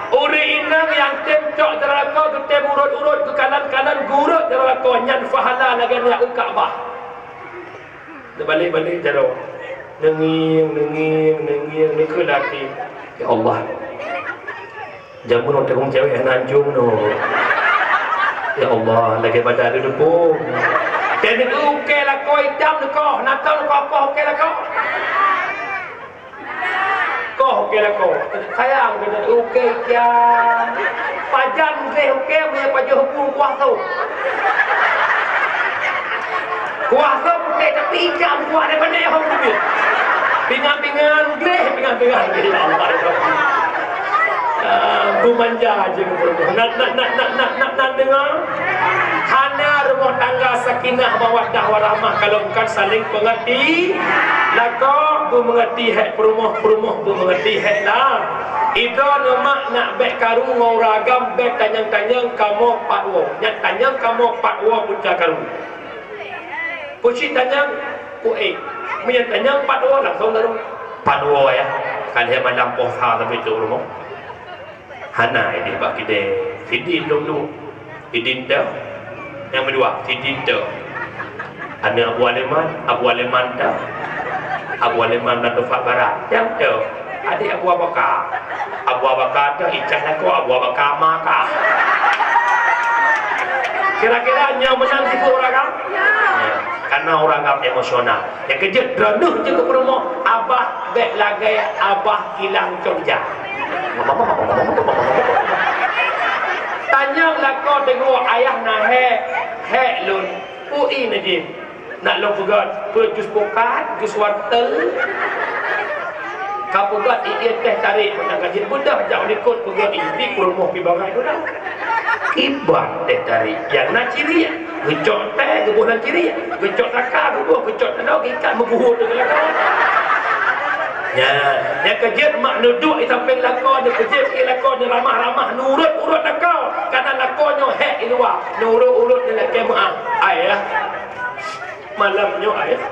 Ureueng inong nyang tem cok jaroe lakoe, geutem urot-urot, geukalon-kalon, geurot jaroe lakoe, nyan pahala lagèe nyan u Ka'bah. Neubalek-balek jaroe. Neungieng, neungieng, neungieng, neukheun até. Ya Allah. Jameun watèe ureueng cewek hana anjong nyoe. Ya Allah, lagèe bada teudeupông. Teuneuk ukèe lakoe itam neukoh, na tông neukoh-koh ukèe lakoe. Koh ukèe lakoe. Sayang keunan ukèe itam. Pajan gleh ukèe meunyo pajoh bu kuah sop. Kuah sop putéh tapi itam kuah daripada hom teubiet. Pingan-pingan gleh, pingan-pingan gleh. Ya Allah, ya Rabbi. Ah, beumanja jih keu peurumoh. Nak, nak, nak deungoe? Hana rumoh tangga sakinah mawaddah warahmah kalau bukan saling pengerti. Lakoe beumeungerti hék peurumoh, peurumoh beumeungerti hék la. Idroe neumak nak bèk karu ngon ureueng agam, bèk tanyong-tanyong kamoe pat woe. Nyan tanyong kamoe pat woe punca karu. Peucit tanyong, puék. Meunyan tanyong pat woe langsong karu. Pat woe ya. Ka lhèe malam poh sa sampai trôk rumoh. Hana idéh bak kidéh. Sidin dong-dong. Sidin teuh. Nyang meudua, sidin teuh. Aneuk Abu Aleman, Abu Aleman teuh. Abu Aleman dan Tufak Barat. Nyang teuh. Adék Abu Abaka. Abu Abaka teuh icah lakoe Abu Abaka ma ka. Kira-kira nyoe meunan tipe ureueng agam? Ya. Karena ureueng agam emosional. Nyang keujeuet droeneuh jeuet keu peurumoh, abah bèk lagèe abah kilang cok ija. Tanyong lakoe deungoe ayah na hék, hék lôn. Ui neujih. Nak lôn peugöt, peue jus pukat, jus wortel. Ka peugöt ié teh tarék meunan ka jeuet beudoh jak u likot peugöt ié di peurumoh pi bangai tu dah. Kiban teh tarék nyang na ciriek. Geucok teh geuboh lam ciriek, geucok taka geuboh, geucok tanoh geuikat meuguhut deungon lakoe. Nyan, nyang keujeuet mak neuduek i sampéng lakoe, neupeujeuet i lakoe, neuramah-ramah, nurot-urot lakoe. Karena lakoe nyoe hék i luwa, nurot-urot neulakèe meuah. Ayah, malam nyoe ayah,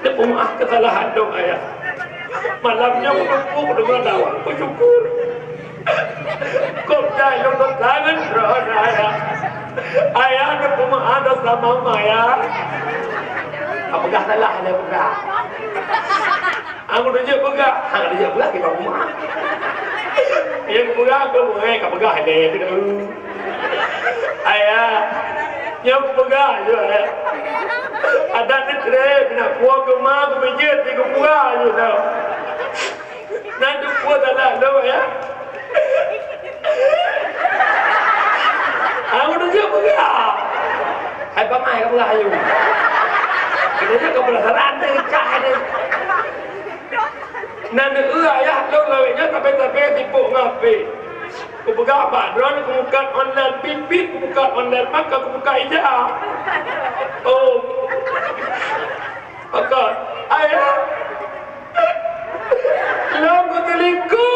neupeumeuah keusalahan lôn ayah. Malam nyoe meuteupeue deungon dawa, beusyukur. Kok jai lôn sangat droe ayah. Ayah neupeumeuah dosa mama ya. Ka peugah salah, hana peugah. Aku tunjuk peugah, hana tunjuk peugah kita rumah. Yang peugah aku mulai ka peugah dia tu. Ayah, yang peugah je ayah. Ada ni trep nak puang ke ma ke masjid di peugah je tau. Nan teupeu salah lôn, ya. Aku tunjuk peugah. Hai pakai ka peugah ayu. Kita je ka penasaran deh, cah deh. Nan deuh ayah lôn lawét Ngape? Kupeugah bak droe, kubuka online pipit, kubuka online maka kubuka ija. Oh. Maka, ayah. Lom keuteulingku.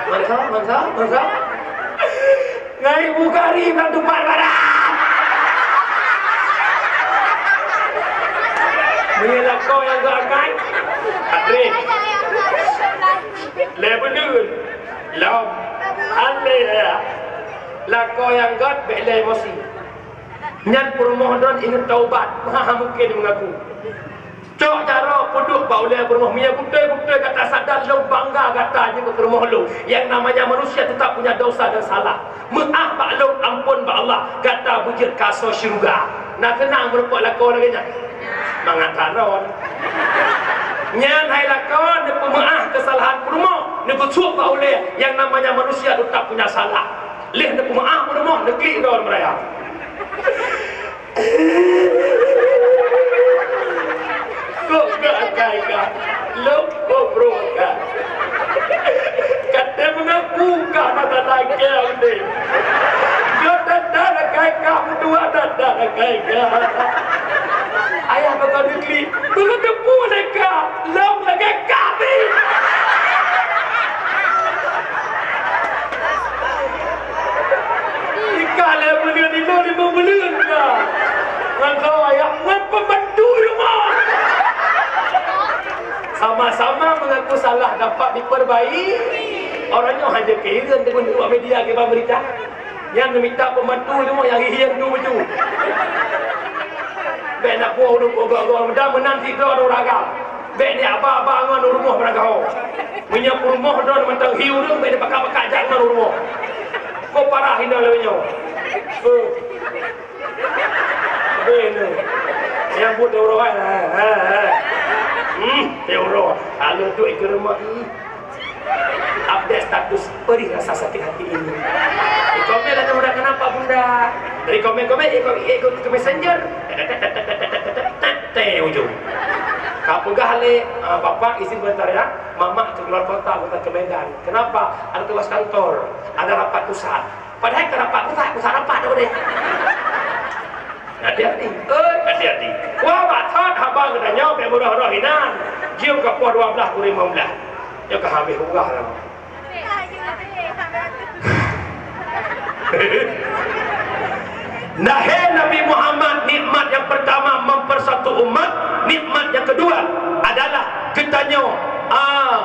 Masa, masa, masa. Ngai Bukhari bak tupat barat. Meunyoe lakoe nyang geuakai, Adri. Lé beudeuh. Lom. Andai ya. Lakoe nyang gét bék lé emosi. Nyan peurumoh droen ingat taubat. Ha, mungkin mengaku. Cok jaroe peuduek bak ulée peurumoh. Meunyoe beutôi-beutôi gata sadar lôn bangga gata jeuet keu peurumoh lôn. Yang namanya manusia tetap punya dosa dan salah. Meu'ah bak lôn, ampôn bak Allah, gata beujeuet keu asoe syeuruga. Na keunong meurumpok lakoe lagée nyan? Mangat tanon. Nyan hai lakoe neupeumeu'ah keusalahan peurumoh, neupeusuet bak ulée, yang namanya manusia tetap punya salah. Lheueh neupeumeu'ah peurumoh, neuklik droe meuraya. Kok geuakai ka? Lôn kok bro ka? Ka teumeungaku ka mata lagée udeb. Geuh that-that akai ka, meutuah that-that akai ka. Ayah baka diklik, beugeuteupeue lé ka, lôn lagée ka pih. Ika lé buleuen, lima, lima buleuen ka. Ngon kau ayah, ngon pembantu rumah. Sama-sama mengaku salah dapat diperbaiki. Orang nyoe hana keuhireuen deungon awak media kiban berita. Nyan mita pembantu rumah nyang hieng tu baju. Bék nak buah ureueng gol-gol, mudah meunan sidroe ureueng agam. Bék ni aba-aba ngon ureueng rumoh beurangkaho. Meunyoe peurumoh droe mantong hi ureueng, bék ni pakat-pakat jak ngon ureueng rumoh. Ko parah hina lagée nyoe. Eh. Bene. Nyang buet uroe, ha, ha, ha. Hmm, teuroe. Lalu tu ikeu rumah. Hmm. Update status, perih rasa sakit hati ini. Di komen ada udah kenapa bunda? Dari komen-komen ikut, ikut ke messenger. Teh ujung. Ka peugah lé, ah, bapak izin sebentar ya. Mamak ke luar kota, bukan ke Medan. Kenapa? Ada tugas kantor, ada rapat pusat. Padahai ka rapat pusat, pusat rapat dah boleh. Hati-hati. Eh, hati-hati. Wah, batat haba geutanyoe bèk meuroh-roh inan. Jiôh ka poh dua belas kureueng lima belas. Nyoe ka habéh ureueng lah. Lahé Nabi Muhammad, nikmat yang pertama mempersatu umat, nikmat yang kedua adalah geutanyoe, ah,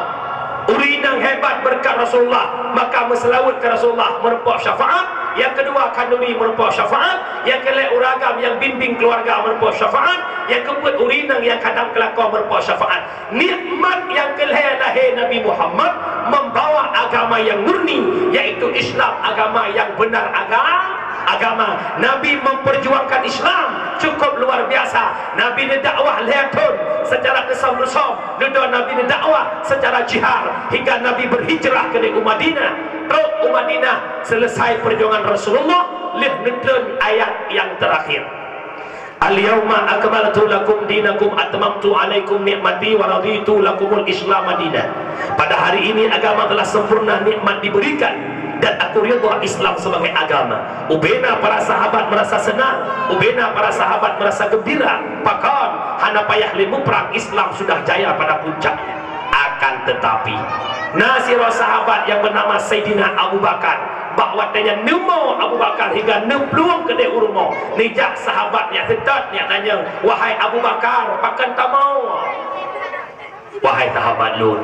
ureueng nyang hebat beureukat Rasulullah, maka meuseulaweuet keu Rasulullah meureumpok syafaat. Nyang keudua khanuri meureumpok syafaat. Nyang keulhèe ureueng agam nyang bimbing keuluwarga meureumpok syafaat. Nyang keupeuet ureueng nyang kadang keulakoe meureumpok syafaat. Nikmat nyang keulhèe lahé Nabi Muhammad membawa agama yang murni, yaitu Islam, agama yang benar aga-, agama. Nabi memperjuangkan Islam cukup luar biasa. Nabi neudakwah lhèe thon secara keusam-keusam. Dudoe Nabi neudakwah secara jihar hingga Nabi berhijrah keudéh u Madinah. Trok u Madinah, selesai perjuangan Rasulullah, lheueh neutreun ayat nyang terakhir. "Al-yauma akmaltu lakum dinakum atmamtu alaikum ni'mati wa raditu lakumul Islam madina." Pada hari ini agama telah sempurna, nikmat diberikan, dan aku ridha Islam sebagai agama. Ubena para sahabat merasa senang, ubena para sahabat merasa gembira. Pakon, hana payah lé muprang, Islam sudah jaya pada puncaknya. Akan tetapi, na sidroe sahabat nyang bernama Saidina Abu Bakar. Bak watèe nyan neumo Abu Bakar hingga neuplueng keudéh u rumoh. Neujak sahabat nyang seutôt nyang nanya, "Wahai Abu Bakar, pakon tamoe?" "Wahai sahabat lôn,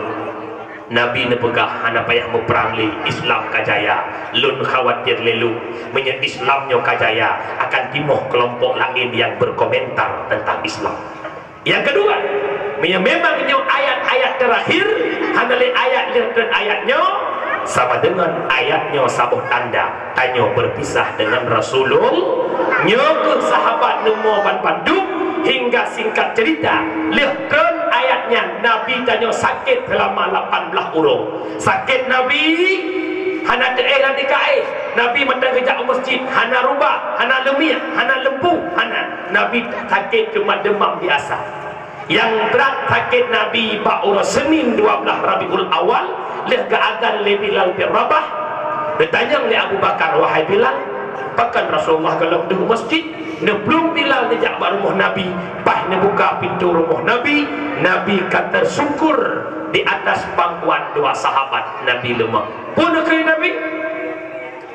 Nabi neupeugah hana payah muprang lé, Islam ka jaya. Lôn khawatir lé lôn, meunyoe Islam nyoe ka jaya, akan timoh keulompok laén nyang berkomentar tentang Islam." Nyang keudua, meunyoe memang nyoe ayat-ayat terakhir, hana lé ayat lheueh treun ayat nyoe, sama deungon ayat nyoe saboh tanda tanyoe berpisah dengan Rasulullah. Nyoe keuh sahabat neumo ban bandum, hingga singkat cerita, lheueh treun ayat nyan, Nabi tanyoe sakét seulama lapan blaih uroe. Sakét Nabi hana teuéh lam tika éh. Nabi mantong geujak u masjid, hana rubah, hana leumiek, hana lempu, hana. Nabi sakét cuma demam biasa. Nyang brat sakét Nabi bak uroe Senin dua belas Rabiul Awal, lheueh geuazan lé Bilal bin Rabah, geutanyong lé Abu Bakar, "Wahai Bilal, pakon Rasulullah gohlom duek u masjid?" Neuplueng Bilal neujak bak rumoh Nabi, paih neubuka pintoe rumoh Nabi, Nabi ka teusungkur di atas pangkuan dua sahabat Nabi leumah. Peue neukheun Nabi?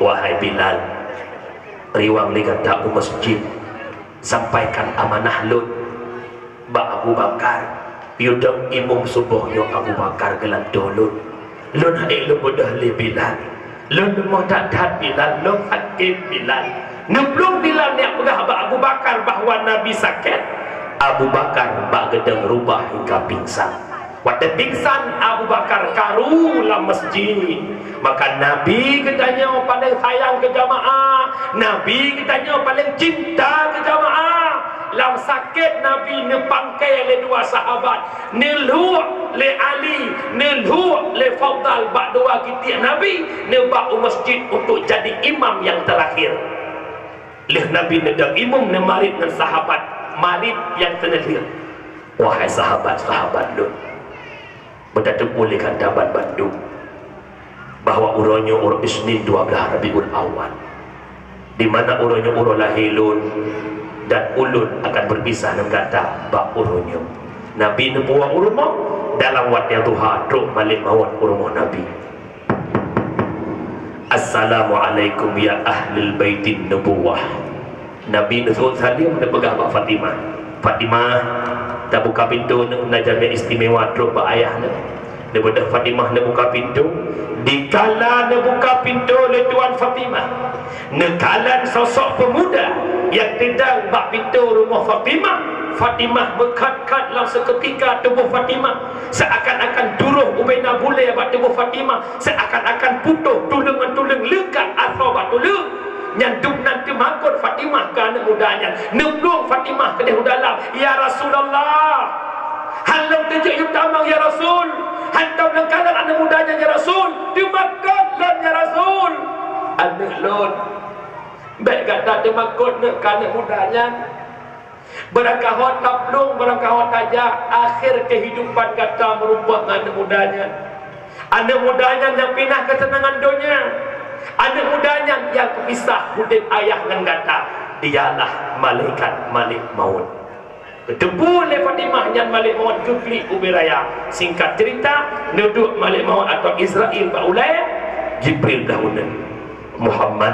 "Wahai Bilal, riwang lé gata u masjid, sampaikan amanah lôn bak Abu Bakar, yue dong imum suboh nyoe Abu Bakar geulantoe lôn. Lôn han ék lôn beudôh lé Bilal. Lôn leumoh that-that Bilal, lôn sakét Bilal." Neuplueng Bilal neujak peugah bak Abu Bakar bahwa Nabi sakét, Abu Bakar bak geudong rubah hingga pingsan. Watée pingsan, Abu Bakar karu lam masjid. Maka Nabi geutanyoe paleng sayang keu jamaah, Nabi geutanyoe paleng cinta keu jamaah. Lam sakét Nabi neupangkai lé dua sahabat, neulhok lé Ali, neulhok lé Faudal bak dua gitiek Nabi, neuba u masjid untuk jadi imam nyang teurakhir. Lheueh Nabi neudong imum, neumarit ngon sahabat marit nyang keuneulheueh. Wahai sahabat-sahabat lôn, beutateupeue lé gata banmandum bahwa uroe nyoe uroe Isnin dua belas Rabiul Awal, di mana uroe nyoe uroe lahé lôn, dan ulôn akan beupisah ngon gata bak uroe nyoe. Nabi neupuwoe u rumoh, dalam watée duha trok malek mawöt u rumoh Nabi. "Assalamualaikum ya ahlul baitin nubuwah." Nabi neuseuôt saleuem neupeugah bak Fatimah, "Fatimah, tabuka pintoe neuh, na jamé istimewa trok bak ayah neuh." Neubeudôh Fatimah neubuka pintoe. Dikala neubuka pintoe lé tuan Fatimah, neukalon sosok peumuda nyang teudong bak pintoe rumoh Fatimah. Fatimah meukat-kat lam seukeutika tuboh Fatimah, seuakan-akan turoh ubena bulée bak tuboh Fatimah. Seuakan-akan putôh tuleueng ngon tuleueng, leukat asoe bak tuleueng. Nyan dum nan teumakot Fatimah keu aneuk muda nyan. Neuplueng Fatimah keudeh u dalam, "Ya Rasulullah, han lôn teujeuet yue tamong, ya Rasul. Hantom lôn kalon aneuk muda nyan, ya Rasul. Teumakot lôn, ya Rasul." "Aneuk lôn, bék gata teumakot neuk keu aneuk muda nyan. Barangkaho taplueng, barangkaho tajak, akhé keuhidupan gata meurumpok ngon aneuk muda nyan. Aneuk muda nyan nyang pinah keuseunangan donya. Aneuk muda nyan nyang teupisah udeb ayah ngon gata, dialah malaikat malek mawöt." Geuteupeue lé Fatimah nyan malek mawöt geuklik ubé raya. Singkat ceurita, neuduek malek mawöt atau Israel bak ulée, Jibril blah uneuen. "Muhammad,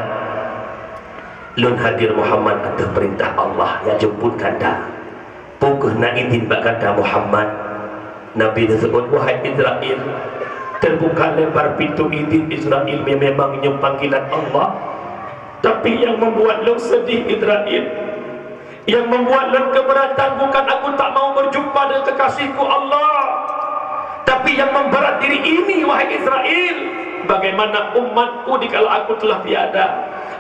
lôn hadir Muhammad ateueh peurintah Allah nyang jeumput gata. Peu kheueh na idhin bak gata Muhammad?" Nabi neuseuôt, "Wahai Israel, teubuka lebar pintoe idhin Israel, me-, memang nyoe panggilan Allah. Tapi nyang membuat lôn seudeh Israel, nyang membuat lôn keubeuratan bukan aku tak mau berjumpa dengan kekasihku Allah. Tapi yang memberat diri ini, wahai Israel, bagaimana umatku dikala aku telah tiada?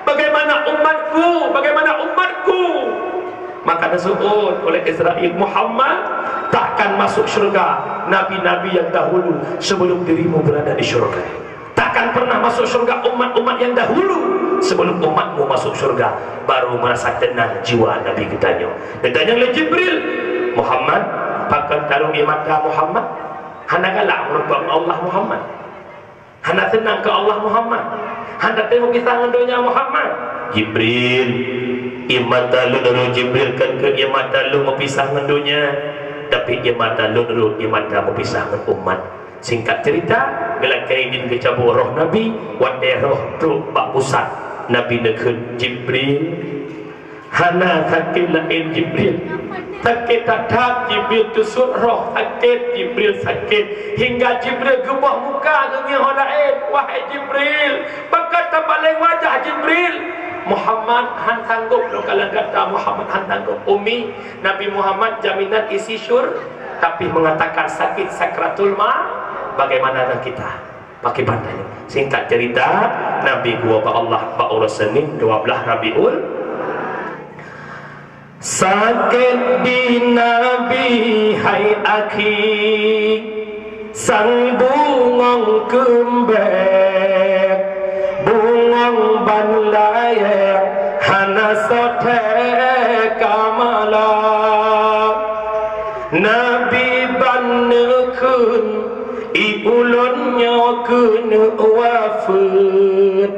Bagaimana umatku? Bagaimana umatku?" Maka neuseuôt oleh Israel, "Muhammad takkan masuk syurga nabi-nabi yang dahulu sebelum dirimu berada di syurga. Takkan pernah masuk syurga umat-umat yang dahulu sebelum umatmu masuk syurga." Baru merasa tenang jiwa Nabi geutanyoe. Geutanyong lé Jibril, "Muhammad, pakon taruek ié mata Muhammad? Hana galak meurumpok ngon Allah Muhammad? Hana seunang keu Allah Muhammad? Hana teupeue pisah ngon donya Muhammad?" "Jibril, ié mata lôn rhot Jibril, kon keu ié mata lôn meupisah ngon donya, tapi ié mata lôn rhot ié mata meupisah ngon umat." Singkat cerita, geulakée idin geucabut roh Nabi, watée roh trok bak pusat, Nabi neukheun, "Jibril, hana sakét laén Jibril. Sakét that-that Jibril, teusuet roh sakét Jibril, sakét hingga Jibril geuboh muka geungieng ho laén, wahai Jibril, pakon tapaleng wajah Jibril?" "Muhammad han sanggob lôn kalon gata, Muhammad han sanggob." "Ummi, Nabi Muhammad jaminan isi syur-, tapi mengatakan sakit sakratul ma-, bagaimana dengan kita?" Pakai bantai. Singkat cerita, Nabi geuwoe bak Allah bak uroe Senin dua belas Rabiul. Sakét di Nabi hai akhi, sang bungong keumbék, bungong ban layée hana soe thée ka malak. Na Nyoe keuneuk wafeuet,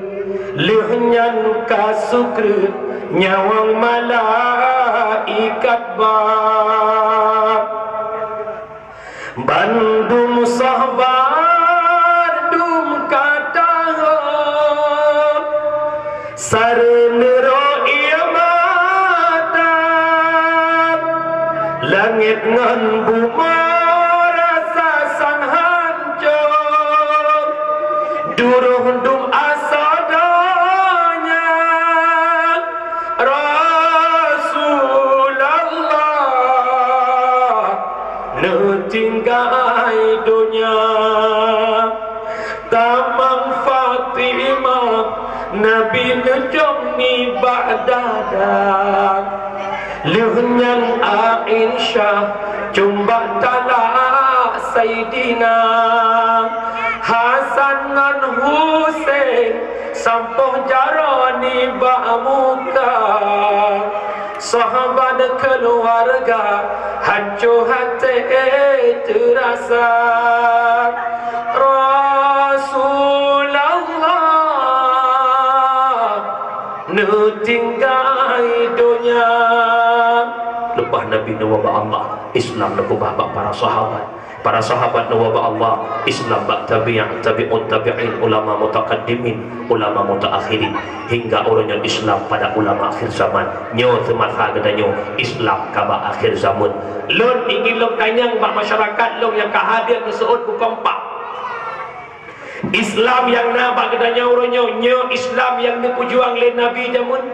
lheueh nyan ka sukreut nyawöng malaikat ban. Bandum sahabat dum ka tahon, saré neurok ié mata. Langét ngon bumoe rasa san hancô, duroh dum asoe donya. Rasulullah neutinggai donya. Tamang Fatimah, Nabi neujok nibak dada. Lheueh nyan Aisyah, cumbak talak Saidina. Hasan ngon Husein, sampoh jaroe nibak muka. Sahabat keuluwarga, hancô até teurasa. Rasulullah neutinggai donya. Leupah Nabi neuwoe bak Allah, Islam neukeubah bak para sahabat. Para sahabat neuwoe bak Allah, Islam bak tabi'in, tabi'ut tabi'in, ulama mutakaddimin, ulama mutaakhirin, hingga uroe nyoe Islam pada ulama akhir zaman. Nyoe seumasa geutanyoe Islam ka bak akhir zaman. Lôn ingin lôn tanyong bak masyarakat lôn nyang ka hadir meuseuôt bukon pat. Islam nyang na bak geutanyoe uroe nyoe, nyoe Islam nyang neupeujuang lé Nabi jameun?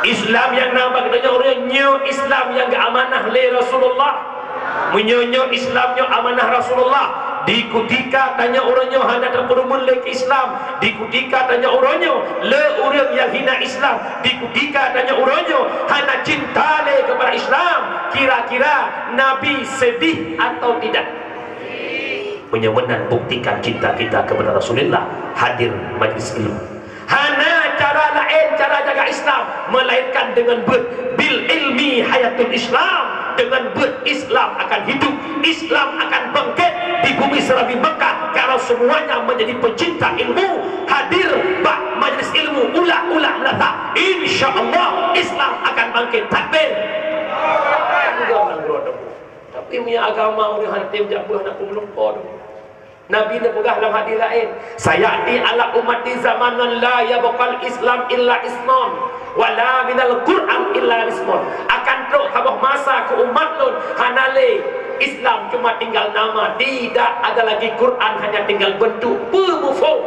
Islam nyang na bak geutanyoe uroe nyoe, nyoe Islam nyang geuamanah lé Rasulullah? Meunyoe nyoe Islam nyoe amanah Rasulullah, di kutika tanyoe uroe nyoe hana teupeureumeun lé keu Islam, di kutika tanyoe uroe nyoe le ureuëng nyang hina Islam, di kutika tanyoe uroe nyoe hana cinta lé keupada Islam, kira-kira Nabi sedih atau tidak? Meunyoe meunan, buktikan cinta kita kepada Rasulullah, hadir majlis ilmu. Hana cara laén cara jaga Islam melainkan deungon beuet, bil ilmi hayatul Islam. Deungon beuet Islam akan hidup, Islam akan bangkit di bumi Serambi Mekah kalau semuanya menjadi pecinta ilmu, hadir bak majlis ilmu, ulak-ulak meunasah. Insya Allah Islam akan bangkit. Takbir. Tapi meunyoe agama ureuëng hana tem jak beuh, hana peumulumpo tu. Nabi neupeugah lam hadis laén, "Sayati ala ummati zamanun la yabqal Islam illa ismun, wa la minal Qur'an illa ismun." Akan trok saboh masa keu umat lôn hana lé Islam, cuma tinggal nama, tidak ada lagi Quran, hanya tinggal bentuk. Peue muphom?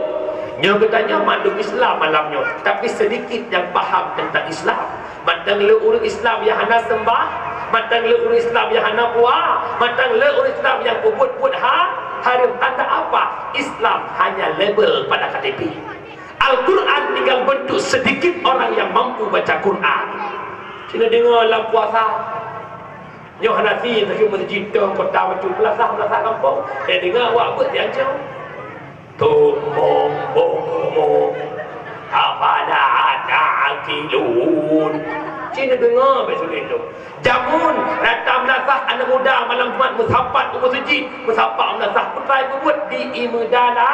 Nyoe geutanyoe mandum Islam malam nyoe, tapi sedikit nyang paham tentang Islam. Mantong le ureuëng Islam nyang hana seumbah, mantong le ureuëng Islam nyang hana puasa, mantong le ureuëng Islam nyang peubuet-buet ha-, hareuem. Tanda apa? Islam hanya label pada K T P. Al-Quran tinggal bentuk sedikit orang yang mampu baca Quran. Cina dengar lam puasa. Nyoe hana si teuh meuseujid tong kota bacut, meunasah-meunasah gampông. Eh, deungoe awak beuet diancam. Tumong-bongong, afala ta'qilun. Cina deungoe beusulet tu. Jameun rata meunasah aneuk muda malam Jumat meusapat u meuseujid, meusapat meunasah, peue nyang peubuet di imeudala.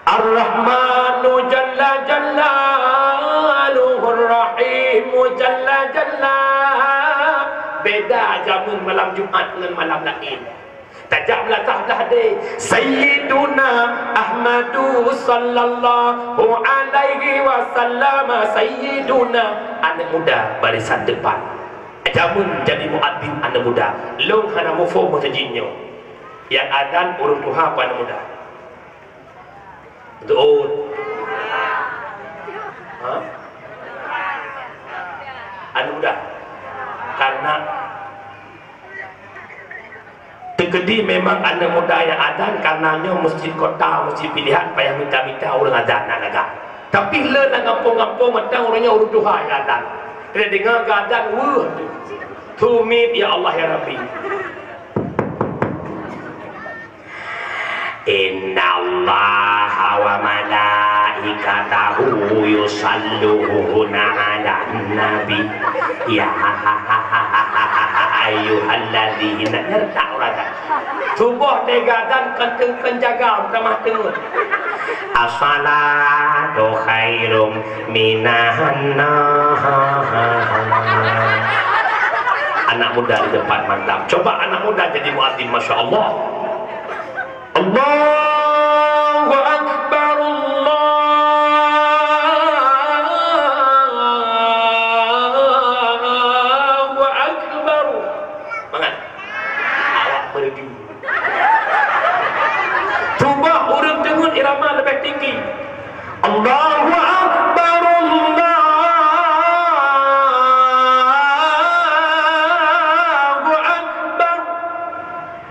Ar-Rahmanu jalla jalaluhu, Ar-Rahimu jalla jalla. Beda jameun malam Jumat ngon malam laén. Tajak beulatah blah deh. Sayyiduna Ahmadu sallallahu alaihi wasallam. Sayyiduna, aneuk muda barisan depan. Jameun jadi muadzin aneuk muda. Lôn hana muphom meuseujid nyoe. Nyang azan ureuëng tuha apa aneuk muda? Beutôi. Ha? Aneuk muda. Karena teukeudi memang aneuk muda nyang azan, karena nyoe meuseujid kota, meuseujid pilihan, payah mita-mita ureuëng azan na lagak. Tapi le lam gampông-gampông mantong ureuëng nyoe ureuëng tuha nyang azan. Kena deungoe geuazan, weueh tu. Tumiet, ya Allah, ya Rabbi. Innallaha wa malaikatahu yusalluna 'alan nabi. Ya ayyuhalladzina, nyertak urang tak? Tuboh teuga dan keunteng-keunteng jaga meutamah teungeut. As-salatu khairum minan nar. Anak muda di depan mantap. Coba anak muda jadi muadzin, masya Allah. Allahu Akbar, Allahu Akbar. Mangat. Awak beureuju. Cuba ureueng deungon irama leubeh tinggi. Allahu Akbar, Allahu Akbar.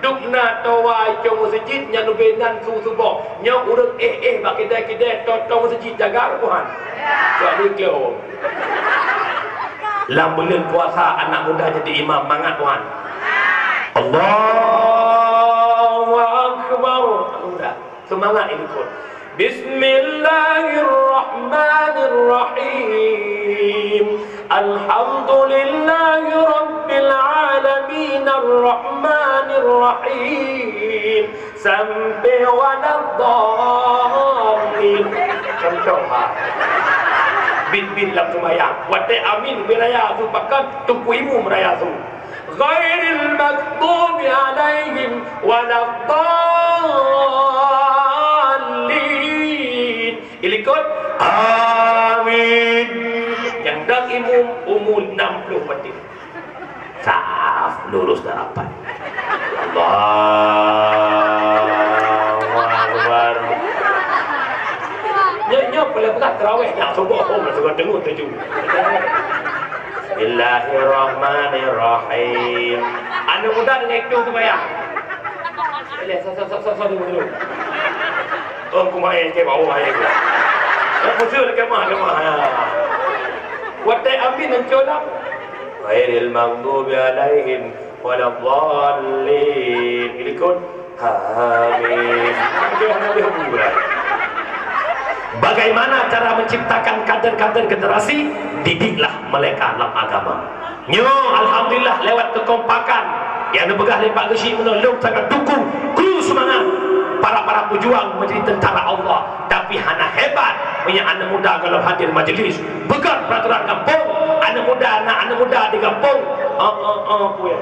Dum na towa icong meuseujid nyan ubé nan su suboh. Nyoe ureueng éh-éh bak kidai-kidai, toh-toh meuseujid jaga Tuhan. Jadi keu Lam buleuen puasa anak muda jadi imam, mangat Tuhan. Allahu Akbar. Anak muda, seumangat ikot. Bismillahirrahmanirrahim. Alhamdulillahi rabbil alamin, arrahmanirrahim. Sampai waladdallin. Contoh, ha. Bit-bit lam seumayang. Watèe amin meuraya su pakat, teungku imum meuraya su. Ghairil maghdubi alaihim waladdallin. Ilikot, amin. Nyang dang imum umur enam puluh patin. Saf lurus dan rapat. Allahu Akbar. Nyoe, nyoe paling berat tarawih nak subuh, oh, masuk deungon tuju. Bismillahirrahmanirrahim. Aneuk muda deungon itu seumayang. Boleh, sa, sa, sa, sa, sa, dulu, dulu. Oh, kumae ke bawah ya. Ya, betul ke mah, ke mah. Ya. Watèe amin muncul lah. Ghairil maghdubi alaihim waladdallin. Ilikot. Amin. Bagaimana cara menciptakan kader-kader generasi? Didiklah mereka dalam agama. Nyoe, alhamdulillah, lewat kekompakan nyang neupeugah lé Pak Geuchik meunoe, lôn sangat dukung, kru seumangat para-para peujuang menjadi tentara Allah. Tapi hana hebat meunyoe aneuk muda gohlom hadir majelis. Peugah peraturan gampông, aneuk muda na aneuk muda di gampông. Oh, oh, oh, kueh.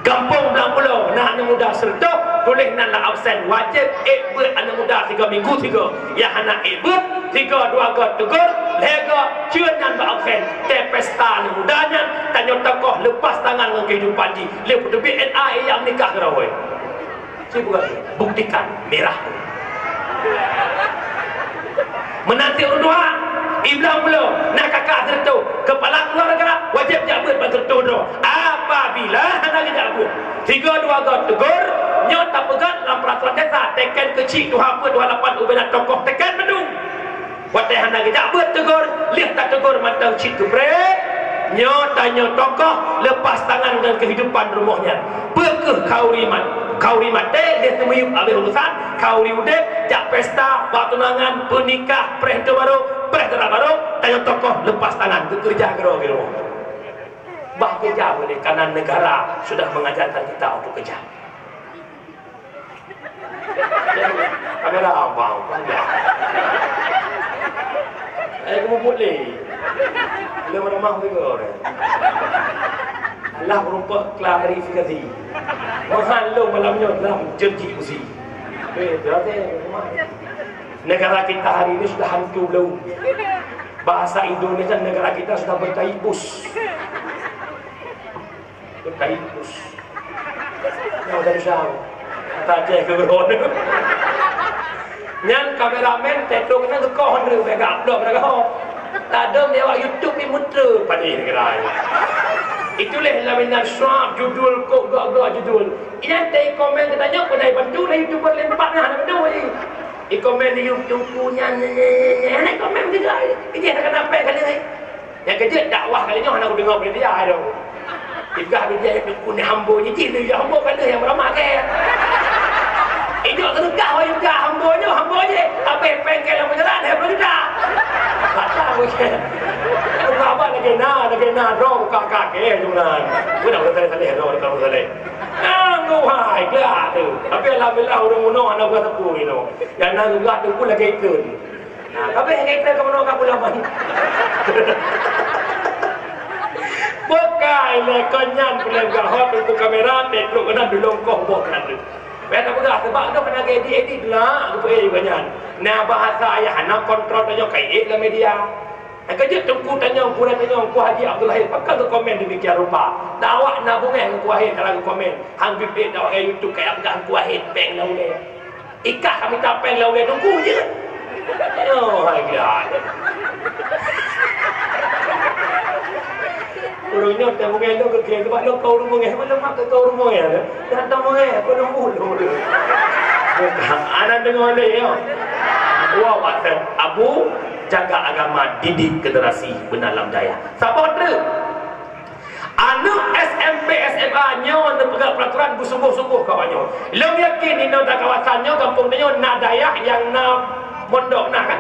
Gampông Blang Pulo na aneuk muda seureutôh, tuléh nan lam absen, wajéb ék beuet aneuk muda tiga minggu tiga. Nyang hana ék beuet, tiga dua go teugor, lhèe go cue nan bak absen. Teu pesta aneuk muda nyan, tanyoe tokoh lepas tangan ngon kehidupan jih. Lheueh peuteubiet N A nyang menikah keudroe. Cuba buktikan merah. Meunanti ureueng tuha, i Blang Pulo, na kakak seureutôh, kepala keluarga, wajéb jak beuet ban seureutôh droe. Apabila hana geujak beuet, tiga dua go teugor, nyoe tapeugah lam peraturan desa, teken keuchik tuha peuet tuha lapan ubena tokoh teken bandum. Watèe hana geujak beuet teugor, lheueh tateugor mantong cit geupreh, nyoe tanyoe tokoh lepas tangan ngon kehidupan rumoh nyan. Peu kheueh khauri mat-, khauri maté, lheueh teumiyueb habéh urusan, khauri udép, jak pesta, bak tunangan, peunikah, preh teue barô, preh dara barô, tanyoe tokoh lepas tangan, geukeureuja keudroe di rumoh. Bah keureuja boleh, karena negara sudah mengajarkan kita untuk kerja. Kamera abang, panjang. Eh, kamu boleh. Boleh meramah juga orang. Alah merupakan klarifikasi. Mahal lo malam nyoe dalam janji usi. Eh, berarti memang negara kita hari ini sudah hantu belum. Bahasa Indonesia negara kita sudah bertahi bus. Beutahi bus. Nyang dari Syam. Kata Aceh ke Gurun. Nyan kameramen, teto kena geukong tu, bèk upload pada kau. Tadong di awak YouTube ni muter padé negara ni. Itu leh laminan suap judul kok gak-gak judul. Inan tadi komen kita nyok, pernah bantu lah YouTuber lempak nah, ada betul ni. Di komen di YouTube punya, ni komen juga. Ini ada kenapa kali ni? Nyang keujeuet dakwah kali nyoe hana kudeungoe bak media tu. Ipeugah media nyoe peuet hambo nyoe jih, lé hambo ka lheueh nyang meuramah kèe. Inyoe teudeukah wayang ka hambo nyoe, hambo jih. Habéh péng kèe lam peujalan, lhèe ploh juta. Maka Bukan abang lagèe na, lagèe na droe buka kakek tu na. Bukan abang saleh-saleh droe, bukan abang saleh. Nanggu hai, gelak tu. Tapi alhamdulillah, ureueng bunoe hana buka sapeue gitu. Nyang na geulah teungku lagèe ikheun. Nah, tapi lagèe ikheun ka bunoe ka pulang mah. Bukai lé kon nyan peuleugah hot teungku kamera, teuk trok keunan dulông koh boh keunan tu. Bèk tapeugah, sabab tu keunan edit-edit lah, geupeu-, eh, bukan nyan. Nah, bahasa ayah na kontrol tanyoe ka iék lam media. Nyang keujeuet teungku tanyoe, gurèe tanyoe, Teungku Haji Abdul Wahid, pakon geukomen demikian rupa. Dak awak na beungèh Teungku Wahid kalau geukomen. Han biet-biet dak awak YouTube kaya peugah Teungku Wahid, péng lam ulèe. Ikah ka mita péng lam ulèe teungku jeuet. Nyoe hai gila. Ureueng nyoe teuh beungèh lôn geukheun, sabab lôn ka ureueng beungèh, lôn mak ka ureueng beungèh. Dah teuh beungèh, peue lôn bulu. Aneuk deungö lé nyoe. Dua pasal. Abu, jaga agama, didik generasi beuna lam dayah. Saboh treuk. Aneuk S M P, S M A nyoe neupeugah peraturan beusungguh-sungguh kawan nyoe. Lôn yakin inoe di kawasan nyoe, gampông nyoe na dayah nyang na mondok na kan?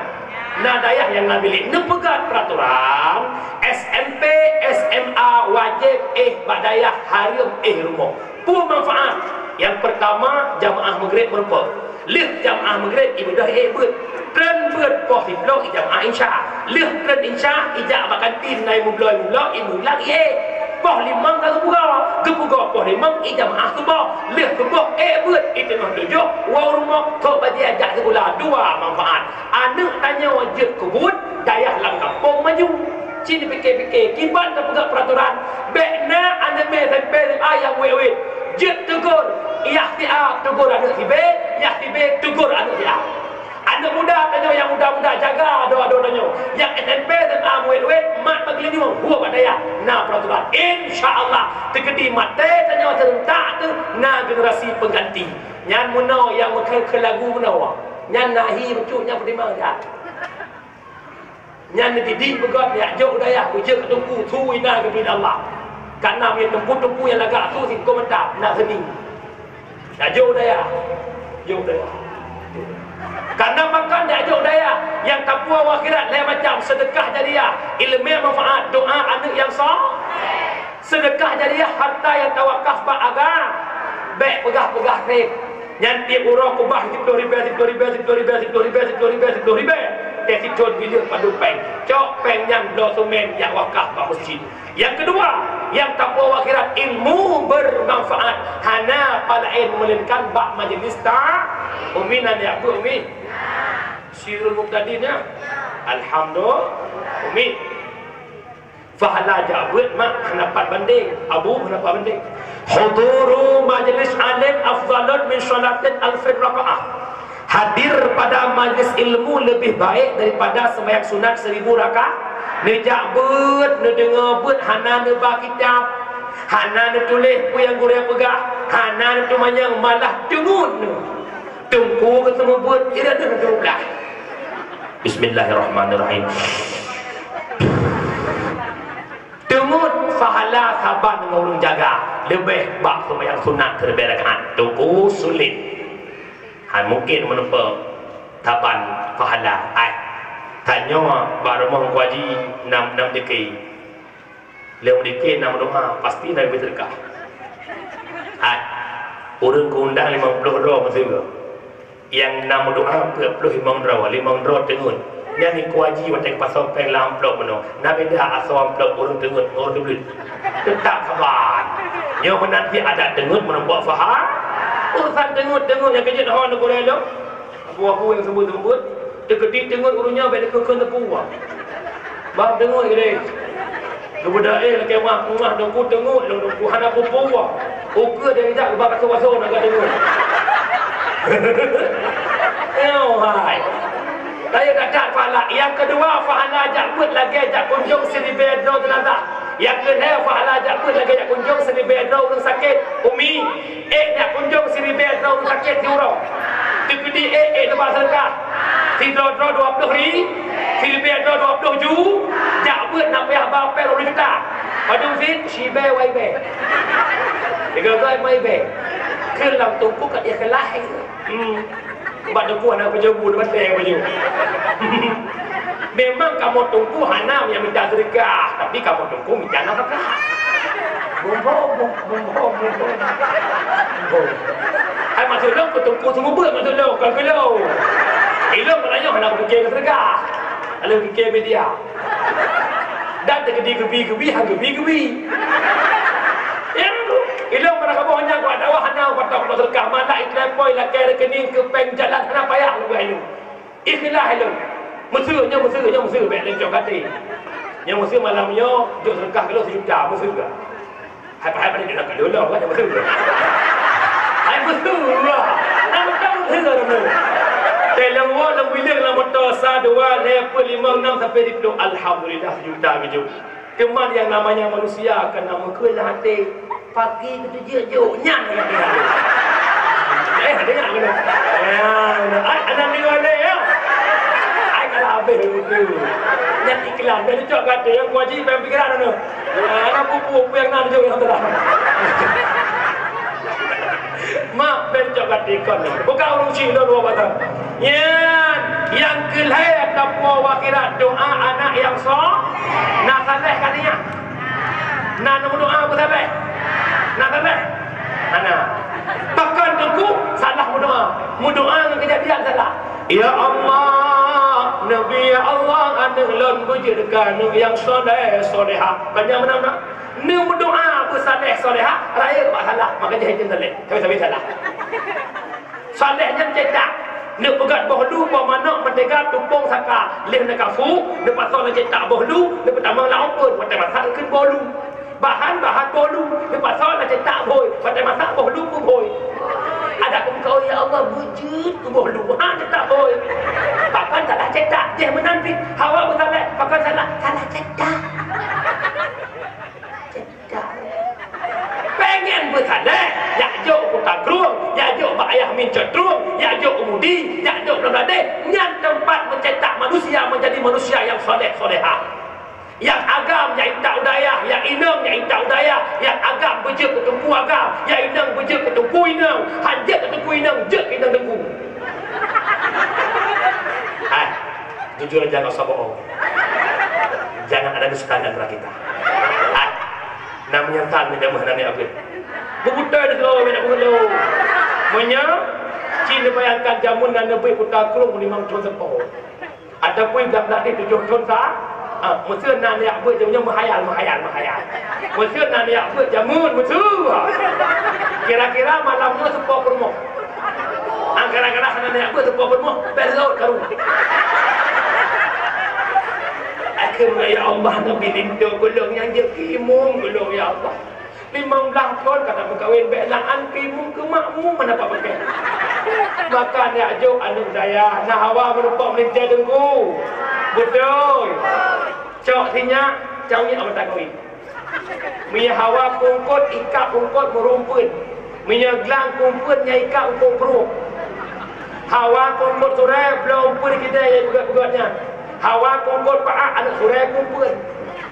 Na dayah nyang na bilék. Neupeugah peraturan S M P, S M A wajéb éh bak dayah, hareuem éh rumoh. Peue manfaat? Nyang peurtama, jamaah Maghrib meurumpok. Lheueh jamaah Maghrib, ibeudôh ék beuet. Treun beuet poh siplôh, ijamaah Isya. Lheueh treun Isya, ijak bak kantin, na imubloe-mubloe, imeulak iék. Poh limong ka geupugoe. Geupugoe poh limong, ijamaah Suboh. Lheueh Suboh, ék beuet, iteungoh tujoh, woe rumoh, trôk bajèe jak sikula. Dua manfaat. Aneuk tanyoe jeuet keu buet, dayah lam gampông maju. Ci pike-pike, kiban tapeugah peraturan, bèk na aneuk S M P, S M A nyang wét-wét. Jeuet teugor, yah si A teugor aneuk si B, yah si B teugor aneuk si A. Aneuk muda tanyoe nyang muda-muda jaga adoe-adoe tanyoe. Nyang S M P, S M A wét-wét, mat bak geulinyueng, hue bak dayah. Na peraturan. Insya Allah, teukeudi maté tanyoe seurentak teuh na generasi pengganti. Nyan meunoe nyang meukheun-kheun lagu meunoe. Nyan na hi meucuk nyan peutimang jak. Nyan neudidik beugöt, jak jok dayah, beujeuet keu teungku, su inan geubri lé Allah. Kana meunyoe teungku-teungku nyang lagak su singkong mantap, na seni. Jak jok dayah, jok dayah. Kana makan jak jok dayah, nyang tapuwoe u akhirat lhèe macam, seudeukah jariah, ileumèe manfaat, doa aneuk nyang so-, seudeukah jariah, harta nyang tawakaf bak agam-, bèk peugah-peugah rhét. Nyan tiep uroe keubah siploh ribèe, siploh ribèe, siploh ribèe, siploh ribèe, siploh ribèe, siploh ribèe. Teuh sithôn bileueng padum pèng. Cok pèng nyan bloe seumén jak wakaf bak meuseujid. Nyang keudua, nyang tapuwoe u akhirat, ilmu bermanfaat. Hana pat laén meulainkan bak majeulis ta-, Umi na jak beuet, Umi? Sirul Mubtadin nyan. Alhamdulillah. Umi. Pahala jak beuet mak hana pat bandéng, abu hana pat bandéng. Huduru majlis alim afdhalun min shalatin alfin rakaah. Hadir pada majlis ilmu lebih baik daripada sembahyang sunat seribu rakaat. Neujak beuet, neudeungoe beuet, hana neuba kitab, hana neutuléh peue nyang gurèe peugah, hana neuteumanyong, malah teungeut neu. Teungku geuseumeubeuet, ireung dua belas. Bismillahirrahmanirrahim. Teungeut pahala saban ngon ureueng jaga, leubeh bak seumayang sunat siribèe rakaat. Teungku sulet. Han mungken meuneupeue saban pahala. Ai, tanyoe bak rumoh Teungku Haji nam, nam dikeu. Lheueh meudikeu na meudoa, pasti na geubri seudeukah. Hai, ureueng geuundang limong ploh droe meusigoe. Nyang na meudoa peuet ploh limong droe, limong droe teungeut. Nyan Teungku Haji watèe geupasoe pèng lam amplop meunoe. Na beda asoe amplop ureueng teungeut ngon ureueng teubleuet. Teutap saban. Nyoe meunan cit adat teungeut meureumpok paha-, urusan teungeut-teungeut nyang keujeuet ho neugurèe lom. Abu-abu nyang seumeubeuet-seumeubeuet, teukeudi teungeut ureueng nyan bèk neukheun-kheun teupeu. Bah teungeut keudéh. Geubeudôh éh lakèe mah, mah teungku teungeut lôn teungku hana peue-peue. Ukeue dia jak geuba baso-baso na ka teungeut. Nyoe hai. Tapi that-that pahala. Nyang keudua, pahala jak beuet lagèe jak kunjong siribèe droe jeunazah. Nyang keulhèe, pahala jak beuet lagèe jak kunjong siribèe droe ureueng sakét. Umi, ék jak kunjong siribèe droe ureueng sakét siuroe. Teukeudi ék, ék neuba seudeukah. Sidroe-droe dua ploh ri-, siribèe droe dua ploh ju, jak beuet na payah ba pèng dua ploh juta. Padum sit, siribèe dua ribèe. Tiga belas lima ribèe. Keu lam teungku ka ikhlas. Hmm. Ubat teungku hana peujeubu, batèe baju. Memang kamoe teungku hana nyang mita seudeukah, tapi kamoe teungku mita nafakah. Bumbo, bum-, bumbo, bumbo. Bumbo. Hai maksud lôn keu teungku seumeubeuet maksud lôn, kon keu lôn. Ilôn meunyoe hana kupike seudeukah. Lalu pikir media. Dan tergedi gebi-gebi, ha gebi-gebi. Ya, ilôn mana kamoe hanya buat dakwah hana patok seudeukah, malah itelepon lakée rekening keu péng jalan hana payah lôn ilôn. Ikhlas ilôn. Meuseu nyoe, meuseu nyoe, meuseu bék leucok gaté. Nyoe meuseu malam nyoe jok seudeukah keu lôn sijuta, meuseu ka. Hai, hai, pada dia nak kena lah, kan, meuseu. Hai, meuseu lah. Hai, betul, meuseu lah, meuseu. Teulang wak, lam bilik, lam motor, sa, dua, lhée, peuet, limong, enam, sampai siplôh. Alhamdulillah, sejuta bijou. Teuma yang namanya manusia akan nama keu lah hati. Pagi ketujuh jok, nyan lagi tinggal. Eh, dengar dulu. Ya, ai, ada dengar ni, ya. Ai, kalau habis begitu. Nyan iklan, dah dicok kata, yang kuaji, yang pikiran tu. Ah, anak pupu, pupu yang nak jauh yang terang. Mak, ben cok batikon. Bukan ureueng cina dua batang. Nyan, yang keulhée ataupun akhirat doa anak yang so-, na saleh ka niat. Na meudoa beusaleh. Na saleh. Ana. Pakon teungku salah meudoa. Meudoa ngon keujadian salah. Ya Allah, Nabi ya Allah, aneuk lôn beujeuet keu aneuk nyang soleh, solehah. Kan nyang meunan-meunan? Neumeudoa beusaleh, solehah, rayeuk bak salah, maka jih saleh. Sabe-sabe salah. Saleh nyan cetak. Neupeugöt boh lu, boh manok, meuteuga, tupông, saka. Lheueh neukafu, neupasoe lam cetak boh lu, neupeutamong lam open, watèe masak kheun boh lu. Bahan-bahan boh lu, neupasoe lam cetak bhôi, watèe masak boh lu peubhôi. Adak keu muka, "Oh, ya Allah, beujeuet keu boh lu." Ha, cetak bhôi. Pakon salah cetak, jih meunan pih. Hawa beusaleh, pakon salah, salah cetak. Cetak. Pengen beusaleh, jak jok Kuta Krueng, jak jok bak Ayah Min Cot Trueng, jak jok u Mudi, jak jok Blong Gadeh. Nyan teumpat meucetak manusia meunjadi manusia nyang soleh-solehah. Nyang agam nyang intat u dayah, nyang inong nyang intat u dayah, nyang agam beujeuet keu teungku agam, nyang inong beujeuet keu teungku inong, han jeuet keu teungku inong, jeuet keu inong teungku. Hai, jujur jangan usah bohong. Jangan ada dusta di antara kita. Hai, na meunyeusal meunyoe meuh aneuk abeuet. Beubeutôi di sigoe, bèk na peungeulu. Meunyoe ci neubayangkan jameun na neubeuet Kuta Krueng limong thon seupôt. Ataupun dah melatih tujoh thon sa, ah, meuseu na neujak beuet jameun nyoe meuhayal, meuhayal, meuhayal. Meuseu na neujak beuet jameun, meuseu. Kira-kira malam nyoe seupôt peurumoh. Ah, gara-gara hana neujak beuet seupôt peurumoh, bèk lôn karu. Akhirnya, ya Allah, Nabi lindong golom nyang jeuet keu imum golom, ya Allah. Limong blah thon ka tapeukawen, bèk la'an keu imum keu makmum hana pakai. Maka neujak jok aneuk dayah, na hawa meurumpok meulintèe teungku. Beutôi. Cok sinyak, cawék mata kawin. Meunyoe hawa pungkot, ikab pungkot meurumpun. Meunyoe glang pungkot, nyan ikab pungkot pruet. Hawa pungkot surée, bloe umpun kidée nyang peugöt-peugöt nyan. Hawa pungkot paak, aneuk surée pungkot.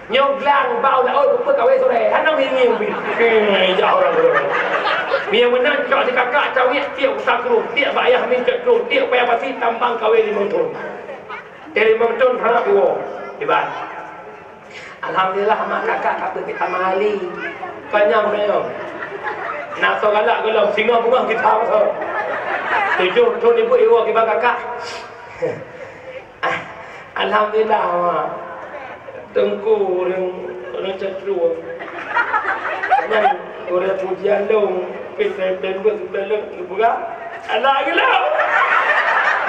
Nyoe glang bak laôt peupeue kawé surée, hana ngieng-ngieng pih. Eh, jak ureueng. Meunyoe meunan cok sikakak cawék tiek Kuta Krueng, tiek bak Ayah Min Cot Krueng, tiek Paya Pasi tambang kawé limong thon. Tiek limong thon hana tuwoe. Iban. Alhamdulillah mak kakak ka beuet tamah ali. Panyang meunyoe. Na soe galak golom singoh beungoh gita masa. Tujoh thon ibu iwoe kiban kakak. Ah, alhamdulillah, mak. Teungku ureueng, ureueng Cot Trueng. Nyan ureueng pujian lôn, pih teuntèe beuet seubelom geupeugah, alah geulau.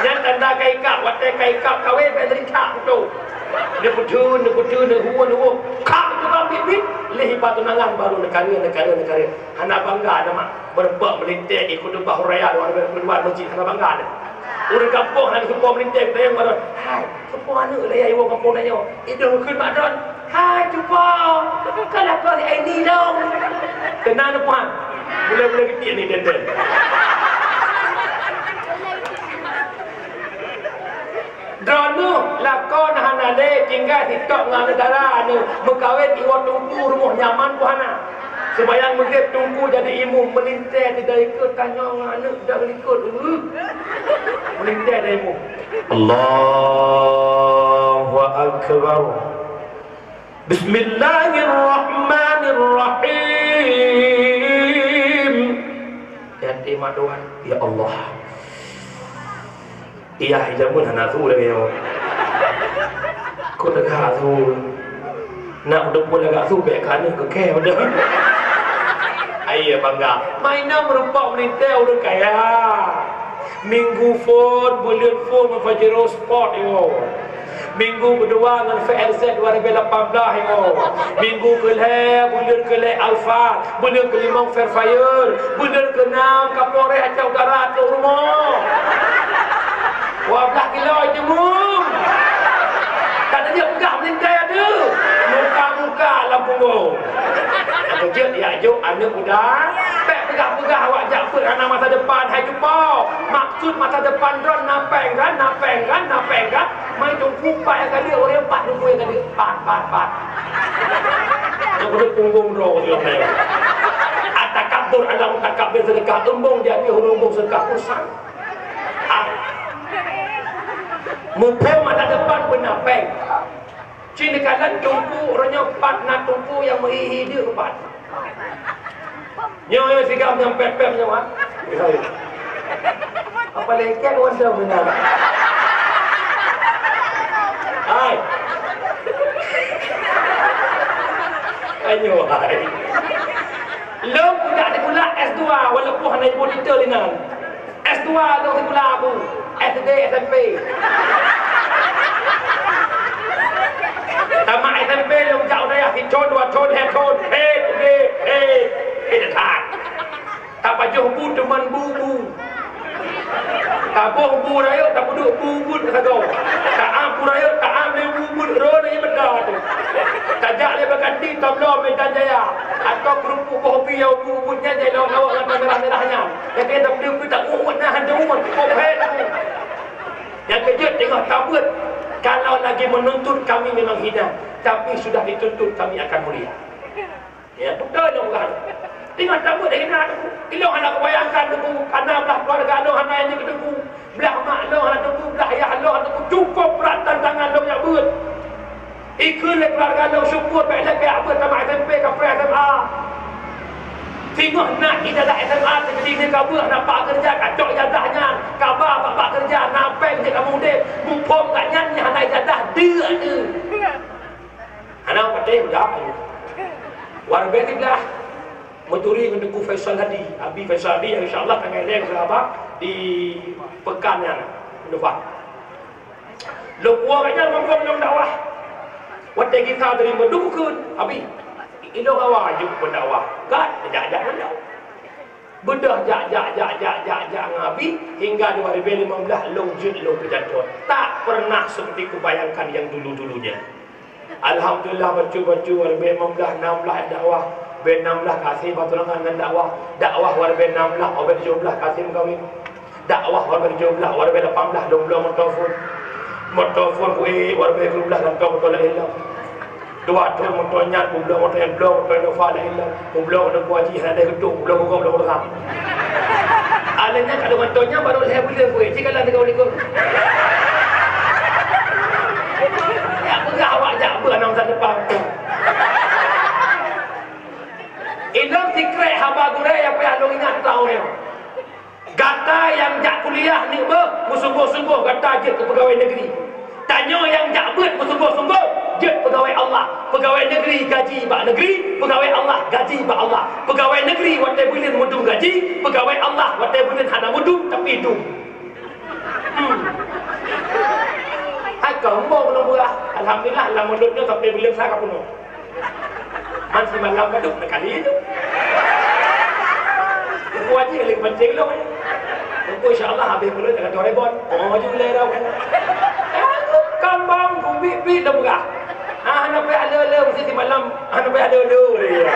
Nyan tanda ka ikab, watèe ka ikab kawé bèk teurintak beutôi. Neupeutheun, neupeutheun, neuhueng, neuhueng. Kak tukang bit-bit, lheuh iba tunangan baru neukareueng, neukareueng, neukareueng. Hana bangga na mak, beureumpok meulintèe di khutubah raya luwa, luwa meuseujid, hana bangga na. Ureueng gampông hana geuseupo meulintèe geutanyong baroe, "Hai, soe po aneuk lé yai woe gampông tanyoe?" Idong kheun bak droe, "Hai, soe po? Ka lakoe lé Aini lom." Keunan neupuhan. Mula-mula geutiek ni den-den. Droeneuh lakoe na hana lé, tinggai sitok ngon aneuk dara neuh, meukawen iwoe teungku rumoh nyaman pih hana. Seumayang Maghrib teungku jadi imum, meulintèe di dayeuh likot tanyoe ngon aneuk dayeuh likot. Uh. Meulintèe di imum. Allahu Akbar. Bismillahirrahmanirrahim. Yatim adoan, ya Allah. Iya, jameun hana su lagèe nyoe. Kok teuga su? Nak udeup pun lagak su, bèk ka aneuk keu kèe udeup. Ai, bangga. Mainan meurumpok meulintèe ureueng kaya. Minggu phôn, buleuen phôn, Pajero Sport, yo. Minggu keudua ngon V R Z dua ribu lapan belas, yo. Minggu keulhèe, buleuen keulhèe Alphard, buleuen keulimong Fairfire, buleuen keunam Kapolres Aceh Utara trôk rumoh. Dua blah kilo jimum. Ka teujeuet peugah meulintèe deuh. Muka-muka lam punggong. Keujeuet jak jok aneuk muda. Bèk peugah-peugah awak jak beuet hana masa depan, hai cupo. Maksud masa depan droen na pèng kan, na pèng kan, na pèng kan. Mai teungku pat nyang ka lheueh, ureueng pat teungku nyang ka lheueh. Pat, pat, pat. Nyang keuneuk punggong droe lom nyan. Atakabur ala mutakabir, seudeukah eumbong di ateueh ureueng eumbong, seudeukah pulsa. Ah. Muphom masa depan beuna pèng. Cit neukalon teungku, uroe nyoe pat na teungku nyang meuhi-hi deuh pat. Nyoe, nyoe sigam nyang pèp-pèp nyoe, ha? Apa lengket wan dong beuna? Hai. Ayo, hai. Lôn kujak sikula S dua, walaupun hana ibu titel inan. S dua lôn sikula aku, S D, S M P. Tamat S M P lôn jak u dayah sithon, dua thon, lhèe thon. Hei, hei, hei. Hei, that. Tapajoh bu teuma bu-bu. Taboh bu rayeuk, tapeuduek bu buet sagoe. Taam bu rayeuk, taam lé bu buet rô lé meuda tu. Tajak lé bak kantin, tabloe Medan Jaya. Atau keurupuk boh piyôh bu buet nyan jai lawok-lawok ngon tamirah-mirah nyan. Jadi, tapi dia tak umat nah, hana umat. Kok hai tu? Nyang keujeuet teungoh tabeuet, kalau lagi menuntut kami memang hina, tapi sudah dituntut kami akan mulia. Ya, beutôi lôn peugah. Teungoh tabeuet hina teungku. Ilôn hana kubayangkan teungku, hana blah keuluwarga lôn hana nyang jeuet keu teungku. Blah mak lôn hana teungku, blah yah lôn hana teungku. Cukôp brat tantangan lôn jak beuet. Ikheun lé keuluwarga lôn syukur bèk lé keu jak beuet tamat S M P kapreh S M A. Singoh na ijazah S M A teujadi ngon kabeuet, na pat keureuja, kacok ijazah nyan, kaba bak-bak keureuja, na pèng jeuet kamoe udép, muphom gobnyan nyang hana ijazah deuk deuh. Hana patéh udah. Wareubiet siblah. Meuturi ngon Teungku Faisal Hadi, Abi Faisal Hadi, nyang insya Allah tanggai lhèe keu Abah di peukan nyan, depan. Lôn puwoe gobnyan muphom lôn dakwah. Watèe gisa teurimong dum kheun, Abi, ilôn awai jeuet peudakwah. Gat, jak-jak ngon lôn. Beudôh jak, jak, jak, jak, jak, jak ngon Abi, hingga dua ribu lima belas lôn jeuet lôn peujatot. Tak pernah seperti kubayangkan yang dulu-dulunya. Alhamdulillah, bacut-bacut, wareubiet limong blah, nam blah dakwah, bèk nam blah ka aséng bak tulangan ngon dakwah. Dakwah wareubiet nam blah, wareubiet tujoh blah ka aséng meukawen. Dakwah wareubiet tujoh blah, wareubiet lapan blah lôn bloe moto phôn. Moto phôn kuék, wareubiet sikureueng blah lantô moto laén lom. Dua thôn moto nyan, kubloe moto nyan, bloe moto Innova laén lom. Kubloe moto Teungku Haji hana deh geutueng, kubloe geugob lom ureueng. Alah nyan ka lôn moto nyan barô lhèe buleuen kuék, jikalau tiga puluh likot. Jak peugah awak jak beuet hana masa depan. Ilôn sikrek haba gurèe nyang payah lôn ingat tahu nyoe. Gata nyang jak kuliah neuk beuh, meusunggoh-sunggoh gata jeuet keu peugawèe negeri. Tanyoe nyang jak beuet meusunggoh-sunggoh jeuet peugawèe Allah. Peugawèe negeri gaji bak negeri, peugawèe Allah gaji bak Allah. Peugawèe negeri watèe buleuen meudum gaji, peugawèe Allah watèe buleuen hana meudum tapi dum. Hmm. Hai ka eumbong lôn peugah. Alhamdulillah, lam mulod nyoe sampoe buleuen sa ka peunoh. Man simalam ka dum neukali tu. Teungku Haji lagi pancing lôn. Teungku insya Allah habéh buleuen ka dua ribon. Oh, ju lé dah. Kambang ku bit-bit lôn peugah. Ah, hana payah le-le, meusti simalam. Hana payah le-le, ya.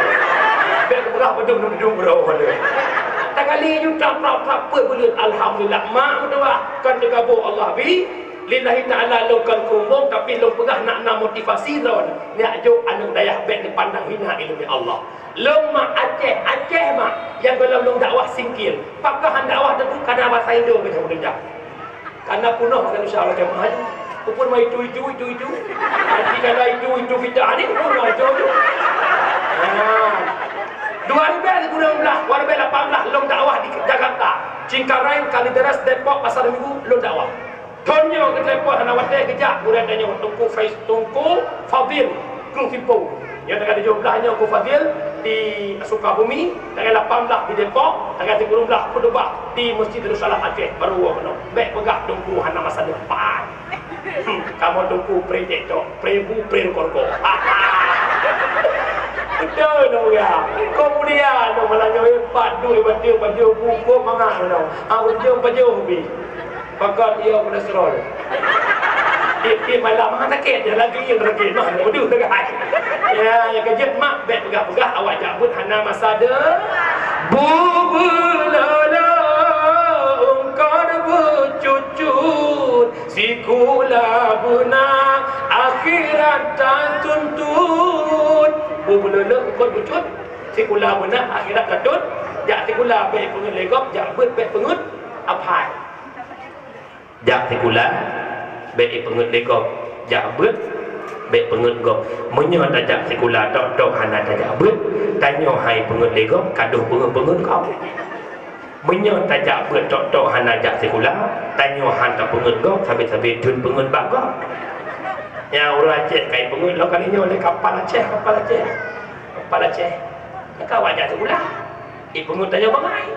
Bèk kupeugah padum-padum bro, ada. Takali ju trap-trap-trap peuet buleuen. Alhamdulillah, mak meutuah. Kan teugaboh Allah bi. Lillahi ta'ala lôn kon kumbong, tapi lôn peugah nak na motivasi droen. Nyak jok aneuk dayah bèk neupandang hina ileumèe Allah. Lôn mak Aceh, Aceh mak, nyang gohlom lôn dakwah singkil. Pakon han dakwah teungku, kana basa Indo keu nyang beudeuh. Kana peunoh basa Indonesia macam mana. Pun mai itu, itu, itu, itu. Nanti kalau itu, itu kita ni, pun mai itu, itu. Nah. Dua ribu sembilan belas, dua ribu lapan belas, lôn dakwah di Jakarta. Cengkareng, Kalideres, Depok, Pasar Minggu, lôn dakwah. Thon nyoe keu telepon hana watèe geujak, ureueng tanyoe Teungku Faiz, Teungku Fadil, Krueng Simpong. Nyoe tanggai tujoh blah nyoe Teungku Fadil di Sukabumi, tanggai lapan blah di Depok, tanggai sikureueng blah khutubah di Masjid Darussalam Aceh, baru woe keunoe. Bèk peugah Teungku hana masa depan. Hmm, kamoe Teungku pre tek tok, pre bu pre rukon ko. Beutôi nyoe ya. Kemudian nyoe malam nyoe pat duek baca baju buku mangat nyoe. Ah, ujung baju bi. Pakon ia kolesterol. Tiep-tiep malam, ah, sakét je lagi, yang sakét mah, bodoh tu kan. Ya, yang kejut mak, bèk peugah-peugah, awak jak buet hana masa de. Bu beulolo, ungkor beucut-cut, sikula beuna, akhirat tatuntut. Bu beulolo, ungkor beucut, sikula beuna, akhirat tatuntut. Jak sikula, bèk peungeut lé gob, jak beuet, bèk peungeut aphai. Jak sikula, bèk ipeungeut lé gob. Jak beuet, bèk peungeut gob. Meunyoe tajak sikula tok-tok hana tajak beuet, tanyoe han ipeungeut lé gob, ka deuh peungeut-peungeut gob. Meunyoe tajak beuet tok-tok hana jak sikula, tanyoe han tapeungeut gob, sabe-sabe jeuet peungeut bak gob. Nyang ureueng Aceh ka ipeungeut lom kali nyoe lé kapal Aceh, kapal Aceh. Kapal Aceh. Ka awak jak sikula. Ipeungeut tanyoe bangai.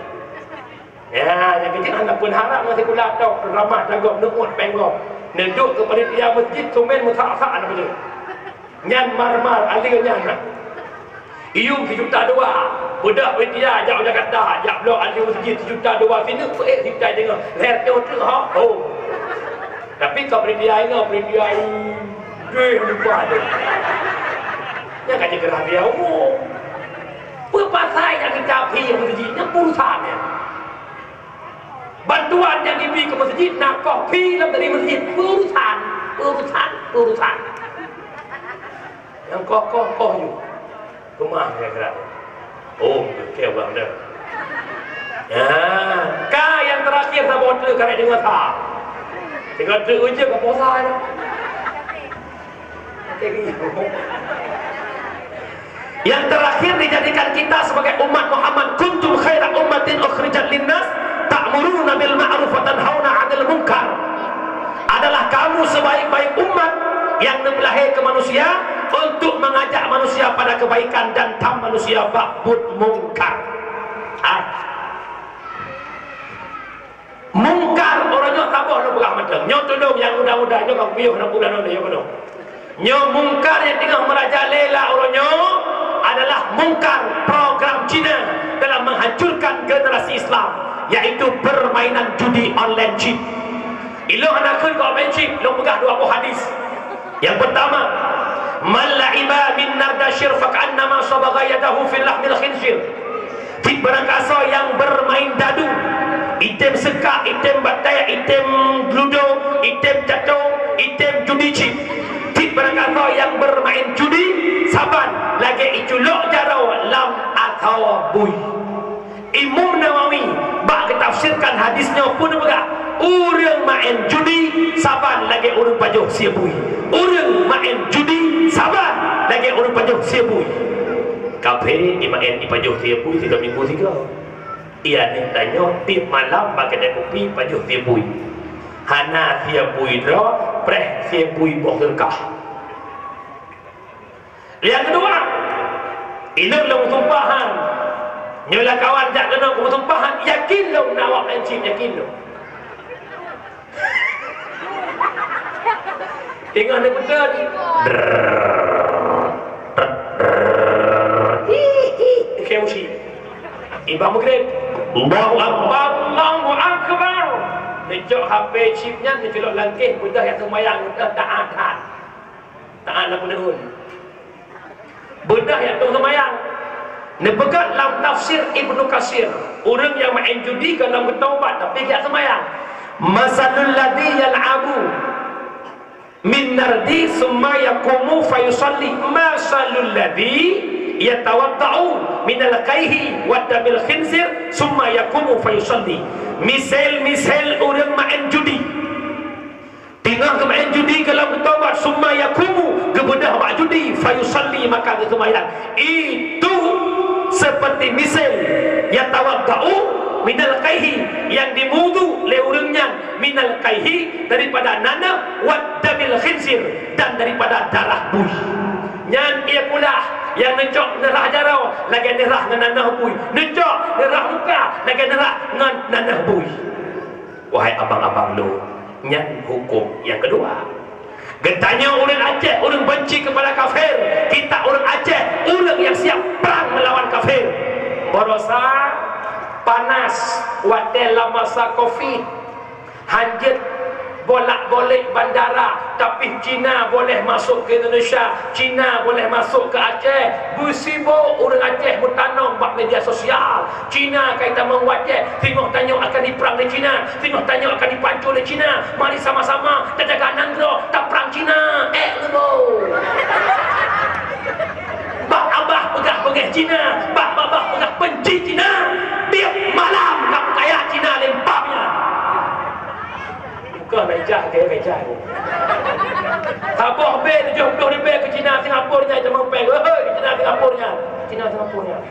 Ya, nyang keujieb hana pun harap ngon sikula tok, ramah tanggong, neuôt péng gob. Neuduek keu panitia masjid, sumen meusak-sak na beutôi. Nyan marmar, ale nyan na. Iyum sijuta dua, beudôh panitia jak u Jakarta, jak bloe ale masjid sijuta dua, sineuk peuék sijuta deungoe. Lhèe reutôh treuk ho, ho. Tapi ka panitia ingat, panitia, deh, lupa deh. Nyan ka jigeurah biaya umu. Peue pasai nyang geucap hi masjid, nyan urusan nyan. Bantuan nyang jibi keu masjid na koh pi lom dari masjid. Peurusan, peurusan, peurusan. Nyang koh-koh, koh ju. Keumah nyang gerak. Oh, keu urang dah. Ya, ka nyang terakhir saboh teuk karek deungoe sa. Tiga teuk ujeuk ka puasa ya. Yang terakhir dijadikan kita sebagai umat Muhammad, kuntum khaira ummatin ukhrijat linnas, ta'muruna bil ma'ruf wa tanhauna 'anil munkar. Adalah kamu sebaik-baik umat yang neulahé keu manusia untuk mengajak manusia pada kebaikan dan tam manusia bak buet mungkar. Ah. Mungkar, uroe nyoe saboh lôn peugah mantong. Nyoe tulông nyang muda-muda, nyoe ka piôh na muda nyoe, nyoe keunoe. Nyoe mungkar nyang teungoh meurajalela uroe nyoe adalah mungkar program Cina dalam menghancurkan generasi Islam, yaitu permainan judi online chip. Ilôn hana kheun keu online chip, lôn peugah dua boh hadis. Nyang peurtama, "Man la'iba bin nardashir faka'annama sabagha yadahu fi lahmil khinzir." Cit barangkasoe nyang bermain dadu, item seukak, item batèe, item ludo, item caco, item judi chip. Cit barangkasoe nyang bermain judi, saban lagèe iculok jaroe lam asoe bui. Imam Nawawi bak geutafsirkan hadis nyoe peuneuk peugah, ureueng maén judi saban lagèe ureueng pajoh sie bui. Ureueng maén judi saban lagèe ureueng pajoh sie bui. Kaphé imaén ipajoh sie bui sigoe minggu sigoe. Iya nih tanyoe tiep malam bak keude kupi pajoh sie bui. Hana sie bui droe, preh sie bui boh seukah. Nyang keudua, ilôn lôn meusumpah han. Nyoe lam kawan jak keunoe keu meusumpah han, yakin lôn na awak laén cit, yakin lôn. Teungoh neupeutron. Drrrr, drrrr. Hi, hi. Keu usi. Iba Maghrib. Allahu Akbar, Allahu Akbar. Neucok H P chip nyan, neuculok lam keh, beudôh nyang seumayang, beudôh taat that. Taat lam peuneun. Beudôh nyang tong seumayang. Neupeugah lam tafsir Ibnu Katsir, ureueng nyang maén judi goh lom geutaubat tapi geujak seumayang. Masalul ladzi yal'abu min nardi tsumma yaqumu fayusalli, masalul ladzi yatawadda'u minal qaihi wa damil khinzir tsumma yaqumu fayusalli. Misel-misel ureueng maén judi. Teungoh geumaén judi Yusalli, maka geuseumayang. Itu seperti misal yatawaddau minal qaihi, yang diwudu lé ureuëng nyan minal qaihi, daripada nanah, wad damil khinzir, dan daripada darah bui. Nyan ia pula yang neucok neurah jaroe lagée neurah ngon nanah bui, neucok neurah muka lagée neurah ngon nanah bui. Wahai abang-abang lôn, nyan huköm nyang keudua. Geutanyoe ureuëng Aceh, ureuëng benci keupada kafir. Kita ureuëng Aceh, ureuëng nyang siap prang meulawan kafir. Barosa panas watée lam masa covid. Hanjeuet bolak-balik bandara, tapi Cina boleh masuk ke Indonesia, Cina boleh masuk ke Aceh. Beusibo ureuëng Aceh meutanong bak media sosial. Cina ka itamong watée, singoh tanyoe akan diprang lé Cina, singoh tanyoe akan dipancô lé Cina. Mari sama-sama tajaga nanggroe, taprang Cina. Ék leumo. Bak babah peugah beungéh Cina, bak babah peugah benci Cina. Tiep malam na peukaya Cina lempam nyan. Bukan dah ijah ke, dah ijah ke. Saboh bé tujoh ploh ribée keu Cina Singapura nyan, jamang péng. Hei, Cina Singapura nyan. Cina Singapura nyan.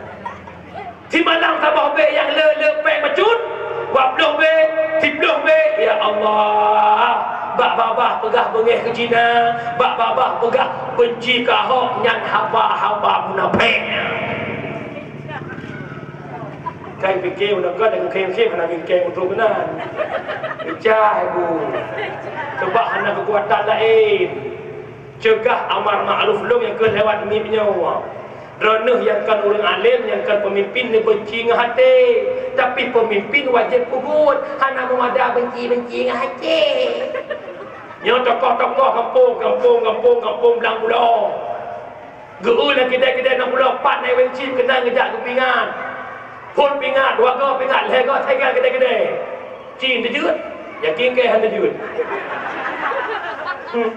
Simalam saboh bé nyang le, le péng bacut, dua ploh bé, siploh bé. Ya Allah, bak babah peugah beungéh keu Cina, bak babah peugah benci keu Ahok, nyan haba-haba munafék. Kai pikée udah ka dan kém-kém hana bingkeng untuk beuna. Pecah ibu. Sebab hana kekuatan lain. Cegah amar makruf lom nyang keu lewat mip nyoe. Droeneuh nyang kon ureuëng além, nyang kon peumimpén, neubenci ngon até. Tapi peumimpén wajéb peubuet, hana meumada benci-benci ngon até. Nyoe tokoh-tokoh gampông, gampông, gampông, gampông Blang Bulo. Geu-eu lam keudè-keudè nyang bulo pat na iweng cit keunan geujak geupingat. Phon pingat, dua goe pingat, lhèe goe saingan keudè-keudè. Cit teujeuet, yakin keu han teujeuet. Hmm.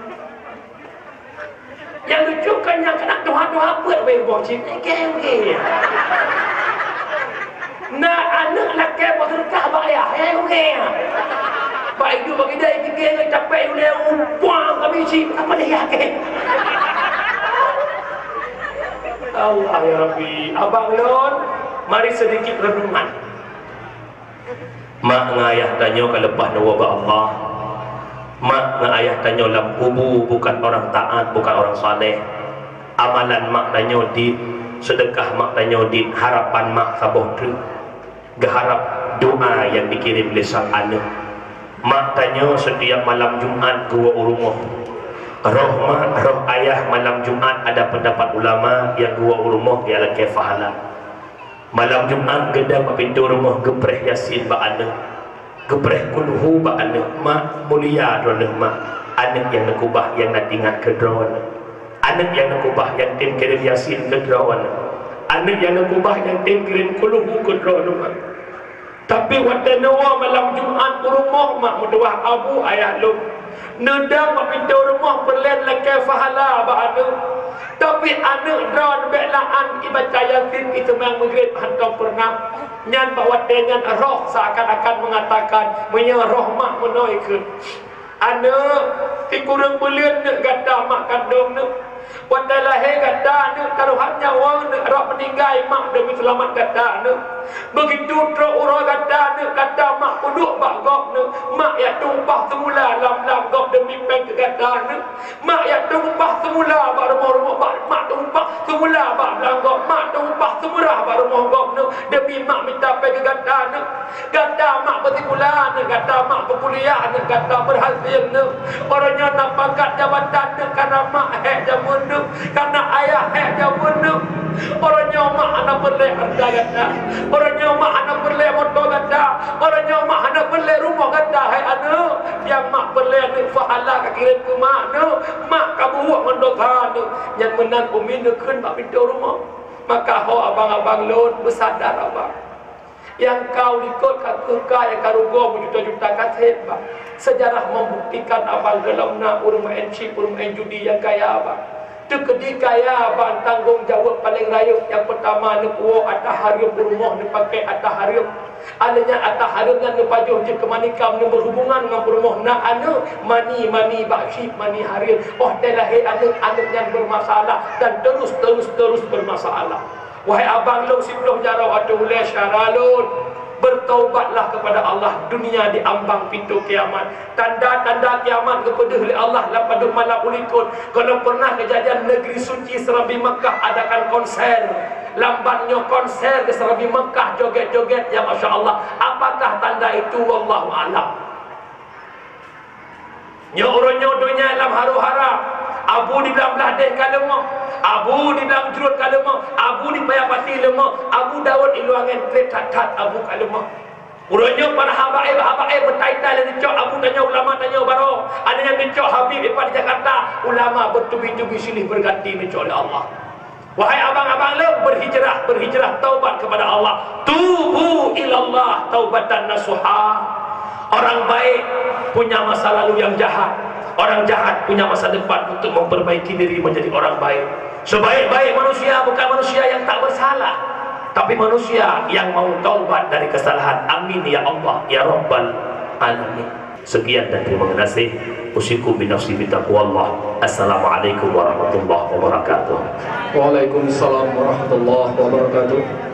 Nyang lucu kan nyang keunan tuha-tuha peuet wéh boh cit, eh, keu wéh. Na aneuk lakèe boh seudeukah bak ayah, eh, ulèe. Bak iduek bak idai, pike ngon capek ulèe, umpang kami cit, apa daya kèe? Allah ya Rabbi, abang lôn, mari sedikit renungan. Mak ngon ayah tanyoe ka leupah neuwoe bak Allah. Mak ngon ayah tanyoe lam kubu bukan orang taat, bukan orang saleh. Amalan mak tanyoe dit, seudeukah mak tanyoe dit, harapan mak saboh treuk. Geuharap doa nyang dikirém lé sang aneuk. Mak tanyoe setiap malam Jumat geuwoe u rumoh. Roh mak, roh ayah malam Jumat ada pendapat ulama nyang geuwoe u rumoh geulakèe pahala. Malam Jumat geudong bak pintoe rumoh geupreh Yasin bak aneuk. Geupreh kulhu bak aneuk, mak, mulia droeneuh mak. Aneuk nyang neukeubah nyang na teuingat keu droeneuh. Aneuk nyang neukeubah nyang tem kirém Yasin keu droeneuh. Aneuk nyang neukeubah nyang tem kirém kulhu keu droeneuh mak. Tapi watèe neuwoe malam Jumat u rumoh mak meutuwah abu ayah lôn. Neudong bak pintoe rumoh peureulèe lakèe pahala bak aneuk. Tapi aneuk droeneuh bèk la'an ibaca Yasin, iseumang Maghrib hantom peureunah. Nyan bak watèe nyan roh seakan-akan mengatakan, meunyoe roh mak meunoe kheun. Aneuk, sikureueng buleuen neuk gata mak kandông neuk. Watèe lahé gata neuk tarohan nyawa neuk rot meuninggai mak demi seulamat gata neuk. Beugitu trôk uroe gata neuk, gata mak peuduek bak gob neuk. Mak jak tumpah seumula lam-lam gob demi pèng keu gata neuk. Mak jak tumpah seumula bak rumoh-rumoh, bak mak tumpah seumula bak blang gob, mak tumpah seumurah bak rumoh gob neuk demi mak mita pèng keu gata neuk. Gata mak beusikula neuk, gata mak beukuliah neuk, gata beurhasil neuk. Uroe nyoe na pangkat jabatan neuk, kareuna mak hék jameun neuk, kareuna ayah hék jameun neuk. Uroe nyoe mak hana peureulèe hareuta gata. Uroe nyoe mak hana peureulèe moto gata. Uroe nyoe mak hana peureulèe rumoh gata, hai aneuk. Nyang mak peureulèe neuk pahala ka kirém keu mak neuk. Mak ka buwöh ngon dosa neuk. Nyan meunan umi neukheun bak pintoe rumoh. Maka ho abang-abang lôn, beusadar abang. Nyang ka u likot ka keuh ka nyang ka rugoe meujuta-juta ka sép, bah. Sejarah membuktikan abang gohlom na ureueng maén chip, ureueng maén judi nyang kaya, bah. Teukeudi kaya ban tanggong jaweueb paleng rayeuk. Nyang peutama neupuwoe ata hareuem u rumoh, neupaké ata hareuem. Alèh nyan ata hareuem nyan neupajoh jeuet keu manikam, neuberhubungan ngon peurumoh, na aneuk, mani, mani bak syik, mani hareuem. Óh teu lahé aneuk, aneuk nyan bermasalah dan terus, terus, terus bermasalah. Wahai abang lôn siplôh jaroe ateueh ulèe syedara lôn, bertaubatlah kepada Allah, dunia diambang pintu kiamat. Tanda-tanda kiamat geupeudeuh lé Allah lam padub malam ulikot. Kalau pernah kejadian negeri suci Serambi Mekah adakan konser, lam ban nyoe konser di Serambi Mekah, joget-joget, ya masya Allah. Apakah tanda itu? Wallahu a'lam. Nyoe uroe nyoe donya lam haru-hara. Abu di Blang Blahdeh ka leumoh, Abu di Blang Jrôt ka leumoh, Abu di Paya Pati leumoh, Abu Daud i Luwangen trép that-that Abu ka leumoh. Uroe nyoe para habaib-habaib meutai-tai lé neucok Abu tanyoe, ulama tanyoe baroe. Ada nyang neucok Habib Ipan di Jakarta, ulama bertubi-tubi silih berganti neucok lé Allah. Wahai abang-abang lôn, berhijrah, berhijrah, taubat kepada Allah. Tubu ilallah taubatan nasuha. Orang baik punya masa lalu yang jahat. Orang jahat punya masa depan untuk memperbaiki diri menjadi orang baik. Sebaik-baik manusia bukan manusia yang tak bersalah, tapi manusia yang mau taubat dari kesalahan. Amin ya Allah, ya Rabbal Alamin. Sekian dan terima kasih. Usikum binafsi bitaqwallah. Assalamualaikum warahmatullahi wabarakatuh. Waalaikumsalam warahmatullahi wabarakatuh.